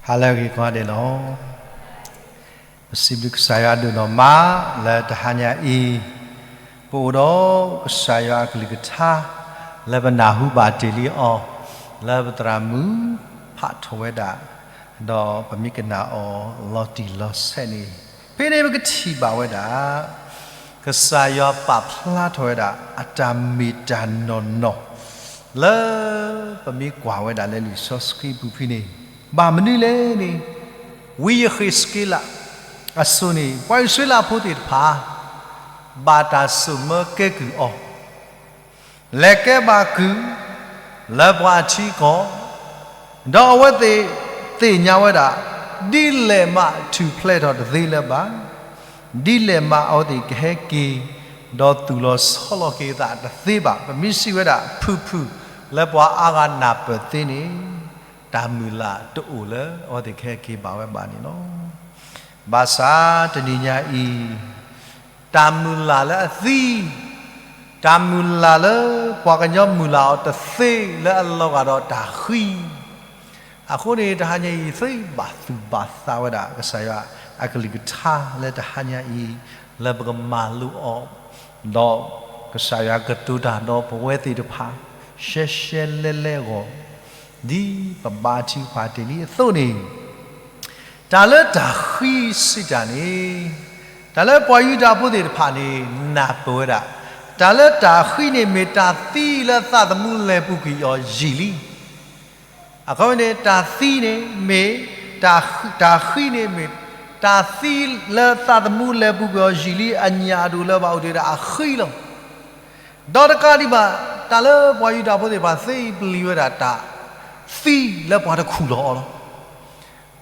ဟါလၢအဂ့ၤကိးဂၤဒဲးလီၤ. ပစံးဘျုးကစၢ်ယွၤဒိၣ်နီၢ်မးလၢတဟါညါအံၤ, ပအိၣ်ဒီးကစၢ်ယွၤအကလုၢ်ကထါ လၢပနၢ်ဟူဘၣ်တ့ၢ်လံအီၤ, လၢပသရၣ်မုၣ်ဖးထီၣ်ဝဲဒၣ်, ဒီးပမ့ၢ်ကနၣ်အီၤလီၤတံၢ်လီၤဆဲးန့ၣ်, ဖဲန့ၣ်ပကထံၣ်ဘၣ်ဝဲဒၣ် ကစၢ်ယွၤပာ်ဖျါထီၣ်ဝဲဒၣ် အတၢ်မ့ၢ်တၢ်နီၢ်နီၢ် လၢပမ့ၢ်ကွၢ်ဝဲဒၣ်လၢလံာ်စီဆှံပူၤဖဲန့ၣ်, ဘၣ်မနုၤလဲၣ်န့ၣ်, ဝံယဃ့းစက့လးအစိၤန့ၣ် ပှၤအံၣ်စရ့လးဖိသ့ၣ်တဖၣ် ဘၣ်တၢ်စိာ်မၢကဲကုၢ်အီၤ, လဲၤကဲဘၣ်ကုၢ် လၢပှၤအထံအကီၢ်, ဒီးအဝဲသ့ၣ်သ့ၣ်ညါဝဲဒၣ်, ဒ်လဲၣ်မးထူၣ်ဖျဲးထီၣ်တသ့လၢၤဘၣ်, ဒ်လဲၣ်မးအဝဲသ့ၣ်ကဟဲက့ၤ ဒီးသူၣ်လီၤဆီလီၤက့ၤအသးတသ့ဘၣ်. ပမ့ၢ်စံးဝဲဒၣ် ဖုၣ်ဖုၣ် လၢပှၤအါဂၤနၢ်ပၢၢ်သ့န့ၣ်, တၢ်မုၢ်လၢ်တအိၣ်လၢအဝဲသ့ၣ်ကဟဲက့ၤဘၣ်ဝဲဘၣ်န့ၣ်လီၤ. ဘၣ်ဆၣ်တနံၤညါအံၤ, တၢ်မုၢ်လၢ်လၢအသံ, တၢ်မုၢ်လၢ်လၢပှၤကညီမုၢ်လၢ်အီၤတသ့လၢအလီၤဂာ်ဒီးတၢ်ဃံ, အဃိန့ၣ် တဟါညါအံၤ သ့ဘၣ်သူၣ်ဘၣ်သးဝဲဒၣ် ကစၢ်ယွၤအကလုၢ်ကထါလၢတဟါညါအံၤ, လၢပကမၤလိအီၤ, ဒီးကစၢ်ယွၤကတိၤတၢ်ဒီးပဝဲသ့ၣ်တဖၣ် ရှဲရှဲလဲလဲအဂီၢ်, ဒ်ပဘါထုကဖၣ်တ့ၢ်လံအသိးန့ၣ်, တၢ်လၢတၢ်ဃံစံးတၢ်န့ၣ်, တၢ်လၢပှၤယူဒၤဖိသ့ၣ်တဖၣ်န့ၣ် နၢ်ပၢၢ်ဝဲဒၣ်, တၢ်လၢတၢ်ဃံန့ၣ် မ့ၢ်တၢ်သံလၢသးသမူလဲၤပူၤကွံာ်အီၤယံာ်လံ. အခီပညီန့ၣ် တၢ်သံန့ၣ်မ့ၢ်, တၢ်ဃံန့ၣ်မ့ၢ်, တၢ်သံလၢသးသမူလဲၤပူၤကွံာ်အီၤယံာ်လံ အညၣ်အဒိၣ်လၢဘၣ်အိၣ်တ့ၢ်ဝဲဒၣ်အဃံလီၤ. ဒီးတကးဒံးဘၣ်, တၢ်လၢပှၤယူဒၤဖိသ့ၣ်တဖၣ်သ့အံၤပျံၤဝဲဒၣ်တၢ်သံလၢပှၤတခူၣ်လီၤအီၤလီၤ.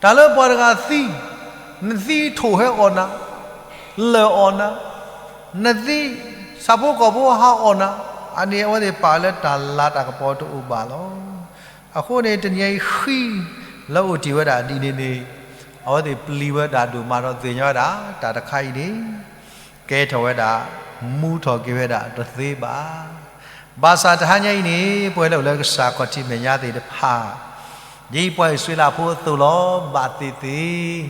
တၢ်လၢပှၤတဂၤသံ, နသံထိၣ်ဟဲအီၣ်နၤ, လၢာ်အီၣ်နၤ, နသံဆၣ်ဖိကီၢ်ဖိဟးအီၣ်နၤ, အန့ၣ်အဝဲသ့ၣ်ပာ်လၢတၢ်လၤတၢ်ကပီၤတအိၣ်ဘၣ်လီၤ. အဃိန့ၣ် တနံၤအံၤဃံလၢအိၣ်တ့ၢ်ဝဲဒၣ်ဒ်န့ၣ်န့ၣ်, အဝဲသ့ၣ်ပျံၤဝဲဒၣ်ဒိၣ်မးဒီးသ့ၣ်ညါဝဲဒၣ် တၢ်တခါအံၤန့ၣ် ကဲထီၣ်ဝဲဒၣ်, မူထီၣ်က့ၤဝဲဒၣ်တသ့ဘၣ်. ဘၣ်ဆၣ်တဟါညါအံၤန့ၣ် ပဝဲလၢအိၣ်လၢကစၢ်ခီၣ်ထံးမဲာ်ညါသ့ၣ်တဖၣ်, ဒ်ပှၤအံၣ်စရ့လးဖိအသိးလီၤ. ဘၣ်သ့ၣ်သ့ၣ်,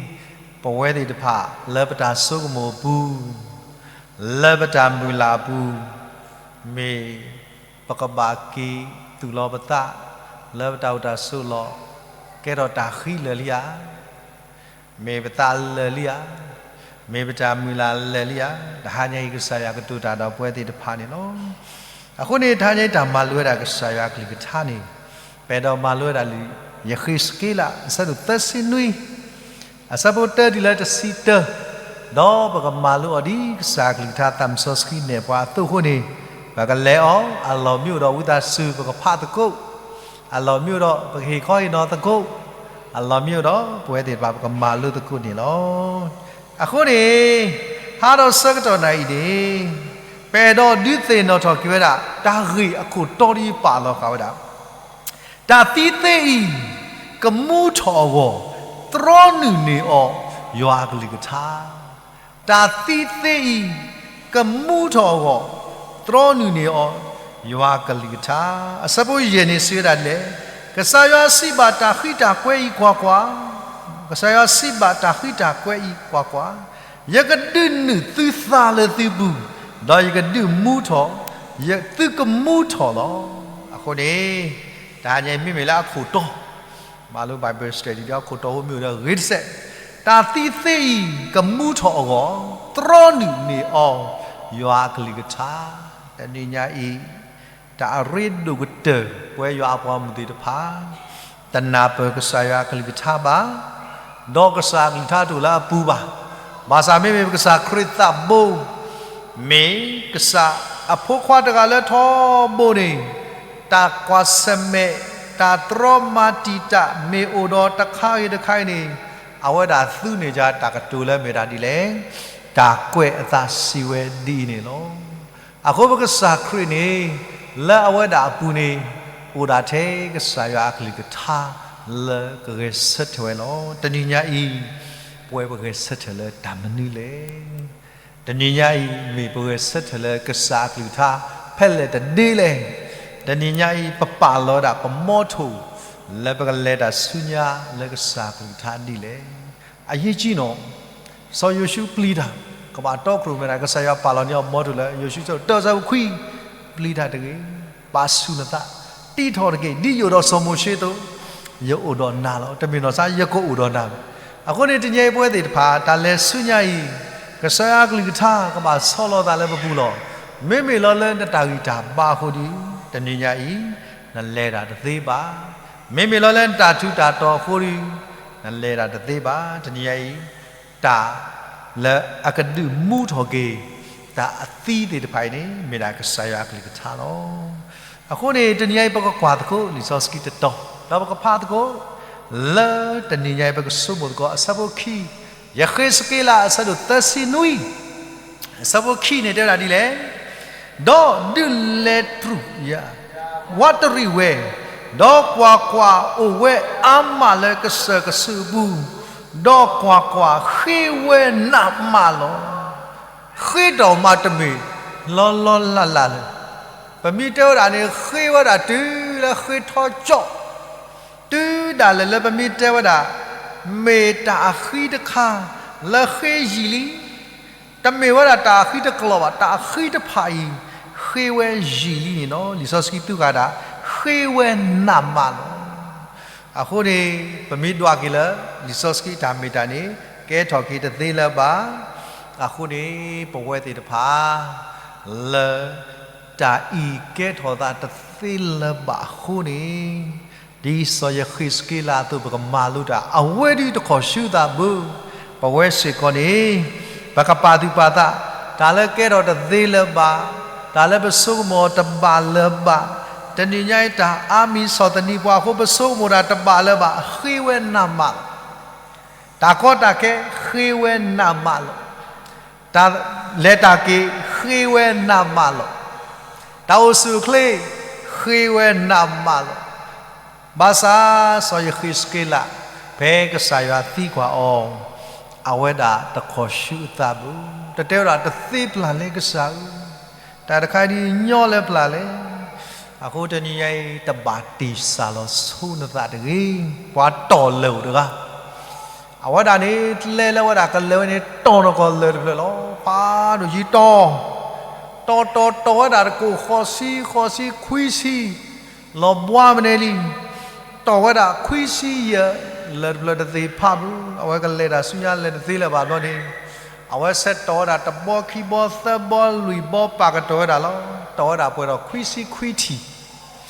ပဝဲသ့ၣ်တဖၣ်လၢပတၢ်ဆိကမိၣ်အပူၤ, လၢပတၢ်မုၢ်လၢ်အပူၤ, မ့ၢ်ပကဘၣ်က့ၤသူၣ်လီၤပသး လၢပတၢ်အိၣ်တၢ်ဆိးလီၤ, ကဲထီၣ်တၢ်ဃံလၢာ်လံဧါ, မ့ၢ်ပသးလၢာ်လံဧါ, မ့ၢ်ပတၢ်မုၢ်လၢ်လၢာ်လံဧါ, တဟါညါအံၤကစၢ်ယွၤကတိၤတၢ်ဒီးပဝဲသ့ၣ်တဖၣ်န့ၣ်လီၤ. အဃိန့ၣ် တဟါညါအံၤတၢ်မၤလိဝဲဒၣ်ကစၢ်ယွၤအကလုၢ်ကထါန့ၣ်, ပအဲၣ်ဒိးမၤလိဝဲဒၣ်လံာ်ယဃ့းစက့လး အဆၢဒိၣ်သၢဆံနွံ အဆၢဖိတၢတုၤလၢတဆံတၢ, ဒီးပကမၤလိအီၤဒ်ကစၢ်အကလုၢ်ကထါသးမုၣ်စီဆှံနဲၣ်ပှၤအသိးအဃိန့ၣ်, ပကလဲၤအီၤ အလီၢ်မ့ၢ်အိၣ်ဒီးဝံသးစူၤပကဖးသကိး, အလီၢ်မ့ၢ်အိၣ်ဒီးပကဟ့ၣ်ခီဟ့ၣ်နီၤသကိး, အလီၢ်မ့ၢ်အိၣ်ဒီးပဝဲသ့ၣ်တဖၣ်ပကမၤလိသကိးန့ၣ်လီၤ. အဃိန့ၣ်, ဟါဒီးဆၢကတီၢ်နၤအံၤန့ၣ်, ပအဲၣ်ဒိးဒုးသ့ၣ်နီၣ်ထီၣ်က့ၤဝဲဒၣ် တၢ်ဂ့ၢ်အခိၣ်တီဒ်ပာ်လီၤဃာ်ဝဲဒၣ် တၢ်သံသ့အံၤ ကမူထီၣ်အဂီၢ် တြီနုာ်န့ၢ်အီၤ ယွၤအကလုၢ်ကထါ. တၢ်သံသ့အံၤ ကမူထီၣ်အဂီၢ် တြီနုာ်န့ၢ်အီၤ ယွၤအကလုၢ်ကထါ. အဆၢဖိယဲၢ်န့ၣ်စံးဝဲဒၣ်ဒ်လဲၣ်, ကစၢ်ယွၤစံးဘၣ်တၢ်ဃံတၢ်ကွဲအံၤကွၢ်ကွၢ်, ကစၢ်ယွၤစံးဘၣ်တၢ်ဃံတၢ်ကွဲအံၤကွၢ်ကွၢ်, ယကဒုးနုာ်သုသးလၢသုပူၤ, ဒီးယကဒုးမူထီၣ်, သုကမူထီၣ်လီၤ. အဃိန့ၣ်, တဟါညါအံၤမ့မ့ၢ်လၢအခိၣ်တီ, မၤလိ Bible study ဒီးအခိၣ်တီအိၣ်မ့ၢ်အိၣ်ဒီးဂ့ၤတစဲး, တၢ်သံသ့အံၤ ကမူထီၣ်အဂီၢ် တြီနုာ်န့ၢ်အီၤ ယွၤအကလုၢ်ကထါ. တနံၤညါအံၤ တၢ်အရ့ဒိၣ်ကတၢၢ် ပဝဲယွၤအပှၤဂီၢ်မုၢ်သ့ၣ်တဖၣ် တနၢ်ပၢၢ်ကစၢ်ယွၤအကလုၢ်ကထါဘၣ်, ဒီးကစၢ်အကလုၢ်ကထါတအိၣ်လၢအပူၤဘၣ်. ဘၣ်ဆၣ်မ့မ့ၢ်ပကစၢ်ခရံာ်သးဘိ, မ့ၢ်ကစၢ်အဖိခွါတဂၤလၢထီဘိန့ၣ်, တၢ်ကွၢ်ဆၢၣ်မဲာ်, တၢ်တြီမၤတံာ်တာ် မ့ၢ်အိၣ်ဒီးတခါဂ့ၤတခါဂ့ၤန့ၣ်, အဝဲဒၣ်သူန့ၢ်က့ၤတၢ်ကတိၤလၢမ့ၢ်တၢ်ဒ်လဲၣ်, တၢ်ကွဲးအသးစံးဝဲဒ်အံၤန့ၣ်လီၤ. အဃိပကစၢ်ခရံာ်န့ၣ်, လၢအဝဲဒၣ်အပူၤန့ၣ်, အိၣ်ဒၣ်ထဲကစၢ်ယွၤအကလုၢ်ကထါ လၢကဂဲၤဆၢထၢၣ်ဝဲလီၤ. တနံၤညါအံၤ, ပဝဲပဂဲၤဆၢထၢၣ်လၢတၢ်မနုၤလဲၣ်. တနံၤညါအံၤ မ့ၢ်ပဂဲၤဆၢထၢၣ်လၢကစၢ်အကလုၢ်ကထါ ဖဲလဲၣ်တဒ့လဲၣ်. တနံၤညါအံၤ ပပာ်လီၤဝဲဒၣ်ပမီထိၣ် လၢပကလဲၤတၢ်ဆူညါလၢကစၢ်ကလုၢ်ကထါဒ်လဲၣ်. အရေးကြီးနီၤ, စီၤယိၤၡူပျံၤတၢ်, ကဘၣ်တီခိၣ်ရိၣ်မဲတၢ် ကစၢ်ယွၤပာ်လီၤန့ၢ်အီၤဘီထူၣ်လၢ ယိၤၡူဆၢဒိၣ်တၢ ဆၢဖိခွံ, ပျံၤတၢ်တဂ့ၤ, ပာ်ဆူၣ်နသး, တံထီၣ်တက့ၢ်, ဒ်ယအိၣ်ဒီးစီၤမိၤၡ့အသိး, ယအိၣ်ဒီးနၤလီၤ. တမ့ၢ်နီၢ်စါ ယကအိၣ်ဒီးနၤလီၤ. အဃိန့ၣ် တနံၤအံၤပဝဲသ့ၣ်တဖၣ် တၢ်လဲၤဆူညါအံၤ, ကစၢ်ယွၤကလုၢ်ကထါကဘၣ်ဆီလီၤသးလၢပပူၤလီၤ. မ့မ့ၢ်လီၤလၢနတၢ်ဂံၢ်တၢ်ဘါအဃိဒီး, တနံၤညါအံၤ, နလဲၤတၢ်တသ့ဘၣ်. မ့မ့ၢ်လီၤလၢနတၢ်ထူးတၢ်တီၤအဃိဒီး, နလဲၤတၢ်တသ့ဘၣ်. တနံၤညါအံၤ, တၢ်လၢအကဒုးမူထီၣ်က့ၤ တၢ်အသံသ့ၣ်တဖၣ်အံၤန့ၣ် မ့ၢ်ဒၣ်ကစၢ်ယွၤအကလုၢ်ကထါလီၤ. အဃိန့ၣ် တနံၤညါအံၤ ပကကွၢ်သကိးလံာ်စီဆှံတတီၤ, ဒီးပကဖးသကိး လၢတနံၤညါအံၤ ပကဆိကမိၣ်သကိး အဆၢဖိခံ, ယဃ့းစက့လး အဆၢဒိၣ်သၢဆံနွံ, အဆၢဖိခံန့ၣ်တဲဝဲဒၣ်ဒ်လဲၣ်. ဒီးဒုးလဲၤတြူာ်ယၤ, ဝးတရံးဝဲ, ဒီးကွၢ်ကွၢ်, အိၣ်ဝဲအါမးလၢကစၢၢ်ကစုအပူၤ, ဒီးကွၢ်ကွၢ်, ဃ့ဝဲနးမးလီၤ. ဃ့တၢ်မးတမ့ၢ်လီၤလီၤလးလးလၢၤ. ပမ့ၢ်တဲဝဲဒၣ်န့ၣ် ဃ့ဝဲဒၣ်တုၤလၢဃ့ထီကၠိ, တုၤဒၣ်လဲာ်လၢပမ့ၢ်တဲဝဲဒၣ် မ့ၢ်တၢ်အဃံတခါ လၢဃ့ယံာ်လံ, တမ့ၢ်ဝဲဒၣ်တၢ်အဃံတကျိၤဘၣ်, တၢ်အဃံတဖၣ်အံၤ ဃ့ဝဲယံာ်လံန့ၣ်လီၤ. လံာ်စီဆှံသူဃာ်ဒၣ် ဃ့ဝဲနးမးလီၤ. အဃိန့ၣ် ပမ့ၢ်ဒွးက့ၤလၢ လံာ်စီဆှံတၢ်မ့ၢ်တၢ်န့ၣ် ကဲထီၣ်က့ၤတသ့လၢၤဘၣ်. အဃိန့ၣ် ပဝဲသ့ၣ်တဖၣ် လၢ တၢ်အံၤကဲထီၣ်သးတသ့လၢၤဘၣ်အဃိန့ၣ်, ဒ်စီၤယဃ့းစက့လးအသိး ပကမၤလိတၢ် အဝဲဒၣ်တခီၣ်ဆူသးဘၣ်. ပဝဲစ့ၢ်ကီးန့ၣ် ပကပာ်သူၣ်ပာ်သး တၢ်လၢကဲထီၣ်တသ့လၢၤဘၣ်, တၢ်လၢပဆိကမိၣ်တဘၣ်လၢၤဘၣ်, တနံၤညါအံၤတၢ်အါမံၤဆီၣ်သနံးပှၤအဃိ ပဆိကမိၣ်တၢ်တဘၣ်လၢၤဘၣ်, ဃ့ဝဲနးမးလီၤ. တၢ်ကီတၢ်ခဲ ဃ့ဝဲနးမးလီၤ. တၢ်လဲၤတၢ်က့ၤ ဃ့ဝဲနးမးလီၤ. တၢ်အိၣ်ဆူၣ်အိၣ်ချ့ ဃ့ဝဲနးမးလီၤ. ဘၣ်ဆၣ် စီၤယဃ့းစက့လး ဖဲကစၢ်ယွၤသံကွၢ်အီၤ, အဝဲဒၣ်တခီၣ်ဆူအသးဘၣ်, တတဲဝဲဒၣ်တသ့ပျၢ်လဲၣ်ကစၢ်ဧၢ, တၢ်တခါဒ်ညီလၢပျၢ်လဲၣ်. အဃိတနံၤညါအံၤ တဘၣ်တ့ၢ်စၢ်လီၤဆိနသးတဂ့ၤ, ပှၤတီၢ်လၢၢ်အိၣ်တဂၤ အဝဲဒၣ်န့ၣ် ကျဲလၢအဝဲဒၣ်ကလၢၤဝဲန့ၣ် တီၢ်နီၢ်ကီၢ်လၢၢ်တဖျၢၣ်လီၤ. ဖးဒိၣ်ယံၤတီၢ်, တီၢ်တီၢ်တီၢ်ဝဲဒၣ်တကိးဃိးဆံ, ဃိးဆံ, ခွံဆံ, လီၤဘှါမနုၤလံ, တီၢ်ဝဲဒၣ်ခွံဆံယဲၢ်, လၢၢ်တဖျၢၣ်တသ့ၣ်ဖးဘၣ်, အဝဲကလဲၤတၢ်ဆူညါလဲၤတသ့လၢၤဘၣ်ဘျီန့ၣ်, အဝဲဆဲးတီၢ်ဝဲဒၣ်တဘီခံဘီသၢဘီလွံၢ်ဘီပာ်ကတီၢ်ဝဲဒၣ်လီၤ.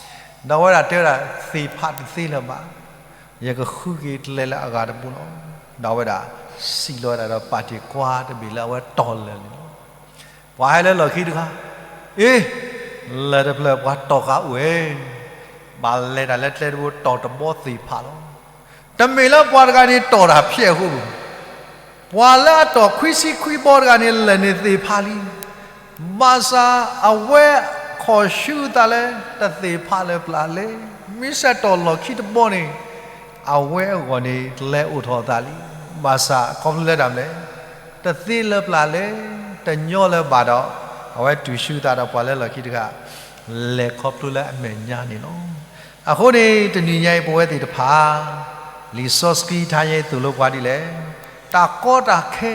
တီၢ်ဝဲဒၣ်ပှဲၤဒီးခွံဆံခွံထံၣ် ဒီးအဝဲဒၣ်တဲဝဲဒၣ် သ့ၣ်ဖးတသ့လၢၤဘၣ်, ယကဃုက့ၤကျဲလၢအဂၤတဘိလီၤ. ဒီးအဝဲဒၣ် စံးလီၤဝဲဒၣ်ဒီးပာ်တ့ၢ်ကွၢ်တဘ့ၣ်လၢအဝဲတီၢ်လၢၢ်န့ၣ်လီၤ. ပှၤဟဲလၢလီၢ်ခံတဂၤ, အ့, လၢၢ်တဖျၢၣ်ပှၤတီၢ်ဃာ်အိၣ်ဝဲ, ဘၣ်လဲၤတၢ်လၢကျဲတဘိတီၢ်တဘီသ့ၣ်ဖးလီၤ. တမ့ၢ်လၢပှၤတဂၤန့ၣ်တီၢ်တၢ်ဖျဲးအဃိဘၣ် ပှၤလၢအတီၢ်ခွံဆံခွံဘီတဂၤန့ၣ် လၢၢ်န့ၣ်သ့ၣ်ဖးလံ. ဘၣ်ဆၣ်အဝဲခီၣ်ဆူအသးလၢ တသ့ၣ်ဖးလၢၤပျၢ်လဲၣ်. မ့ၢ်ဆဲးတီၢ်လီၢ်ခံတဘီန့ၣ် အဝဲအဂီၢ်န့ၣ် ကျဲအိၣ်ထီၣ်အသးလံ. ဘၣ်ဆၣ်ခီဖျိလၢတၢ်မနုၤလဲၣ်, တသ့လၢၤပျၢ်လဲၣ်, တညီလၢၤဘၣ်ဒီး အဝဲတုၤဆူအသးဒီးပှၤလၢလီၢ်ခံတဂၤ လဲၤခီဖျိလၢအမဲာ်ညါန့ၣ်လီၤ. အဃိန့ၣ် တနံၤညါအံၤပဝဲသ့ၣ်တဖၣ် လံာ်စီဆှံထါညါအံၤသိၣ်လိပှၤဒ်လဲၣ်, တၢ်ကီတၢ်ခဲ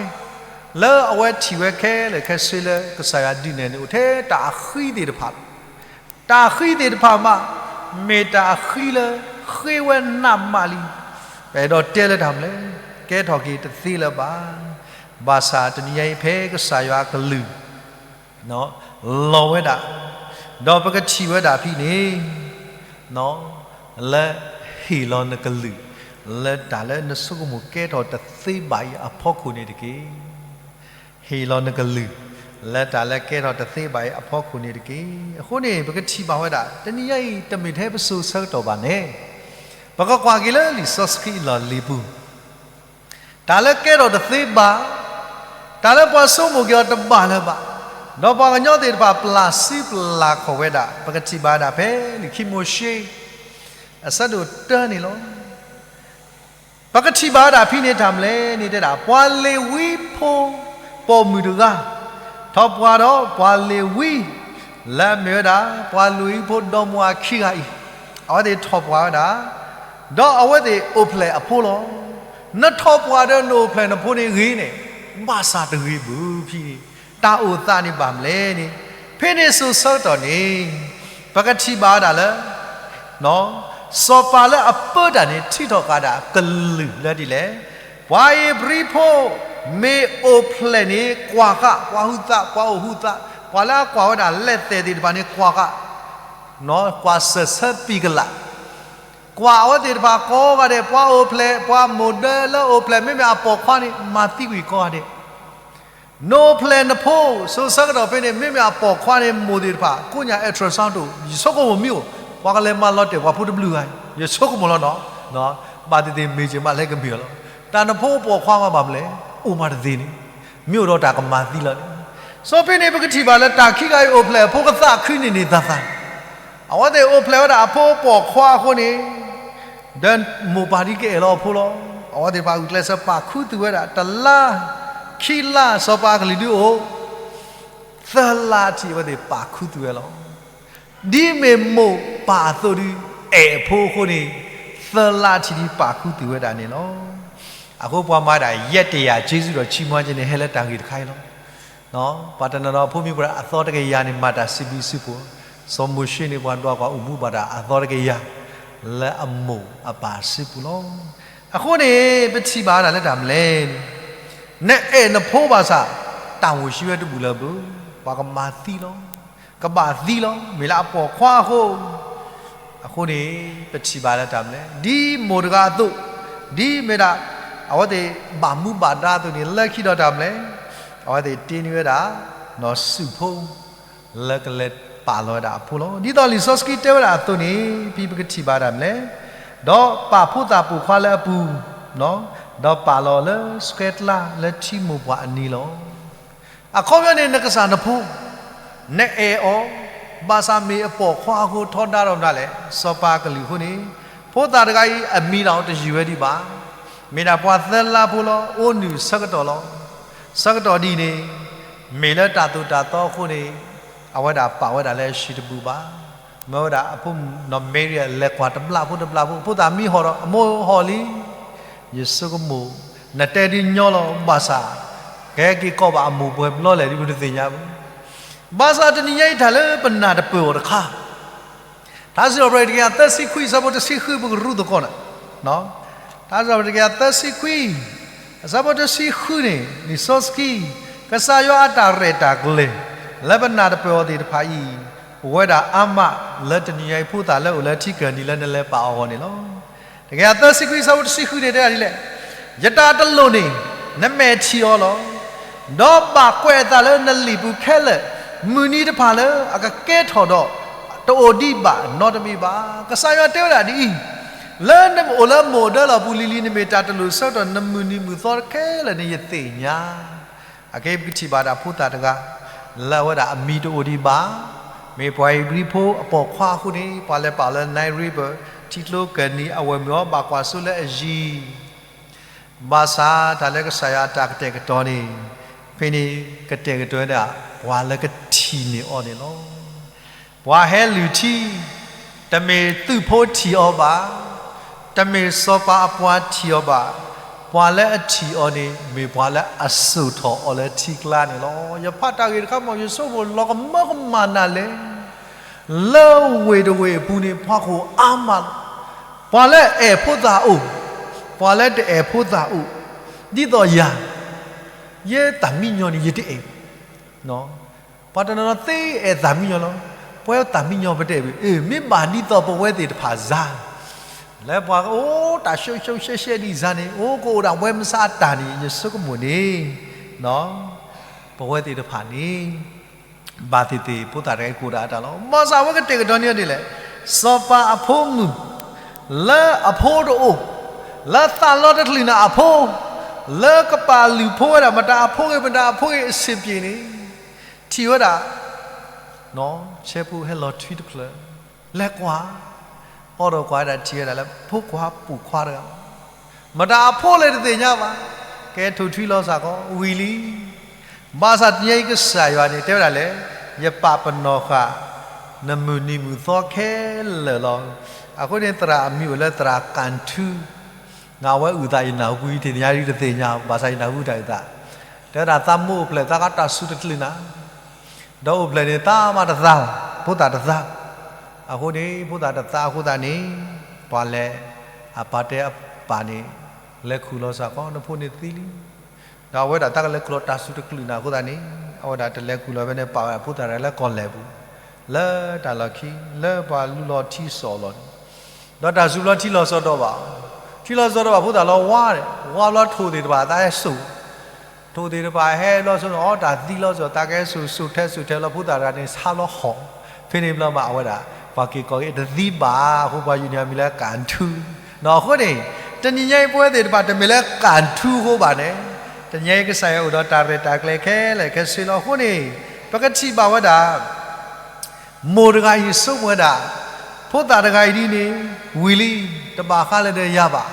လၢအဝဲထံၣ်ဝဲခဲလၢာ်ခဲဆ့လၢကစၢ်ယွၤဒုးနဲၣ်န့ၣ် အိၣ်ထဲတၢ်အဃံသ့ၣ်တဖၣ်လီၤ. တၢ်အဃံသ့ၣ်တဖၣ်မး မ့ၢ်တၢ်အဃံလၢ ဃ့ဝဲနးမးလံ. ပအဲၣ်ဒိးတဲလၢတၢ်မနုၤလဲၣ်, ကဲထီၣ်က့ၤတသ့လၢၤဘၣ်. ဘၣ်ဆၣ်တနံၤညါအံၤဖဲကစၢ်ယွၤအကလုၢ် လီၤဝဲဒၣ်, ဒီးပကထံၣ်ဝဲဒၣ်ဖဲန့ၣ်, လၢဟ့ၣ်လီၤနကလုၢ် လၢတၢ်လၢနဆိကမိၣ်ကဲထီၣ်တသ့ဘၣ်အံၤအဖီခိၣ်န့ၣ်တက့ၢ်. ဟ့ၣ်လီၤနကလုၢ် လၢတၢ်လၢကဲထီၣ်တသ့ဘၣ်အံၤအဖီခိၣ်န့ၣ်တက့ၢ်. အဃိန့ၣ် ပကထံၣ်ဘၣ်ဝဲဒၣ် တနံၤညါအံၤ တမ့ၢ်ထဲပစိၤဆၢကတီၢ်ဘၣ်န့ၣ်, ပကကွၢ်က့ၤလၢလံာ်စီဆှံအလီၢ်လံၤပူၤ တၢ်လၢကဲထီၣ်တသ့ဘၣ်, တၢ်လၢပှၤဆိကမိၣ်က့ၤအီၤတဘၣ်လၢၤဘၣ်, ဒီးပှၤကညီသ့ၣ်တဖၣ်ပျၢ်စုပျၢ်ခီၣ်ဝဲဒၣ်, ပကထံၣ်ဘၣ်ဝဲဒၣ်ဖဲလံာ်ခံမိၤၡ့ အဆၢဒိၣ်တၢန့ၣ်လီၤ. ပကထံၣ်ဘၣ်ဝဲဒၣ်ဖဲန့ၣ်တၢ်မနုၤလဲၣ်န့ၣ်တဲဒၣ် ပှၤလ့ၤဝံဖိပိာ်မုၣ်တဂၤ ထီၣ်ပှၢ်ဒီးပှၤလ့ၤဝံ လၢအမ့ၢ်ဝဲဒၣ် ပှၤလ့ၤဝံဖိဒီမါဝၤခံဂၤအံၤ, အဝဲသ့ၣ်ထီၣ်ပှၢ်ဝဲဒၣ် ဒီးအဝဲသ့ၣ်အိၣ်ဖျဲၣ်အဖိလီၤ. နထီၣ်ပှၢ်ဒီးနအိၣ်ဖျဲၣ်နဖိန့ၣ်ဂ့ၤန့ၣ်, ဘၣ်ဆၣ်တဂ့ၤဘၣ်ဖဲန့ၣ်, တၢ်အိၣ်သးန့ၣ်ဘၣ်မနုၤလဲၣ်န့ၣ်, ဖဲန့ၣ်စိၤဆၢကတီၢ်န့ၣ်, ပကထံၣ်ဘၣ်ဝဲဒၣ်လၢ စီၤပၤလၢအပၢတၢ်န့ၣ် ထုးထီၣ်ဃာ်ဒၣ်ကလုာ်လၢဒ်လဲၣ်. ပှၤဧ့ၤဘြံၤဖိ မ့ၢ်အိၣ်ဖျဲၣ်န့ၣ် ကွၢ်ဃာ်ပှၤဟုသး, ပှၤအိၣ်ဟုသး, ပှၤလၢအကွၢ်ဝဲဒၣ်လဲၤသဲးသ့ၣ်တဖၣ်န့ၣ် ကွၢ်ဃာ်, ကွၢ်စၢၢ်ဆၢပံၤကလး, ကွၢ်အဝဲသ့ၣ်တဖၣ်ကိးဂၤဒဲး, ပှၤအိၣ်ဖျဲၣ်, ပှၤမိၢ်ဒၢလၢအိၣ်ဖျဲၣ်, မ့မ့ၢ်အပိာ်ခွါန့ၣ် မၤသံကွံာ်ကိးဂၤဒဲး. နအိၣ်ဖျဲၣ်နဖိ, စိၤဆၢကတီၢ်ဖဲန့ၣ် မ့မ့ၢ်အပိာ်ခွါန့ၣ် မိၢ်သ့ၣ်တဖၣ် ကိးညါ ultrasound တအိၣ်, ယဆိကမိၣ်မ့ၢ်အိၣ်, ပှၤကလဲၤမၤလီၤတဲာ်ပှၤဖိတဘျုးဂၤ, ယဆိကမိၣ်လီၤနီၤ, ဘၣ်သ့ၣ်သ့ၣ်မ့ၢ်က့ၤမးလဲၤကမ့ၢ်အီၤလီၤ. တၢ်နဖိပိာ်ခွါမးဘၣ်မနုၤလဲၣ်, အိၣ်မးတသ့န့ၣ်, မ့ၢ်အိၣ်ဒီးတၢ်ကမၤသံလီၤန့ၣ်. စီၤဖဲန့ၣ် ပကထံၣ်ဘၣ်လၢတၢ်ခံဂၤအံၤအိၣ်ဖျဲၣ်အဖိကသးခုန့ၢ်န့ၢ်သးသး, အဝဲသ့ၣ်အိၣ်ဖျဲၣ်ဝဲဒၣ်အဖိပိာ်ခွါအဃိန့ၣ် ဒီးမိၢ်ပၢ်ဒ်ကအဲၣ်လီၤအဖိလီၤ. အဝဲသ့ၣ်တဖၣ်ဂုာ်ကျဲးစၢးပာ်ခူသူၣ်ဝဲဒၣ် တလါ, ခံလါ, စီၤပၤအကလုၢ်ဒုးအိၣ် သၢလါထံး အဝဲသ့ၣ်ပာ်ခူသူၣ်ဝဲလီၤ. ဒ်မ့ၢ်မိၢ်ပၢ်အသိးဒုး အဲၣ်အဖိအဃိန့ၣ် သၢလါထံးဒုးပာ်ခူသူၣ်ဝဲဒၣ်န့ၣ်လီၤ. အဃိပှၤမၤဒၣ် ယဲၢ်တယၤကျေးဇူးတော်ချီးမွမ်းခြင်းန့ၣ် ဟဲလၢတၢ်ဂ့ၢ်တခါအံၤလီၤ. ပှၤတနီၤနီၤဖိမုၣ်ဖိဒၣ်အသီတကယၤန့ၣ် မၤတၢ်စံးဘျုးစံးဖှိၣ်, စီၤမိၤၡ့န့ၣ် ပှၤဒွးကွၢ်အိၣ်မူဘၣ်တၢ်အသီတကယၤ လၢအမိၢ်အပၢ်စုပူၤလီၤ. အဃိန့ၣ် ပထံၣ်ဘၣ်ဝဲဒၣ်လၢတၢ်မနုၤလဲၣ်န့ၣ်, နအဲၣ်နဖိဘၣ်ဆၣ် တၢ်အိၣ်ဆံးဝဲတဘူၣ်လၢၤဘၣ်, ပှၤကမၤသံလီၤ, ကဘၣ်သံလီၤ, မ့ၢ်လၢအပိာ်ခွါအဃိ အဃိန့ၣ် ပထံၣ်ဘၣ်လၢတၢ်မနုၤလဲၣ်, ဒ်မိၢ်တဂၤအသိး, ဒ်မ့ၢ်ဒၣ် အဝဲသ့ၣ်ဘၣ်မူဘၣ်ဒါအသိးန့ၣ် လၢခံဒီးတၢ်မနုၤလဲၣ်, အဝဲသ့ၣ်တ့န့ၢ်ဝဲဒၣ် နီၢ်စုဖိ လၢကလဲၤပာ်လီၤဝဲဒၣ်အဖိလီၤ. ဒ်သိးလံာ်စီဆှံတဲဝဲဒၣ်အသိးန့ၣ် ဖဲပကထံၣ်ဘၣ်တၢ်မနုၤလဲၣ်, ဒီးပာ်ဖိသၣ်ပိာ်ခွါလၢအပူၤ, ဒီးပာ်လီၤလၢဆှဲကျါလၢထံမိၢ်ပှၢ်အနံၤလီၤ. အခီပညီန့ၣ် နကစၢ်နဖိ နအဲၣ်အီၤ, ဘၣ်ဆၣ်မ့ၢ်အပိာ်ခွါအဃိထီဒါထီၣ်မတၤလဲၣ်, စီၤပၤကလုၢ်အဃိန့ၣ်, ဖိသၣ်တဂၤအံၤအမံၤဒီးတယုၢ်ဝဲဒံးဘၣ်. မ့ၢ်ဒၣ်ပှၤသၢလါဖိလီၤ, အိၣ်နုာ်ဆၢကတီၢ်လီၤ. ဆၢကတီၢ်ဒ်အံၤန့ၣ်, မ့ၢ်လၢတၢ်သိၣ်တၢ်သီအဃိန့ၣ်, အဝဲဒၣ်ပာ်ဝဲဒၣ်လၢအဟံၣ်တဘူၣ်ဘၣ်. မၢဝဲဒၣ်အဖိမုၣ်နီၢ်မဲရံၤ လဲၤကွၢ်တဘျီဖိတဘျီဖိ, ဖိသၣ်မံဟီၣ်ဒီး အမိၢ်ဟီၣ်လံ. ယဆိကမိၣ်, နတဲဒ်ညီလီၤ, ဘၣ်ဆၣ် ကဟဲက့ၤကိးဘၣ်အမိၢ်ပှဲၤဘျီလဲၣ်ဒ်ပတသ့ၣ်ညါဘၣ်. ဘၣ်ဆၣ်တနံၤညါအံၤ တၢ်လၢပနၢ်တပၢၢ်အီၤတခါ, ထါစံးထီၣ်ပတြၢၤတကယၤသၢဆံခွံ အဆၢဖိတဆံဃု ပကရူၢ်သကိးနၤ, ထါစံးထီၣ်ပတြၢၤတကယၤသၢဆံခွံ အဆၢဖိတဆံဃုန့ၣ်, လံာ်စီဆှံ, ကစၢ်ယွၤအတၢ်ရဲၣ်တၢ်ကျဲၤ လၢပနၢ်တပၢၢ်အီၤသ့ၣ်တဖၣ်အံၤ, အိၣ်ဝဲဒၣ်အါမးလၢတနံၤညါအံၤ ဖိသၣ်လၢအိၣ်လၢထံကၢၢ်နံၤလၢနလဲၤပာ်အီၤအဂီၢ်န့ၣ်လီၤ. တကယၤသၢဆံခွံ အဆၢဖိတဆံဃုန့ၣ် တဲဒ်လဲၣ်, ယတၢ်တလိၣ်န့ၣ် နမဲာ်ထံၣ်အီၤလီၤ. ဒီးဘၣ်ကွဲးအသးလၢနလံာ်ပူၤခဲလၢာ်, မုၢ်နံၤတဖၣ်လၢအကကဲထီၣ်ဒီး တအိၣ်ဒံးဘၣ်နီတမံၤဘၣ်. ကစၢ်ယွၤတဲဝဲဒၣ်ဒ်အံၤ, လၢနအိၣ်လၢမိၢ်ဒၢလီၢ်ပူၤလံၤလံၤ နမ့ၢ်တၢ်တလိၣ်ဆၢကတီၢ် နမုၢ်နံၤမုၢ်သီခဲလၢာ်န့ၣ် ယသ့ၣ်ညါ. အခဲအံၤပကထံၣ်ဘၣ်ဒၣ်ဖိသၣ်တဂၤ လၢအဝဲဒၣ်အမံၤတအိၣ်ဒံးဘၣ်, မ့ၢ်ပှၤဧ့ၤဘြံၤဖိအပိာ်ခွါအဃိန့ၣ် ပှၤလဲၤပာ်လၢ Nile River ထံကျိကၢၢ်နံၤအဝဲၢ်မုၢ်အီၤ ဘၣ်ကွၢ်စိလၢအယံၤ ဘၣ်ဆၣ်တၢ်လၢကစၢ်ယွၤအတၢ်ကတဲာ်ကတီၤန့ၣ်, ဖဲန့ၣ်ကတဲာ်ကတီၤဝဲဒၣ် ပှၤလၢကထံၣ်န့ၢ်အီၤန့ၣ်လီၤ. ပှၤဟဲလုၢ်ထံ, တမ့ၢ်သုးဖိထံၣ်အီၤဘၣ်, တမ့ၢ်စီၤပၤအပှၤထံၣ်အီၤဘၣ်, ပှၤလၢအထံၣ်အီၤန့ၣ် မ့ၢ်ပှၤလၢအစိာ်ထီၣ်အီၤလၢထံကျါန့ၣ်လီၤ. ယဖးတၢ်ဂ့ၢ်တခါမ့ၢ် ယဆိကမိၣ်လီၤကမၢကမၣ်နၤလဲၣ် လၢဝ့ၢ်တဝ့ၢ်အပူၤန့ၣ် ပှၤကအိၣ်အါမးလီၤ. ပှၤလၢအအဲၣ်ဖိသၣ်အိၣ်, ပှၤလၢတအဲၣ်ဖိသၣ်အိၣ်, ဒ်သိးယၤ, ယဲသၣ်မံညီန့ၣ် ယတအဲၣ်, ပှၤတနီၤနီၤသ့အဲၣ်သၣ်မံညီလီၤ. ပဝဲသၣ်မံညီပတအဲၣ်ဘၣ်, မ့ၢ်ဘၣ်ဒ်သိးပဝဲသ့ၣ်တဖၣ်စါ လၢပှၤကအိၣ်တၢ်ရှုံရှုံရှဲရှဲဒ်စါန့ၣ် အိၣ်ကအိၣ်ဒၣ်ဝဲမဆါအတၢ်န့ၣ် ယဆိကမိၣ်န့ၣ်, ပဝဲသ့ၣ်တဖၣ်န့ၣ် ဘၣ်သ့ၣ်သ့ၣ်ဖိသၣ်တဂၤအံၤကအိၣ်ဒၣ်အတၢ်လီၤ. ဘၣ်ဆၣ်အဝဲကတဲာ်ကတီၤန့ၢ်အီၤဒ်လဲၣ်, စီၤပၤအဖိမုၣ် လၢအဖိတအိၣ်, လၢသးလီတချုးန့ၣ်အဖိ, လၢကပာ်လုၢ်ဖိဝဲဒၣ် မတၤအဖိဂ့ၤ မတၤအဖိဂ့ၤအဆံးပျ့ၤန့ၣ်, ထံၣ်ဝဲဒၣ် ဆဲဖိဟဲလီၤထွံတဖျၢၣ်, လဲၤကွၢ်, အိးထီၣ်ကွၢ်ဝဲဒၣ်ထံၣ်ဝဲဒၣ်လၢဖိခွါပိာ်ခွါတဂၤ, မတၤအဖိလဲၣ်တသ့ၣ်ညါဘၣ်, ကဲထိၣ်ထွံလီၤစၢ်ကီး ဝံၤလံ. ဘၣ်ဆၣ်တနံၤအံၤကစၢ်ယွၤန့ၣ် တဲဝဲဒၣ်လဲၣ်, ယပာ်ပနီၣ်ဃာ် နမုၢ်နံၤမုၢ်သီခဲလၢာ်လီၤ. အဃိန့ၣ် သရၣ်အမံၤအိၣ်လၢသရၣ်ကၣ်ထူ, နဝဲအုၣ်သးယနၢ်ဟူကွံာ်ထံၣ်ညါဒ်တသ့ၣ်ညါ ဘၣ်ဆၣ်ယနၢ်ဟူတၢ်အုၣ်သး, တဲဝဲဒၣ်သးမိၢ်အိၣ်ဖျဲၣ်သးကတၢ်စူၤတကလုာ်နၤ, ဒီးအိၣ်ဖျဲၣ်န့ၣ်သးမးတသး, ဖိသၣ်တသး, အဃိန့ၣ် ဖိသၣ်တသးအဃိသတးန့ၣ် ပှၤလဲၤ အပၢ်တဲအပၢ်န့ၣ် လဲၤခူၣ်လီၤစ့ၢ်ကီး နဖိန့ၣ်သံလံ ဒီးအဝဲဒၣ်တၢ်ကလဲၤခူၣ်လီၤတၢ်စူၤတကလုာ်နၤအဃိသတးန့ၣ် အဝဲဒၣ်တလဲၤခူၣ်လီၤဝဲန့ၣ် ပာ်ဝဲဒၣ်ဖိသၣ်တဂၤလၢကီၢ်လဲၢ်ပူၤ, လၢတၢ်လီၢ်ခံ လၢပှၤလူလီၤထံစီၣ်လီၤန့ၣ်, ဒီးတၢ်စူၤဘျီထံလီၤစီၤဒီးဘၣ်, ထံလီၤစီၤဒီးဘၣ်ဖိသၣ်လီၤဝါန့ၣ် ဝါဘျီထိၣ်သ့ၣ်တဖၣ်သးဟဲစိာ်, ထိၣ်သ့ၣ်တဖၣ်ဟဲဘျီစိာ်န့ၣ် အီတၢ်သံလီၤစီၤ သးကဟဲစိာ် စိာ်ထဲစိာ်ထဲလီၤ ဖိသၣ်တဂၤန့ၣ် ဆါဘျီဟီၣ်, ဖဲန့ၣ်ဘျီမးအဝဲဒၣ် ပှၤက့ၤကိးက့ၤတသံဘၣ်အဃိ ပှၤယုၢ်န့ၢ်အမံၤလၢကၣ်ထူ အဃိန့ၣ် တနံၤညါအံၤပဝဲသ့ၣ်တဖၣ် တမ့ၢ်လၢကၣ်ထူအဃိဘၣ်န့ၣ်, တနံၤညါအံၤကစၢ်ယွၤအိၣ်ဒီးတၢ်ရဲၣ်တၢ်ကျဲၤခဲလၢာ်ခဲဆ့လီၤ. အဃိန့ၣ် ပကထံၣ်ဘၣ်ဝဲဒၣ် မိၢ်တဂၤအံၤဆိကမိၣ်ဝဲဒၣ် ဖိသၣ်တဂၤအံၤဒ်န့ၣ် ဝံၤလံ တဘၣ်ဃးလၢၤဒီးယၤဘၣ်.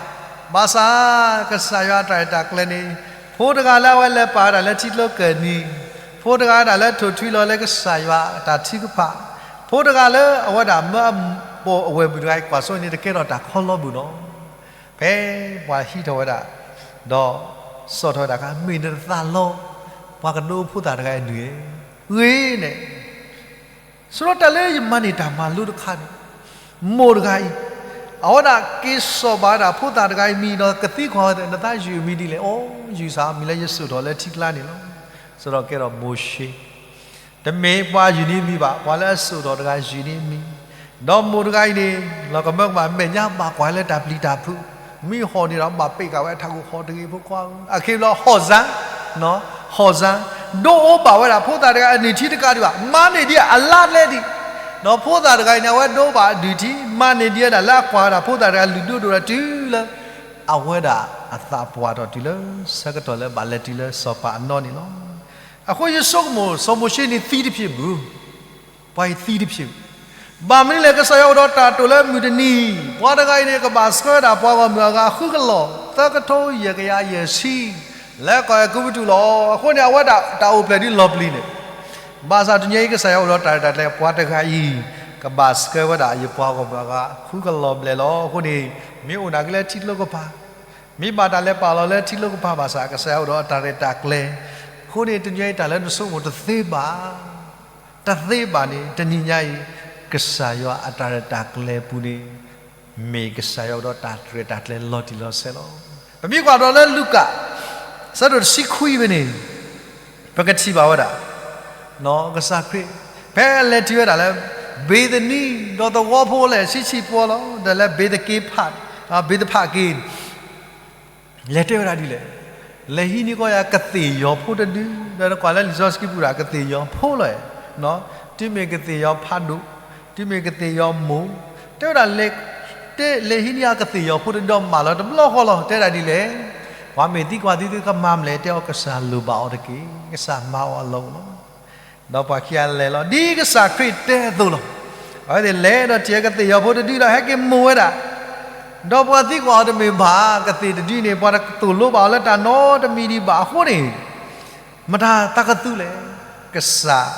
ဘၣ်ဆၣ် ကစၢ်ယွၤအတၢ်ရဲၣ်တၢ်ကျဲၤန့ၣ် ဖိတဂၤလၢအဝဲလဲၤပာ်ဝဲဒၣ်လၢထံကျိကၢၢ်နံၤ, ဖိတဂၤဒၣ်လၢထိၣ်ထွံလီၤလၢကစၢ်ယွၤအတၢ်ထုကဖၣ်, ဖိတဂၤလၢအဝဲဒၣ်မၢအပိာ်အဝဲၢ်မုၣ်တဂၤအံၤကွၢ်စိန့ၣ် တကဲထီၣ်တၢ်ခီလီဘၣ်နီၤ. ဖဲပှၤဟံးထီၣ်ဝဲဒၣ် ဒီးစိာ်ထီၣ်ဝဲဒၣ်အခါ မ့ၢ်နသးလီ ပှၤကဒိဖိသၣ်တဂၤအံၤနုၤဧါ, ဂ့ၤန့ၣ် ဆိဒီးတၢ်လၢယမၤန့ၢ်တၢ်မၤလိတခါန့ၣ်, မိၢ်တဂၤအံၤ အဝဲဒၣ်က့ၤစိာ်ဘၣ်ဝဲဒၣ်ဖိသၣ်တဂၤအံၤမံၤဒီးကသံကွၢ်ဝဲ နသးယုၢ်အမံၤဒ်လဲၣ်. အိ ယုၢ်စ့ၢ်မံၤလၢယစိာ်ထီၣ်လၢထံကျါန့ၣ်လီၤ. စိဒီးကဲထီၣ်မိၤၡ့, တမ့ၢ်ပှၤယုၢ်န့ၢ်မံၤဘၣ်, ပှၤလၢအစိာ်ထီၣ်တဂၤယုၢ်န့ၢ်မံၤ, ဒီးမိၢ်တဂၤအံၤန့ၣ် လီၤကမၢကမၣ် မဲာ်ညါဘၣ်ကွၢ်လၢတၢ်ပျံၤတၢ်ဖုး, မ့ၢ်ဟီၣ်န့ၣ်ဒီး ဘၣ်ပ့းက့ၤဝဲအထးခိၣ်ဟီၣ်တဂ့ၤဖိခွါဧၢ, အခံဘျီဟီၣ်စၢ် ဟီၣ်စၢ် ဒိအိၣ်ဘၣ်ဝဲဒၣ်ဖိသၣ်တဂၤအနုၢ်ထံတကးဒံးဘၣ်, မၤန့ၢ်ဒံးအလါကျဲဒံး, ဒီးဖိသၣ်တဂၤအံၤန့ၣ် အဝဲဒိဘၣ်အဒုၣ်ထံ မၤန့ၢ်ဒံးဝဲဒၣ်လၢအကွၢ်ဝဲဒၣ်ဖိသၣ်တဂၤလုၢ်ဒိၣ်ဒိၣ်ဒီးတုၤလၢ အဝဲဒၣ်အသးပှၢ်ထီၣ်တုၤလၢဆၢကတီၢ်လၢဘၣ်လဲၤတုၤလၢစီၤပၤအနီၢ်န့ၣ်လီၤ. အဃိယဆိကမိၣ် စီၤမိၤၡ့န့ၣ်သံတဖျၢၣ်မုၢ် ပှၤအံၤသံတဖျၢၣ်, ဘၣ်မနုၤလဲၣ် ကစၢ်ယွၤအိၣ်ဒီးတၢ်တိာ်လၢမုၢ်တနံၤ, ပှၤတဂၤအံၤန့ၣ် ကဘၣ်ဆှၢဝဲဒၣ်ပှၤဂီၢ်မုၢ်အဂၤဃုကလီၢ် သၢကထိယဲၢ်ကယၤယဲၢ်ဆံ လၢကီၢ်အဲၤကူပတူးလီၤ. အဃိန့ၣ် အဝဲဒၣ်တၢ်အိၣ်ဖျဲၣ်ဒ်လီၤပျံၤန့ၣ်, ဘၣ်ဆၣ်တနံၤညါအံၤ ကစၢ်ယွၤအိၣ်ဒီးတၢ်ရဲၣ်တၢ်ကျဲၤ ပှၤတဂၤအံၤ ကဘၣ်ဆှၢဝဲဒၣ်ယပှၤဂီၢ်မုၢ်အဂၤ ဃုကလီၢ်ဘျဲၣ်လီၤ. အဃိန့ၣ် မ့ၢ်အိၣ်နာ်က့လၢထံကျိကပၤ မ့ၢ်ဘၣ်တၢ်လဲၤပာ်လီၤလၢထံကျိကပၤဘၣ်ဆၣ် ကစၢ်ယွၤအိၣ်ဒီးတၢ်ရဲၣ်တၢ်ကျဲၤ, အဃိန့ၣ် တနံၤညါအံၤတၢ်လၢနဆိကမိၣ်တသ့ဘၣ်, တသ့ဘၣ်န့ၣ် တနံၤညါအံၤ ကစၢ်ယွၤအတၢ်ရဲၣ်တၢ်ကျဲၤပူၤန့ၣ် မ့ၢ်ကစၢ်ယွၤအိၣ်ဒီးတၢ်ရဲၣ်တၢ်ကျဲၤလီၤတံၢ်လီၤဆဲးလီၤ. ပမ့ၢ်ကွၢ်ဒီးလၢလူၤကၣ် ဆၢဒိၣ်တဆံခွံဖဲန့ၣ် ပကထံၣ်ဘၣ်ဝဲဒၣ် ကစၢ်ခရံာ် ဖဲအလဲၤတုၤဝဲဒၣ်လၢ ဘ့ၤသနံ ဒီးသဝီဖိလဲၣ်ဆံးဆံးပှီၤလီၤ ဒီးလၢဘ့ၤသက့ဖး ဘ့ၤသဖးက့ၤ လဲၤတဲဝဲဒၣ်ဒ်လဲၣ်, လဲၤဟံးန့ၢ်ကီးယၤကသ့ၣ်ယီၤဖိတဒု, ဒီးနကွၢ်လၢလံာ်စီဆှံပူၤဒၣ် ကသ့ၣ်ယီၤဖိလီၤ, တုၤမ့ၢ်ကသ့ၣ်ယီၤဖးဒိၣ်, တုၤမ့ၢ်ကသ့ၣ်ယီၤမိၢ်, တဲဝဲဒၣ် တဲလဲၤဟံးန့ၢ်ယၤကသ့ၣ်ယီၤဖိတဒုဒီးမၢလီၤတဘျီဃီလီၤ, တဲဒၣ်ဒ်လဲၣ်, ပှၤမ့ၢ်သံကွၢ်သုသုကမၤမလဲၣ်, တဲအီၤကစၢ်လိၣ်ဘၣ်အီၤတက့ၢ်, ကစၢ်မၤအီၤအလီၢ်အိၣ်လီၤ. ဒီးပှၤခံဂၤလဲၤလီၤ ဒ်ကစၢ်ခရံာ်တဲအသိးလီၤ. အဝဲသ့ၣ်လဲၤဒီးထံၣ်ကသ့ၣ်ယီၤဖိတဒုဒီးဟဲက့ၤမိၢ်ဝဲဒၣ်, ဒီးပှၤသံကွၢ်အီၤတမ့ၢ်ဘၣ်, ကသ့ၣ်တဒုန့ၣ် ပှၤတသိၣ်လိဘၣ်အီၤလၢတၢ်နီတမံၤဒံးဘၣ်အဃိန့ၣ်, မတၤသးကသူလဲၣ်, ကစၢ်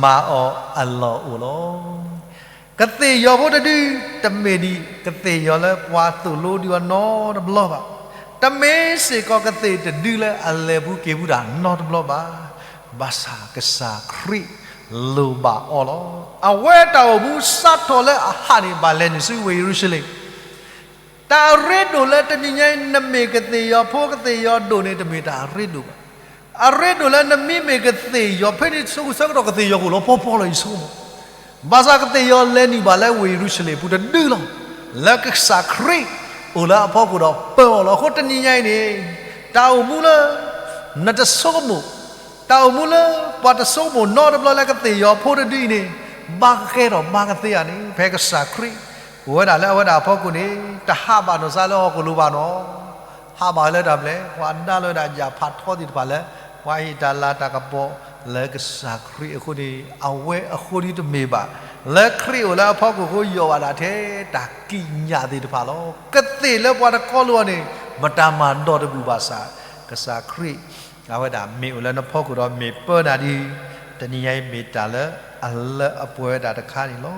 မၤအီၤအလီၢ်အိၣ်လီၤ. ကသ့ၣ်ယီၤဖိတဒု တမ့ၢ်ဒံးကသ့ၣ်ယီၤလၢပှၤသိၣ်လိဒံးအီၤနီတဘျီဘၣ်. တမ့ၢ်စ့ၢ်ကီးကသ့ၣ်တဒုလၢအလဲၤပူၤက့ၤပူၤတၢ်နီတဘျီဘၣ်. ဘၣ်ဆၣ်ကစၢ်ခရံာ်လိၣ်ဘၣ်အီၤလီၤ. အဝဲတၢ်အိၣ်မူစးထီၣ်လၢအဟးန့ၣ် ဘၣ်လဲၤနုာ်ဆူဝ့ၢ်ယရူၤၡလ့ၣ် တၢ်အရ့ဒိၣ်လၢတနံၤညါအံၤ နမ့ၢ်ကသ့ၣ်ယီၤဖိကသ့ၣ်ယီၤဒိၣ်န့ၣ် တမ့ၢ်တၢ်အရ့ဒိၣ်ဘၣ်. အရ့ဒိၣ်လၢနမ့မ့ၢ်ကသ့ၣ်ယီၤ ဖဲန့ၣ်ဆၢကတီၢ်ကသ့ၣ်ယီၤကအိၣ်လီၤပှီၢ်ပှီၢ်လီၤ ယဆိကမိၣ်. ဘၣ်ဆၣ်ကသ့ၣ်ယီၤလဲၤနုာ်ဘၣ်လၢဝ့ၢ်ယရူၤၡလ့ၣ်ပူၤတဒုလီၤ. လၢကစၢ်ခရံာ်အိၣ်လၢအဖီခိၣ်ဒီးပၢအီၤလီၤ. အဃိတနံၤညါအံၤန့ၣ် တၢ်အိၣ်မူလၢ နတဆိကမိၣ် တၢ်အိၣ်မူလၢ ပှၤတဆိကမိၣ်နီတဘျီလၢကသ့ၣ်ယီၤဖိတဒုအံၤန့ၣ် ဘၣ်ကကဲထီၣ်ဘၣ်ကသ့ဧါန့ၣ် ဖဲကစၢ်ခရံာ်အိၣ်ဝဲဒၣ်လၢအဝဲဒၣ်အဖီခိၣ်န့ၣ် တဟးဘၣ်နီၢ်စါလၢဟီၣ်ခိၣ်လိၤဘၣ်နီၤ. ဟးဘၣ်လၢတၢ်ဘျဲၣ် ပှၤဒါလၢဝဲဒၣ်ယၣ်ဖးထီသ့ၣ်တဖၣ်လၢ ပှၤဟ့ၣ်တၢ်လၤတၢ်ကပီၤလၢကစၢ်ခရံာ်အဃိန့ၣ် အဝဲအဃိဒ်တမ့ၢ်ဘၣ်. လၢခရံာ်အိၣ်လၢအဖီခိၣ်အဃိ ယီၢ်ဘၣ်ဒၣ်ထဲတၢ်ကံးညာ်သ့ၣ်တဖၣ်လီၤ. ကသ့ၣ်လၢပှၤတကီလၢအီၤန့ၣ် မတၤမၤဒီတဘူၣ်ဘၣ်ဆၣ် ကစၢ်ခရံာ် အဝဲဒၣ်မ့ၢ်အိၣ်လၢနဖီခိၣ်ဒီးမ့ၢ်ပၢနၤဒ် တနံၤညါအံၤမ့ၢ်တၢ်လၢအလၢအပှဲၤဝဲဒၣ်တခါန့ၣ်လီ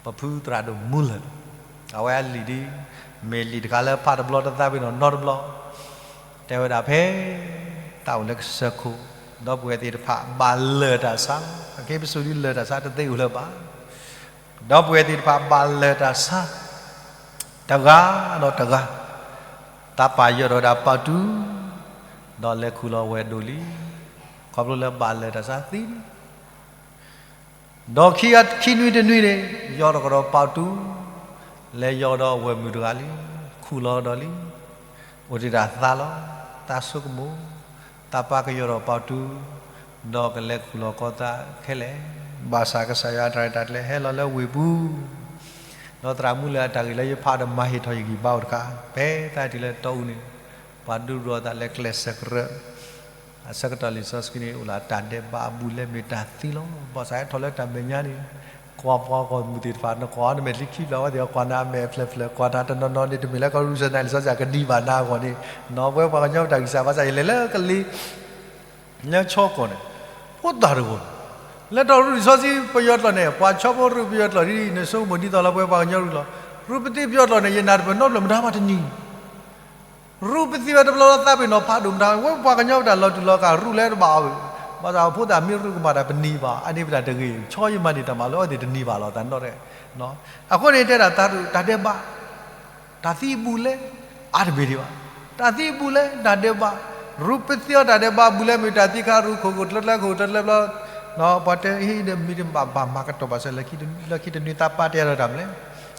ၤ. ပဖုသရၣ်ဒိၣ်မူလၢာ်, အဝဲအလံာ်ဒ် မ့ၢ်လံာ်တခါလၢဖးတဘျီတသးပ့ၤနီၣ်နီတဘျီ, တဲဝဲဒၣ်ဖဲ သးအိၣ်လၢကစၢၢ်ခိၣ်, ဒီပုၢ်ဝဲၢ်သ့ၣ်တဖၣ်ဘၣ်လၢာ်တၢ်ဆါလီၤ. အက့ပစိၤဒ်လၢာ်တၢ်ဆါတသ့အိၣ်လၢၤဘၣ်. ဒီပုၢ်ဝဲၢ်သ့ၣ်တဖၣ်ဘၣ်လၢာ်တၢ်ဆါ တဂၤဒီးတဂၤ, သးပာ်ယၢၤထီၣ်ဝဲဒၣ်ပာ်တူ, ဒီးလဲၤခူၣ်လီၤဝဲၢ်ဒိၣ်လံ, ခီဖျိလၢဘၣ်လၢာ်တၢ်ဆါသ့လံ. ဒီးခံနွံတနွံန့ၣ် ယီၤထီၣ်ကဒီးပာ်တူ, လဲၤယီၤဒီးဝဲၢ်မုၣ်တဂၤလံ, ခူၣ်လီၤဒီးလံ, အိၣ်တ့ၢ်တၢ်သးလီၤ, သးဆိကမိၣ်, သးပာ်ကယီၤထီၣ်ပာ်တူ, ဒီးကလဲၤခူၣ်လီၤကီသးခဲလၢာ်, ဘၣ်ဆၣ်ကစၢ်ယွၤအတၢ်ရဲၣ်တၢ်ကျဲၤဟဲလီၤလၢဝ့ၢ်ပူၤ, ဒီးသရၣ်မူလၢာ်အတၢ်ဂ့ၢ်လၢယဖးဒီးမၤဟ့ၣ်ထီၣ်ယဂံၢ်ဘါအိၣ်တခါ, ဖဲသးတုၤလၢတီအူန့ၣ်, ပှၤဒုးရိၣ်အသးလၢကျဲးစၢးကရၢ အဆၢကတီၢ်လံာ်စီဆှံန့ၣ် အိၣ်လၢတၢ်ဒဲးဘးအဘူးအလဲမ့ၢ်တၢ်သံလီၤ. ဘၣ်ဆၣ်ဟဲထီၣ်လၢတၢ်မဲာ်ညါန့ၣ်, ကွၢ်ပှၤဂီၢ်မုၢ်သ့ၣ်တဖၣ် နကွၢ်အီၤနမဲာ်ချံခံဖျၢၣ်ဝဲသ့ၣ် ကွၢ်နၤအမဲာ်အဖျၢၣ်ဖျၢၣ် ကွၢ်နၤတနီၤနီၤန့ၣ် တမ့ၢ်လၢကရူၢ်စၢၤနၤလံာ်စီဆှံကဒံးဘၣ်နၤအဂီၢ်န့ၣ်, နီၢ်ပဝဲပှၤကညီပတၢ်ဂံၢ်စၢ်ဘါစၢ် ယလဲၤလၢကလံၤ လၢဆီကီၢ်န့ၣ်, ဖိသၣ်တဂီၢ်န့ၣ်, လဲၤထီၣ်ရူၢ်လံာ်စီဆှံပယီၤကျိာ်န့ၣ် ပှၤဆီဖိရူၢ်ပယီၤကျိာ်ဒ်န့ၣ် ဆိကမိၣ်ဒ်သိးလၢပဝဲပှၤကညီရူၢ်လီၤ. ရူၢ်ပသံပယီၤကျိာ်န့ၣ် ယနၢ်တပၢၢ်နီတဖျၢၣ်မတၤမးတနံၤ ရူၢ်ပသံဝဲတဘျီလီၤသးပ့ၤနီၣ်ဖးဒိၣ်မတၤ ဝဲပှၤကညီပတၢ်လီၤတူာ်လီၤကာ်ရူၢ်လၢတဘၣ်အီၤ, ဘၣ်ဆၣ်ဖိသၣ်မ့ၢ်ရူၢ်ကမၤတၢ်ပနံၤဘၣ် အန့ၣ်ပတၢ်တဂ့ၤ ဆီယမၤန့ၢ်တၢ်မၤလၢအီၤသ့ၣ်တနံၤဘၣ်လီၤသးနီၣ်ရဲၣ်. အဃိန့ၣ်တဲဒၣ်တၢ်ဒဲးဘး တၢ်သံအဘူးအလဲ အါတဘ့ၣ်ဒံးဘၣ်, တၢ်သံအဘူးအလဲ တၢ်ဒဲးဘး, ရူၢ်ပသံအီၤတၢ်ဒဲးဘးအဘူးအလဲမ့ၢ်တၢ်သံခါ ရူၢ်ခိၣ်ခိၣ်ကျၢကျၢခိၣ်ကျၢကျၢဘျီ, ပှၤတဲဟံးဒီးမံၤတဘၣ်ဘၣ်မၤကတီၢ်ဘၣ်စၢၤ လၢခံတနွံသးပာ်တဲအီၤဒီးတၢ်မနုၤလဲၣ်,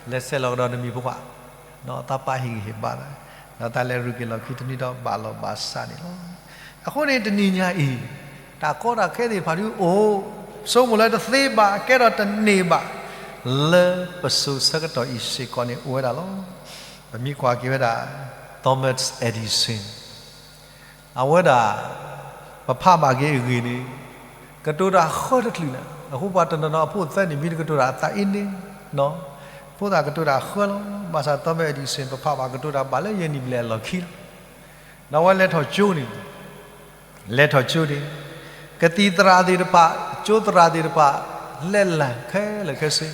လဲၤဆဲးလီၤကဒီးနမံၤဖိခွါ ဒီးသးပာ်ဟ့ၣ်ဂံၢ်ဟ့ၣ်ဘါ, ဒီးတၢ်လဲၤရူၢ်က့ၤလီၤခံတနွံဒီးဘၣ်လီၤဘၣ်စးန့ၣ်လီၤ. အဃိန့ၣ်တနံၤညါအံၤ, တၢ်ကီတၢ်ခဲသ့ၣ်တဖၣ်ဒ်အိၣ်, ဆိကမိၣ်လၢတသ့ဘၣ် ကဲထီၣ်တန့ၢ်ဘၣ်, လၢပစိၤဆၢကတီၢ်အံၤစ့ၢ်ကီးန့ၣ်အိၣ်ဝဲဒၣ်လီၤ. ပမ့ၢ်ကွၢ်က့ၤဝဲဒၣ် Thomas Edison အဝဲဒၣ် ပဖးဘၣ်က့ၤအဂ့ၢ်န့ၣ်, ကတိၤတၢ်ဃၢတချုးန့ၣ်, အဃိပှၤတနီၤနီၤအဖိအသၢန့ၣ် မ့ၢ်တကတိၤတၢ်အသးအ့န့ၣ်, ဖိသၣ်ကတိၤတၢ်ဃၢလီၤ. ဘၣ်ဆၣ် Thomas Edison ပဖးဘၣ်ကတိၤတၢ်ဘၣ်လၢယဲၢ်နံၣ်ဘျဲၣ်အလီၢ်ခံလီၤ. ဒီးအဝဲလဲၤထီၣ်ကၠိန့ၣ်, လဲၤထီၣ်ကၠိန့ၣ်, ကသံၣ်သရၣ်သ့ၣ်တဖၣ် ကၠိသရၣ်သ့ၣ်တဖၣ် လဲၤလၢ်ခဲလၢာ်ခဲဆ့,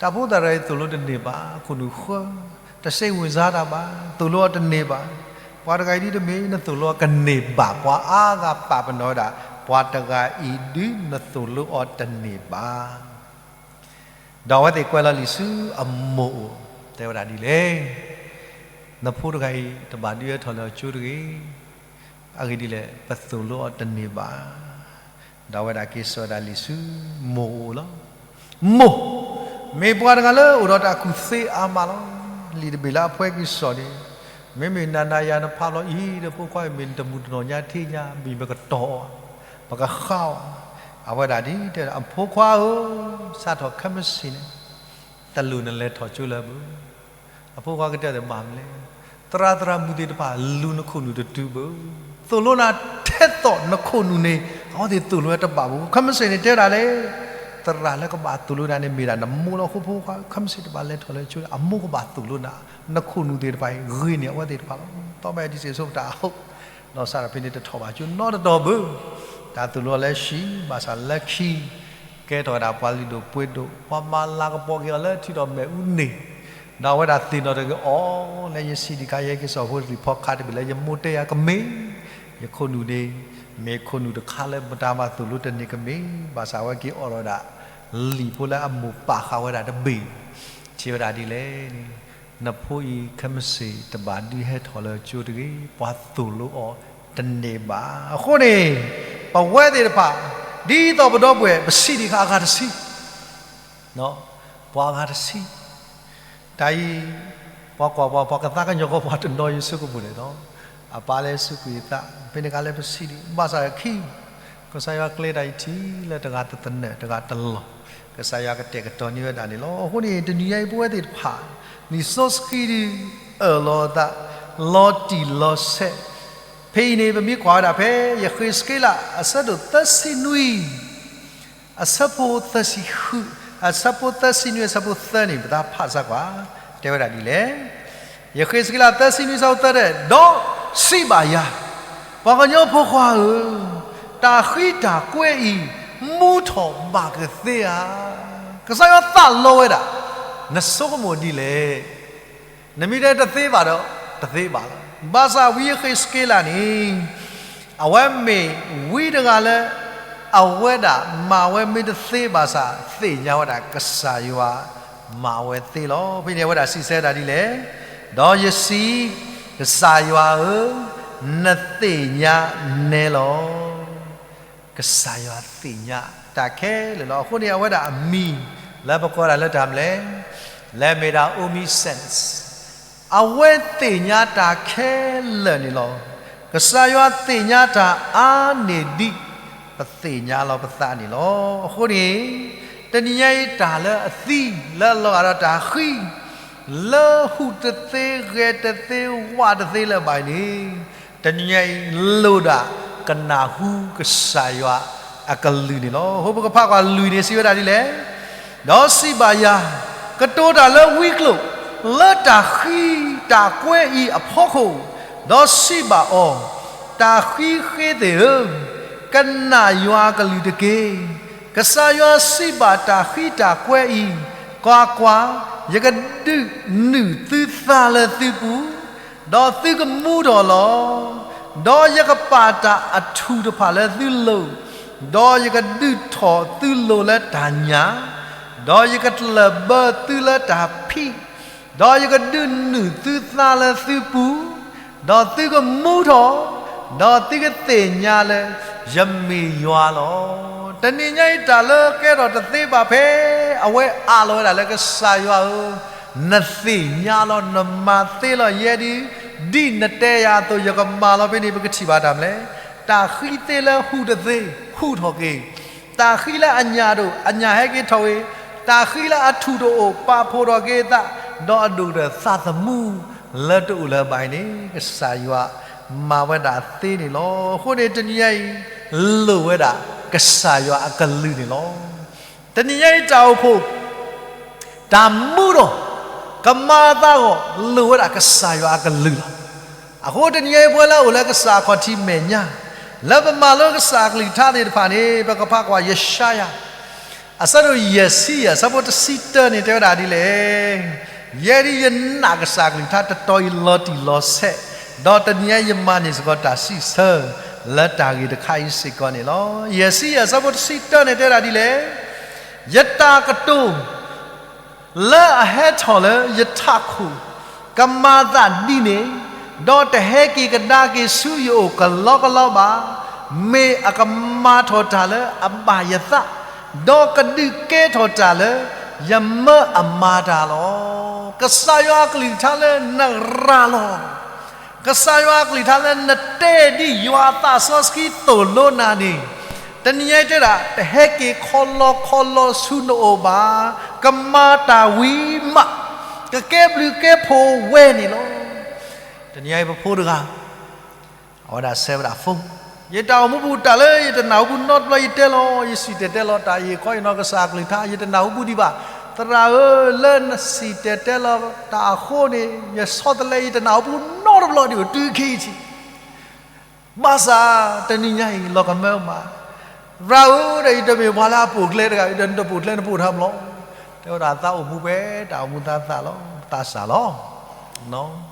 တၢ်ဖိသၣ်တဂၤအံၤသိၣ်လိတန့ၢ်ဘၣ် ခိၣ်နူာ်ဃၢ, တစိတ်ဝင်စားတၢ်ဘၣ်, သိၣ်လိအီၤတန့ၢ်ဘၣ်. ပှၤတဂၤအံၤဒ်တမ့ၢ် နသိၣ်လိအီၤကန့ၢ်ဘၣ်, ပှၤအါဂၤပာ်ပနီၣ်ဝဲဒၣ် ပှၤတဂၤအံၤဒ်နသိၣ်လိအီၤတန့ၢ်ဘၣ်. ဒီးအဝဲသ့ၣ်ကွဲးလီၤလံာ်ဆူအမိၢ်အိၣ်, တဲဝဲဒၣ်ဒ်လဲၣ်, နဖိတဂၤအံၤ တဘၣ်ဒုးဟဲထီၣ်လၢအကၠိတဂ့ၤ. အဂ့ၢ်ဒ်လဲၣ်, ပသိၣ်လိအီၤတန့ၢ်ဘၣ်. ဒီးအဝဲဒၣ်က့ၤစိာ်ဝဲဒၣ်လံာ်ဆူမိၢ်အိၣ်လီၤ. မိၢ်, မ့ၢ်ပှၤတဂၤလၢအိၣ်ဒီးတၢ်ကူၣ်သ့အါမးလီၤ. လံာ်တဘ့ၣ်လၢအဖှဲက့ၤစိာ်န့ၣ်, မ့မ့ၢ်နၤနၤယၤနဖးလီၤအံၤဒီး ဖိခွါအံၤ မ့ၢ်နတမုၢ်တနီၣ်ညါထံညါ ဘံၣ်ပကတီၢ်အီၤ, ပကဃါအီၤ. အဝဲဒၣ်ဒ်တဲ အဖိခွါဧၢ, စးထီၣ်ခဲမုၢ်ဆ့ၣ်န့ၣ် တလိၣ်နလဲၤထီၣ်ကၠိလၢၤဘၣ်. အဖိခွါကတဲအီၤဘၣ်မနုၤလဲၣ်, သရၣ်သရၣ်မုၣ်သ့ၣ်တဖၣ်လူၤနခိၣ်နူာ်တတုၤဘၣ်. သိၣ်လိနၤထဲသိးနခိၣ်နူာ်န့ၣ် အဝဲသ့ၣ်သိၣ်လိဝဲတဘၣ်ဘၣ်. ခဲမုၢ်ဆ့ၣ်န့ၣ်တဲဒၣ်လဲၣ်, သရၣ်လၢကဘၣ်သိၣ်လိနၤန့ၣ် မ့ၢ်ဒၣ်နမိၢ်လီၤ. အဃိဖိခွါ ခဲမုၢ်ဆ့ၣ်တဘၣ်လဲၤထီၣ်လၢကၠိ, အမိၢ်ကဘၣ်သိၣ်လိနၤ, နခိၣ်နူာ်သ့ၣ်တဖၣ်အံၤ ဂ့ၤန့ၢ်အဝဲသ့ၣ်တဖၣ်လီၤ. သီမဲအဒံစ့းဆိပတၢ်အဟိ ဒီးစးထီၣ်ဖဲန့ၣ်တထီၣ်ဘၣ်ကၠိနီတတီၤဘၣ်. တၢ်သိၣ်လိအီၤလၢဟံၣ် ဘၣ်ဆၣ်လၢခံ ကဲထီၣ်ဝဲဒၣ်ပှၤလုၢ်ဒိၣ်ပှ့ၤဒိၣ်, ပှၤမၤလၤကပီၤက့ၤအီၤလၢထံဒီးမ့ၣ်အူန့ၣ်, ဒီးအဝဲဒၣ်သ့ၣ်နီၣ်ထီၣ်က့ၤအီၤ လၢယစံးဒံးခါ ယဟဲက့ၤစိာ်ဖိတရံးဖီခါတဘ့ၣ်လၢယမိၢ်တဲယၤကမ့ၢ်, ယခိၣ်နူာ်န့ၣ် မ့ၢ်ခိၣ်နူာ်တခါလၢမတၤမၤသိၣ်လိတန့ၢ်ကမ့ၢ်. ဘၣ်ဆၣ်အဝဲက့ၤအိးထီၣ်ဝဲဒၣ် လံာ်ဖိလၢအမိၢ်ပာ်ဃာ်ဝဲဒၣ်တဘ့ၣ်, ထံၣ်ဝဲဒၣ်ဒ်လဲၣ်န့ၣ်, နဖိအံၤခဲမုၢ်ဆ့ၣ်တဘၣ်ဒုးဟဲထီၣ်လၢကၠိတဂ့ၤ, ပှၤသိၣ်လိအီၤတန့ၢ်ဘၣ်. အဃိန့ၣ် ပဝဲသ့ၣ်တဖၣ် ဒ်သိးပဒီပုၢ်ဝဲၢ် ပစံးဒံးခါအဂၤတဆံ, ပှၤအဂၤတဆံ, တၢ်အံၤ ပှၤကွၢ်ပှၤ ပှၤကသါကညီၤကီၢ် ပှၤတနီၤယဆိကမိၣ်န့ၣ်ဒီး အပၢ်လၢစူးကွံာ်အသး ဖဲန့ၣ်ခါလၢပစံးဒံး ဘၣ်ဆၣ်ခံ ကစၢ်ယွၤကျဲၤတၢ်အံၤထံလၢတဂၤတသနၢၣ် တဂၤတလီၢ်, ကစၢ်ယွၤကတဲာ်ကတီၤန့ၢ်ဝဲဒၣ်န့ၣ်လီၤ. အဃိန့ၣ် တနံၤညါအံၤ ပဝဲသ့ၣ်တဖၣ် လံာ်စီဆှံဒုးအၢၣ်လီၤအသး လီၤတံၢ်လီၤဆဲး, ဖဲအံၤန့ၣ် ပမ့ၢ်ကွၢ်ဝဲဒၣ်ဖဲ ယဃ့းစက့လး အဆၢဒိၣ်သၢဆံနွံ အဆၢဖိသၢဆံဃု, အဆၢဖိသၢဆံနွံ အဆၢဖိသၢန့ၣ် ပသးဖးစၢ်ကွၢ်, တဲဝဲဒၣ်ဒ်လဲၣ်. ယဃ့းစက့လး သၢဆံနွံ အဆၢဖိသၢတဲ, ဒီးစံးဘၣ်ယၤ, ပှၤကညီဖိခွါဧၢ, တၢ်ဃံတၢ်ကွဲအံၤ မူထီၣ်ဘၣ်ကသ့ဧါ. ကစၢ်ယွၤသးလီဝဲဒၣ် နဆိကမိၣ်ဒ်လဲၣ်. နမ့ၢ်တဲတသ့ဘၣ်ဒီး တသ့ဘၣ်လီၤ. ဘၣ်ဆၣ်ဝံယဃ့းစက့လးန့ၣ် အဝဲမ့ၢ်ဝံတဂၤလၢ အဝဲဒၣ်မၤဝဲမ့ၢ်တသ့ဘၣ်ဆၣ် သ့ၣ်ညါဝဲဒၣ်ကစၢ်ယွၤမၤဝဲသ့လီၤ. ဖဲန့ၣ်အဝဲဒၣ်စံးဆၢဒၣ်ဒ်လဲၣ်, ဒီးယစံး, ကစၢ်ယွၤဧၢ, နသ့ၣ်ညါနဲလီၤ. ကစၢ်ယွၤသ့ၣ်ညါတၢ်ခဲလၢာ်လီၤ. အဃိန့ၣ် အဝဲဒၣ်အမံၤလၢပကိးဒၣ်လၢတၢ်မနုၤလဲၣ်, လၢမ့ၢ်ဒၣ် omniscience, အဝဲသ့ၣ်ညါတၢ်ခဲလၢာ်န့ၣ်လီၤ. ကစၢ်ယွၤသ့ၣ်ညါတၢ်အါန့ၢ်ဒ် ပသ့ၣ်ညါလီၤပသးန့ၣ်လီၤ. အဃိန့ၣ် တနံၤညါအံၤတၢ်လၢအသံ လၢအလီၤဂာ်ဒီးတၢ်ဃံ လၢဟူးတသ့ ဂဲၤတသ့ ဝးတသ့လၢၤဘၣ်အံၤန့ၣ်, တနံၤညါအံၤ လိၣ်ဒၣ်ကနၢ်ဟူကစၢ်ယွၤအကလုၢ်န့ၣ်လီၤ. အဃိပကဖးကွၢ်လွံၢ်န့ၣ် စံးဝဲဒၣ်ဒ်လဲၣ်, ဒီးစံးဘၣ်ယၤ, ကတိၤတၢ်လၢဝံကျိာ် လၢတၢ်ဃံတၢ်ကွဲအံၤအဖီခိၣ်, ဒီးစံးဘၣ်အီၤ, တၢ်ဃံဃ့သ့ၣ်ဧၢ, ကနၣ်ယွၤအကလုၢ်တက့ၢ်. ကစၢ်ယွၤစံးဘၣ်တၢ်ဃံတၢ်ကွဲအံၤ, ကွၢ်ကွၢ်, ယကဒုးနုာ်သုသးလၢသုပူၤ, ဒီးသုကမူထီၣ်လီၤ. ဒီးယကပာ်တၢ်အထူၣ်တဖၣ်လၢသုလိၤ, ဒီးယကဒုးထီၣ်သုလိၤလၢတၢ်ညၣ်, ဒီးယကတလၢၢ်ဘၢသုလၢတၢ်ဖံး, ဒီးယကဒုးနုာ်သုသးလၢသုပူၤ, ဒီးသုကမူထီၣ်, ဒီးသုကသ့ၣ်ညါလၢယမ့ၢ်ယွၤလီၤ. တနံၤညါအံၤတၢ်လၢကဲထီၣ်တသ့ဘၣ်ဖဲ အဝဲအးလီၤဝဲဒၣ်လၢကစၢ်ယွၤဧၢ, နသ့ၣ်ညါလီၤ နမၤသ့လီၤ ယဲဒၣ် ဒ်နတဲယၤအသိး ယကမၤလီၤ. ဖဲန့ၣ် ပကထံၣ်ဘၣ်တၢ်မနုၤလဲၣ်, တၢ်ဃံသ့လၢဟူးတသ့ ဟူးထီၣ်က့ၤ, တၢ်ဃံလၢအညၣ်ဒိၣ် အညၣ်ဟဲက့ၤထီၣ်က့ၤ, တၢ်ဃံလၢအထူၣ်တအိၣ် ပာ်ဖှိၣ်ထီၣ်က့ၤအသး, ဒီးအဒိၣ်ကတၢၢ်သးသမူလၢတအိၣ်လၢၤဘၣ်အံၤန့ၣ် ကစၢ်ယွၤမၤဝဲဒၣ်သ့န့ၣ်လီၤ. အဃိန့ၣ် တနံၤညါအံၤ လိၣ်ဝဲဒၣ်ကစၢ်ယွၤအကလုၢ်န့ၣ်လီၤ. တနံၤညါအံၤတၢ်အိၣ်ဖှိၣ် တၢ်မူထီၣ် ကမၤအသးအဂီၢ် လိၣ်ဝဲဒၣ်ကစၢ်ယွၤအကလုၢ်လီၤ. အဃိတနံၤညါအံၤ ပဝဲလၢအအိၣ်လၢကစၢ်အခီၣ်ထံးမဲာ်ညါ လၢပမၤလိကစၢ်အကလုၢ်ကထါသ့ၣ်တဖၣ်န့ၣ် ပကဖးကွၢ်ယၡါယၤ အဆၢဒိၣ်ယဲၢ်ဆံယဲၢ် အဆၢဖိတဆံတၢန့ၣ် တဲဝဲဒၣ်ဒ်လဲၣ်, ယဲဒၣ်ယနာ်ကစၢ်အကလုၢ်ကထါတတီၤအံၤလီၤတံၢ်လီၤဆဲး, ဒီးတနံၤညါအံၤယမၤန့ၢ်စ့ၢ်ကီးတၢ်စံးဆၢ လၢတၢ်ဂ့ၢ်တခါအံၤစ့ၢ်ကီးန့ၣ်လီၤ. ယဲၢ်ဆံယဲၢ် အဆၢဖိတဆံတၢန့ၣ် တဲဝဲဒၣ်ဒ်လဲၣ်, ယတၢ်ကတိၤ လၢအဟဲထီၣ်လၢယထးခိၣ် ကမၤသးဒ်န့ၣ်, ဒီးတဟဲက့ၤကဒါက့ၤဆူယအိၣ်ကလီကလီဘၣ်. မ့ၢ်အကမၤထီၣ်တၢ်လၢအဘၣ်ယသး, ဒီးကဒုးကဲထီၣ်တၢ်လၢယမၢအမၤတၢ်လီၤ. ကစၢ်ယွၤအကလုၢ်ကထါလၢနရၤလီၤ ကစၢ်ယွၤအကလုၢ်ကထါလၢနတဲဒ်ယွၤအသးစီဆှံသိၣ်လိနၤန့ၣ်, တနံၤညါအံၤတဲဒၣ် တဟဲက့ၤခီလီခီလီဆူနအိၣ်ဘၣ်, ကမၤတၢ်ဝံၤမး, ကကဲဘျုးကဲဖှိၣ်ဝဲန့ၣ်လီၤ. တနံၤညါအံၤပဖိတဂၤ အဝဲဒၣ်ဆဲးဝဲဒၣ် phone, ယတၢ်အိၣ်မူပူၤ တၢ်လၢယတနၢ်ဟူပူၤနီတဘျီ ယတဲလီၤ, ယစံၣ်တဲၤတဲလီၤတၢ်အံၤခီအံၤနီၤ ကစၢ်အကလုၢ်ကထါ ယတနၢ်ဟူပူၤဒံးဘၣ်. သရၣ်ဧၢ, လၢနစံၣ်တဲၤတဲလီၤတၢ်အဃိန့ၣ် ယဆီတလဲ ယတနၢ်ဟူပူၤနီတဘျီဒံးဘၣ် တုၤခံထံၣ် ဘၣ်ဆၣ်တနံၤညါအံၤ လီၤကမၢမး, သရၣ်ဧၢ, ဒီးယတမ့ၢ်ပှၤလၢအပိာ်ကျဲတဂၤ, ဒီးနတပိာ်ကျဲနပိာ်ထီၣ်မးလီၤ. တဲဝဲဒၣ်သးအိၣ်မူဖဲတၢ်အိၣ်မူသးသးလီၤ, သးစၢ်လီၤ.